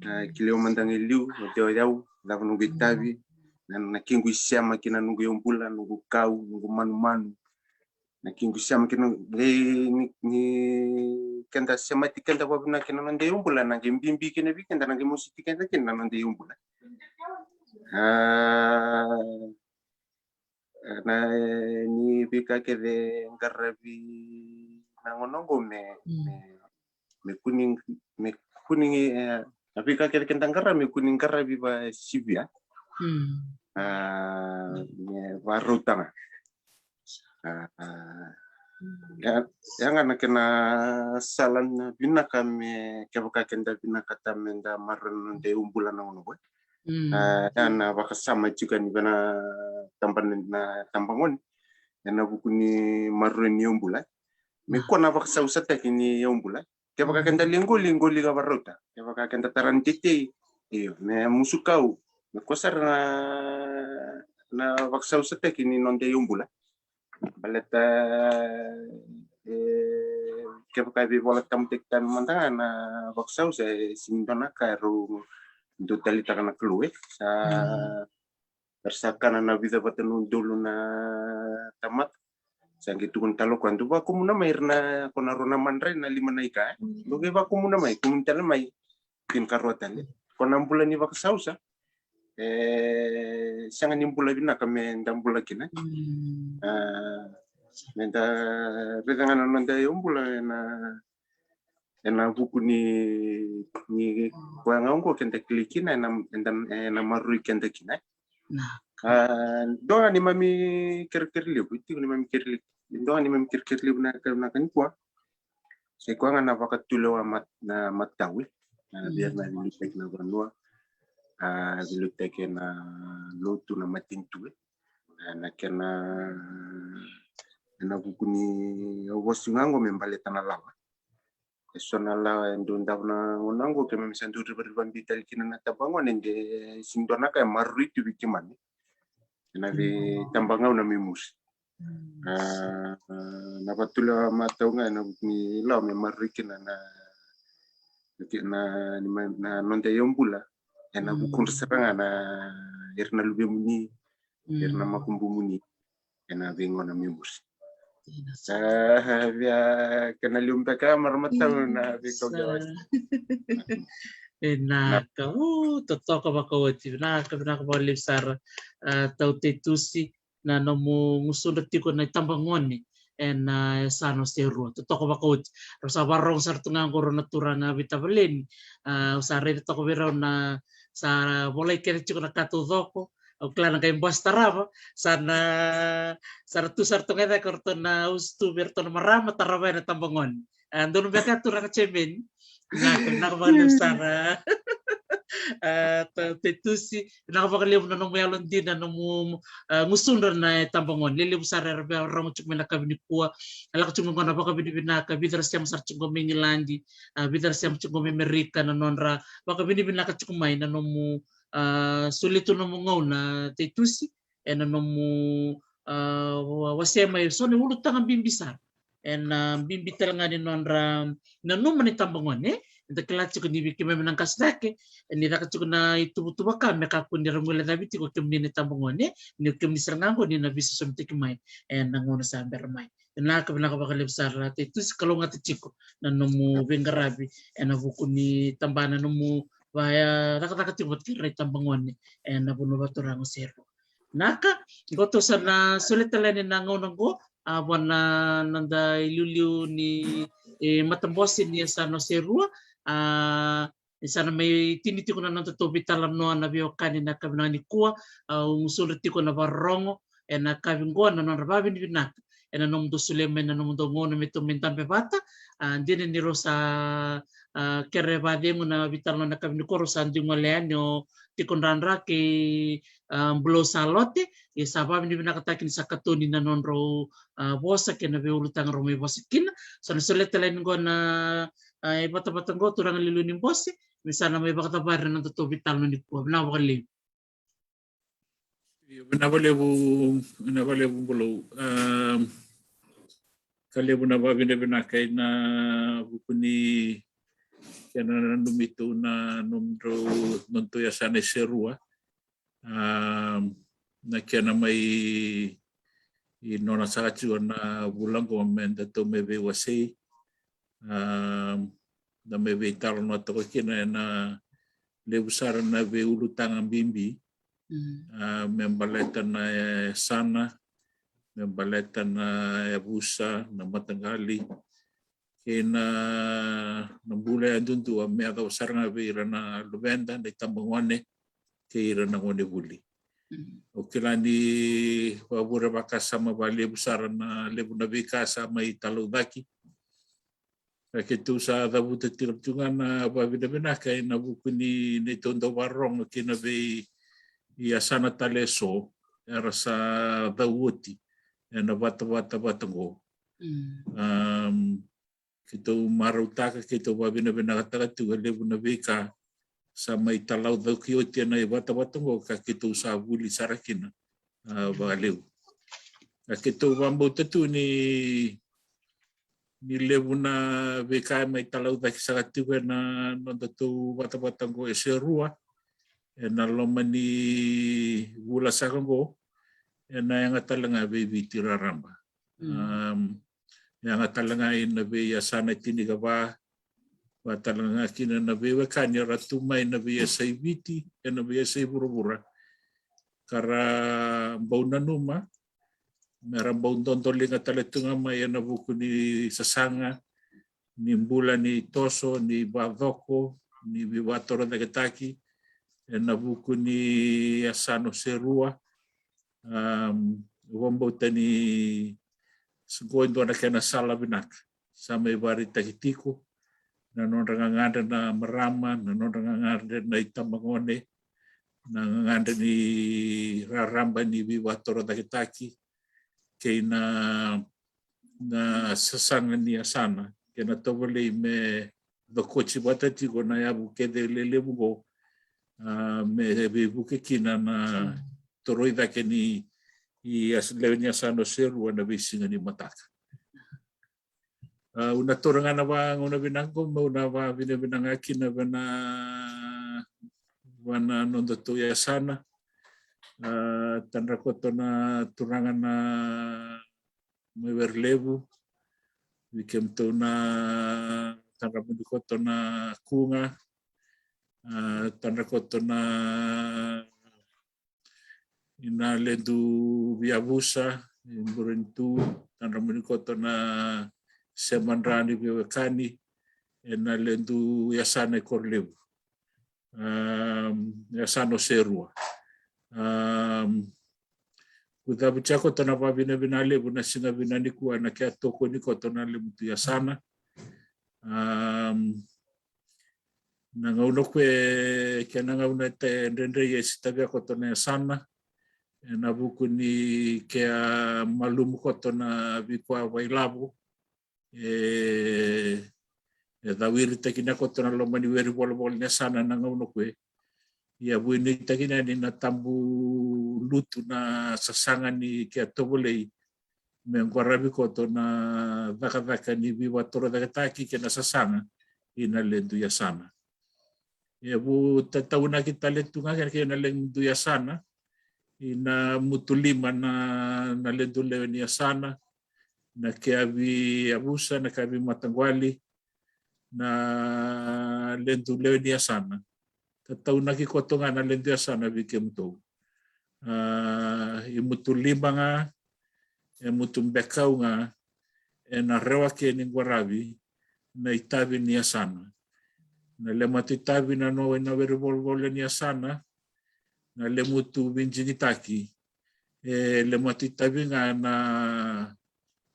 A, kila au mada ga e liu, o cei o yau, cava noqu itavi, na, na kequ isema kina noqu au bula, noqu kau, noqu manumanu. Na kequ isema kina, ni, ni, ni keda semati keda vakavinaka kina na noda au bula, na qai bibi kina vei keda, na qai mositi keda kina na noda au bula. A, na, ni veika kece qaravi na gauna oqo me, me, me kua ni, me kua ni, e, na veika kece keda qaravi me kua ni qaravi vakasivia. Mm. A, me vakarauta ga. A, a, ya, ya ga na kena sala na vinaka me kevaka keda vinakata meda maroroi na noda au bula na gauna oqo. Mm. A, ya na vakasama tiko yani vei na taba, na tabagone ena vuku ni maroroi ni au bula. Me kua na vakasausataki ni au bula. Kevaka keda lai qoli, qoli ka vakarauta. Kevaka keda tara ni teitei, io, me musu kau, me kua sara na, na vakasausataki ni noda au bula. Baleta, e, kevaka e veivola tamutaki tani mada ga na vakasausa, e sega ni dua na ka e rau dau taleitaka na Kalou, e. Sa, era sa kana na vica vata na udolu na tamata. Sa qai tukuna tale o koya, dou vakumuna mai ira na, ko na rua na madrai na lima na ika, e. Dou qai vakumuna mai, kumuni tale mai. Tinikarua tale. Ko na bula ni vakasausa, e sega ni bula vinaka meda bula kina. Mm. A, meda raica ga na noda au bula ena, ena vuku ni, ni koya ga oqo keda kilai kina, ena, ena, ena maroroi keda kina. Na. A, dua ga neimami kerekere levu, tiko neimami kere, dua ga neimami kerekere levu na, na ka nikua. Sa i koya ga na vakatulewa mat-, na matau, e. Na via na veiliutaki na vanua, a, veiliutaki na lotu na matanitu, e. A, na kena, ena vuku ni au vosa ga oqo me baleta na lawa. E so na lawa e dau davo na gauna oqo keimami sa dau rivarivabi tale kina na tabagone de sega ni dua na ka e maroroi tu vei keimami. Ena veitabagauna mai muri. A, na vakatulewa matau ga ena vuku ni lawa me maroroi kina na, na, na, na noda au bula. Ena vukudra sara ga na, ira na luvemuni, ira na makubumuni. Ena veigauna mai muri. Sa via kena liu beka maramatau na veikau. Vinaka, u, totoka vakaoti, vinaka, vinaka vakalevu sara, a, tau Teitusi, na nomu gusudra tiko na itabagone ena, a, yasana o Serua. Totoka vakaoti. Rau sa vakarorogo sara tu ga oqo rau na turaga veitavaleni. A, au sa raica toka vei rau na sa volai kece tiko na ka taucoko. Au kila na qai bose tarava, sa na, sa ra tu sara tu ga e cake o ratou na usutu vei ratou na marama, tarava ena tabagone. A, donu beka turaga chairman. Vinaka, vinaka vakalevu sara. A, tau Teitusi, vinaka vakalevu na nomu yalodina, nomu, a, gusudra na itabagone. Lelevu sara era via rogo tiko mai na yakavi nikua. A, lako tiko qo na vakavinavinaka, vica ra sema sara tiko qo mai Igiladi, a, vica ra sema tiko qo mai Amerika, na nodra vakavinavinaka tiko mai na nomu, a, solia tu nomu gauna Teitusi, ena nomu, a, wa-, wasea mai so na ulutaga bibi sara. Ena bibi tale ga ni nodra nanuma na itabagone, e. Eda kila tiko ni vei keimami na qase cake, ni caka tiko na ituvatuva ka me kakua ni ra guilecavi tiko kemuni na itabagone, ni o kemuni sara ga oqo ni na veisosomitaki mai ena gauna sa bera mai. Vinaka, vinaka vakalevu sara Teitusi, kalougata tiko na nomu veiqaravi ena vuku ni tabana, nomu vaya cakacaka tiko vata kei ira na itabagone ena vanua vakaturaga o Serua. Vinaka, qo tou sa na solia tale yani na gauna qo, a vua na noda iliuliu ni, e, matabose ni yasana o Serua. A, e sa na mai tini tiko na noda tou veitalanoa na veiwekani na yakavi nikua. A, au gusudra tiko na vakarorogo ena yakavi qo na nodra vakavinavinaka ena nomudou solia mai na nomudou gauna me tou mai dabe vata. A, dina ni rau sa, a, kere vakacegu na veitalanoa na yakavi nikua, rau sa dui gole yani o Tiko Dradra kei, a, Bulou Salote. Ia sa vakavinavinakataki ni sa katoni na nodrau, a, vosa kei na veiulutaga rau mai vosa kina. Sa na solia tale yani qo na, a, ivatavata qo turaga Liuliu ni Bose me sa na mai vakacavari na noda tou veitalanoa nikua. Vinaka vakalevu. Io, vinaka vakalevu, vinaka vakalevu Bulou. Am, ka levu na vakavinavinaka ena vuku ni kena nanumi tu na nomudrau, nomudrau yasana e Serua. Am, na kena mai i nona saka tiko na vula qo me datou mai veiwasei. Am, da mai veitalanoa toka kina ena levu sara na veiulutaga bibi. Mm. A, me baleta na, e, yasana, me baleta na, e, yavusa, na mataqali, kei na, na bula yadudua me yacova sara ga vei ira na luveda, na itabagone, kei ira na gonevuli. Mm. Au kila ni vakavure vakasama vakalevu sara na levu na veika sa mai talaucaki. Ka keitou sa cavuta tiko tu ga na vakavinavinaka ena vuku ni neitou dau vakarorogo kei na veiyasana tale eso era sa cau oti ena vatavata vata qo. Mm. Am, keitou marautaka, keitou vakavinavinakataka tu e levu na veika sa mai talaucaki oti ena ivatavata qo ka keitou sa vuli sara kina, a, vakalevu. A, keitou vakabauta tu ni, ni levu na veika e mai talaucaki saka tiko ena nodatou vatavata qo e Serua ena loma ni vula saka qo, ena yaga tale ga vei Viti raraba. Mm. Am, yaga tale ga ina veiyasana e tinikava, vaka tale ga kina na veiwekani era tu mai na veiyasai Viti, ena veiyasai vuravura, ka ra bau nanuma me ra bau dodoliga tale tu ga mai ena vuku ni sasaga ni bula ni toso, ni vacoko, ni veivakatorocaketaki ena vuku ni yasana o Serua. Am, au vakabauta ni qo e dua na kena sala vinaka sa mai vakaraitaki tiko na nodra gagadre na marama, na nodra gagadre na itabagone, na gagadre ni raraba ni veivakatorocaketaki, kei na, na sasaga ni yasana, kei na tovolei me cokoti vata tiko na yavu kece lelevu qo, a, me veivuke kina na toroi cake ni, i yas-, lewe ni yasana o Serua ena veisiga ni mataka. A, au na taura ga na vagauna vinaka qo meu na vakavinavinaka kina vei na, vei na nodatou yasana. A, tadra koto na turaga na mai Werelevu, vei kemudou na tadra muni koto na Kuga, a, tadra koto na ina ledu veiyavusa i Burenitu, tadra muni koto na semadra ni veiwekani ena ledu yasana i Korolevu. Am, yasana o Serua. Am, au cavutia koto na vakavinavinaka levu na siga vinaka nikua na kea tokoni koto na lemutu yasana. Am, na gauna ko e, kena gauna e dredre e sitavia koto na yasana ena vuku ni kea malumu koto na veikua vakailavo. E, e cawiritaki na koto na loma ni weri volavola ni yasana na gauna ko e. Ia vuinitaki na ni na tabu lutu na sasaga ni kea tovolei me qwaravi koto na cakacaka ni veivakatorocaketaki kei na sasaga ina ledu yasana. E vu tataunaki tale tu ga kei na ledu yasana ina mutu lima na, na ledu lewe ni yasana, na kea veiyavusa, na kea veimataqwali, na ledu lewe ni yasana. Tataunaki koto ga na ledu yasana vei kemudou. A, i mutu lima ga, e mutu bekau ga e na rewa ke ni qwaravi na itavi ni yasana. Na le matu itavi na no e na weri volivoli ni yasana, na le mutu vijigitaki, e le matu itavi ga na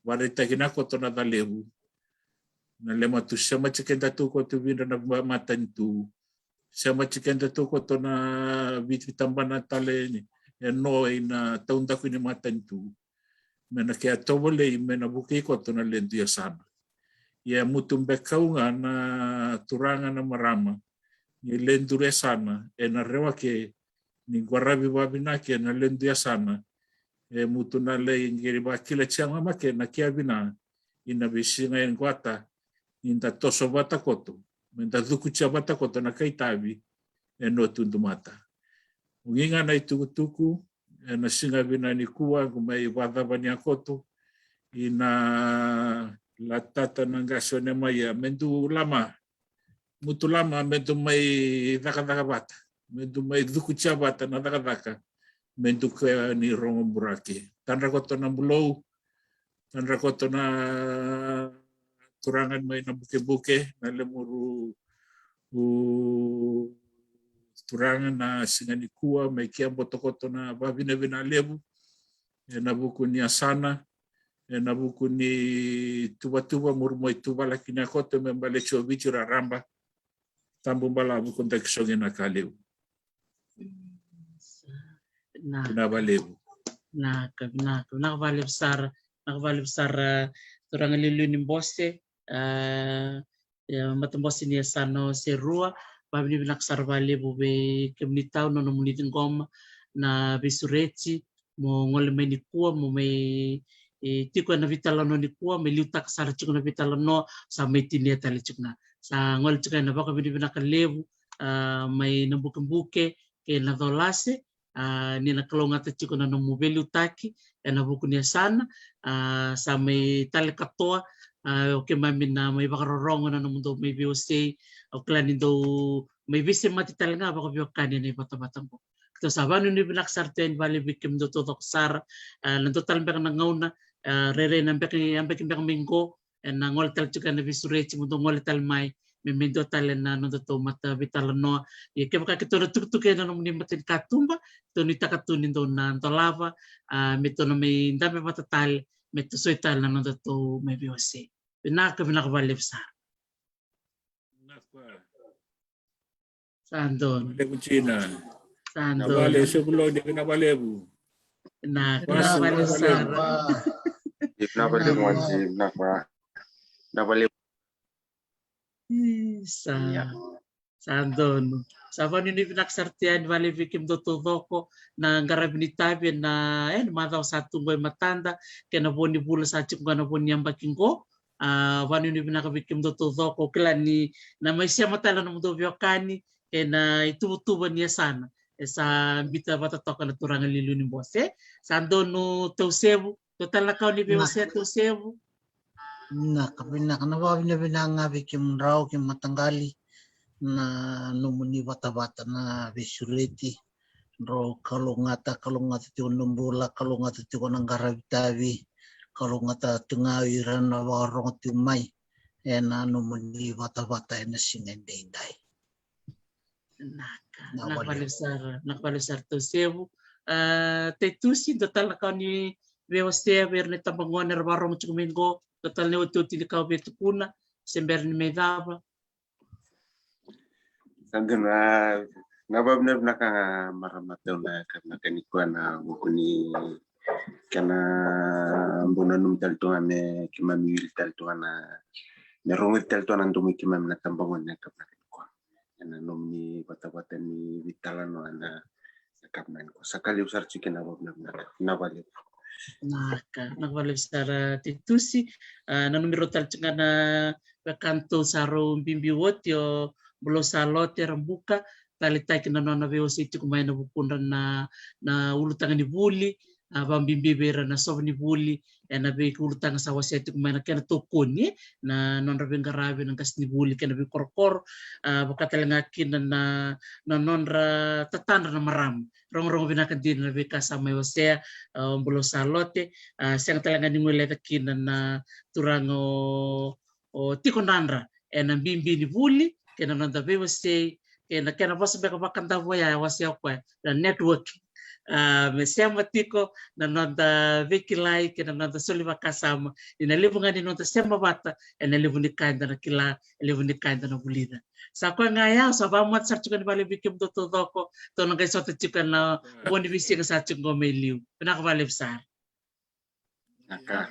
varaitaki na koto na ca levu. Na le matu sema tiko e datou koto vidra na matanitu, sema tiko e datou koto na viti tabana tale ni e no i na taudaku ni matanitu. Me na ke a tovolei me na vukei koto na ledu yasana. Ia mutu bekau ga na turaga na marama ni ledu yasana e na rewa ke ni qwaravi vavinake na ledu yasana. E mutu na lei qeri vakila tiaga ma ke na ke a vina i na veisiga e qwata ni da toso vata koto me da cukutia vata koto na kaitavi e no tudumata. Ugiga na itukutuku e na siga vina ni kua qu mai vacava ni a koto i na latata na qasi o ne mai ia me du lama mutu lama me du mai cakacaka vata, me du mai cukutia vata na cakacaka me du kea ni rogo burake. Tadra koto na bulou, tadra koto na turaga mai na bukebuke na lemuru u turaga na siga ni kua mai kea boto koto na vavinavina levu e na vuku ni asana e na vuku ni tuvatuva muru mai tuvalaki na koto me bale tio viti raraba. Tabu balavu ko daki sogi na ka levu. Na valevu. Na ka na ka na valevu sara na valevu sara turaga liuliu ni bose. A matabose ni yasana o Serua. Vavinavinaka sara valevu vei kemuni tau na nomuni ciqoma na veisureti mo gole mai ni kua mo mai e, tiko ena vitalanoa ni kua me liutaka sara tiko na vitalanoa sa mai tinia tale tiko na sa gole tiko ena vakavinavinaka levu a mai na bukebuke kei na colase a ni na kalougata tiko na nomu veiliutaki ena vuku ni yasana a sa mai tale katoa a o keimami na mai vakarorogo na nomudou mai veiwasei. Au kila ni dou mai veisemati tale ga vakaveiwekani ena ivatavata qo. Keitou sa vanuinui vinaka sara tu yani valevu vei kemudou taucoko sara. A na dou tale beka na gauna a rairai na beka yabaki beka mai qo ena gole tale tiko ena veisureti mo dou gole tale mai me me dua tale na nodatou mata veitalanoa. Ia kevaka keitou na tukutuku ena nomuni matanikatuba keitou nuitaka tu ni dou na dolava a me tou na mai dabe vata tale me tosoi tale na nodatou mai veiwasei. Vinaka vinaka valevu sara. Vinaka. Sa donu. Levu Jina. Sa donu. Vale se vulo de na valevu. Na na valevu sara. Na valevu wanji na va. Na valevu. Sa sa donu. Sa vanuinui vinaka sara tu yani valevu vei kemudou taucoko na qaravi ni tavi ena ena macawa sa tu qo e matada kei na vo ni vula sa tiko qo na vo ni yabaki qo. A vanuinui vinaka vei kemudou taucoko au kila ni na mai sema tale na nomudou veiwekani ena ituvatuva ni yasana e sa bita vata toka na turaga liuliu ni bose. Sa donu tausevu dua tale na kau ni veiwasea tausevu. Vinaka vinaka na vakavinavinaka ga vei kemudrau kei mataqali na nomuni vatavata na veisureti. Drau kalougata kalougata tiko na bula kalougata tiko na qaravi tavi. Kalougata tu ga o ira na vakarogo tiko mai ena nomuni vatavata ena siga edaidai. Naka naka valevu sara naka valevu sara tausevu. A Taitusi dua tale na kau ni veiwasea vei ira na itabagone era vakarogo tiko mai qo dua tale na iotioti ni kau veitukuna se bera ni mai cava. Sa donu na vavinavinaka ga marama tau na ka vinaka ni kua na vuku ni kena bau nanumi tale tu ga me keimami wili tale tu ga na me rogoci tale tu ga na domo i keimami na tabagone na ka vinaka ni kua ena nomuni vatavata ni veitalanoa na ka vinaka ni kua sa ka levu sara tiko na vavinavinaka na valevu. Naka naka valevu sara Taitusi. A nanumi rau tale tiko ga na wekanatou sa rau bibi oti o Bulou Salote Rabuka taleitaki na nona veiwasei tiko mai na vukudra na na ulutaga ni vuli a, vakabibi vei ira na sova ni vuli, ena veiulutaga sa wasea tiko mai na kena tokoni, e, na nodra veiqaravi na qasenivuli kei na veikorokoro, a, vaka tale ga kina na, na nodra tatadra na marama. Rogorogo vinaka dina na veika sa mai wasea, a, o Bulou Salote, a, sega tale ga ni guileca kina na turaga o, o Tiko Nadra, ena bibi ni vuli, kei na noda veiwasei, kei na kena vosa beka vakadavu oya e wasea o koya, na networking. A, me sema tiko na noda veikilai, kei na noda soli vakasama, ni na levu ga ni noda sema vata, ena levu ni ka eda na kila, e levu ni ka eda na vulica. Sa koya ga ya, sa vakamata sara tiko ni vale vei kemudou taucoko, tou na qai sota tiko ena vo ni veisiga sa tiko qo mai liu. Vinaka vakalevu sara. Naka.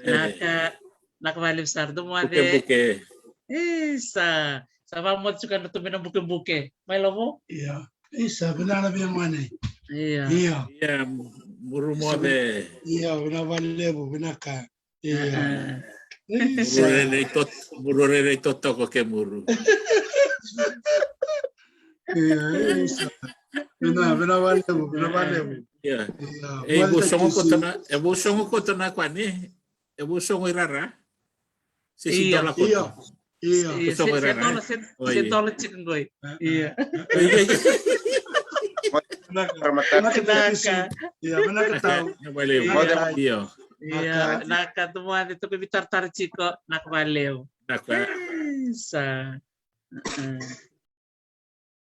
Naka, naka vakalevu sara, Domoace. Bukebuke. Isa, sa vakamata tiko na tubina bukebuke. Mai Lovo? Ia. Isa, vinaka na via mane. Ia. Ia. Ia, Muru Moce. Ia, vinaka vakalevu, vinaka. Ia. Muru rerei tot-, Muru rerei totoko ke Muru. Ia, isa. Vinaka, vinaka vakalevu, vinaka vakalevu. Ia. Ia. E vou sogo koto na, e vou sogo koto na koya ni. E vou sogo i rara. Se si dola koto. Ia. Ia. Ia, se dola, se dola tiko qoi. Ia. Ia. Vinaka, vinaka. Ia, vinaka tau. Ia. Ia, vinaka Domoace, toki vitaratara tiko, naka vakalevu. Naka. Isa.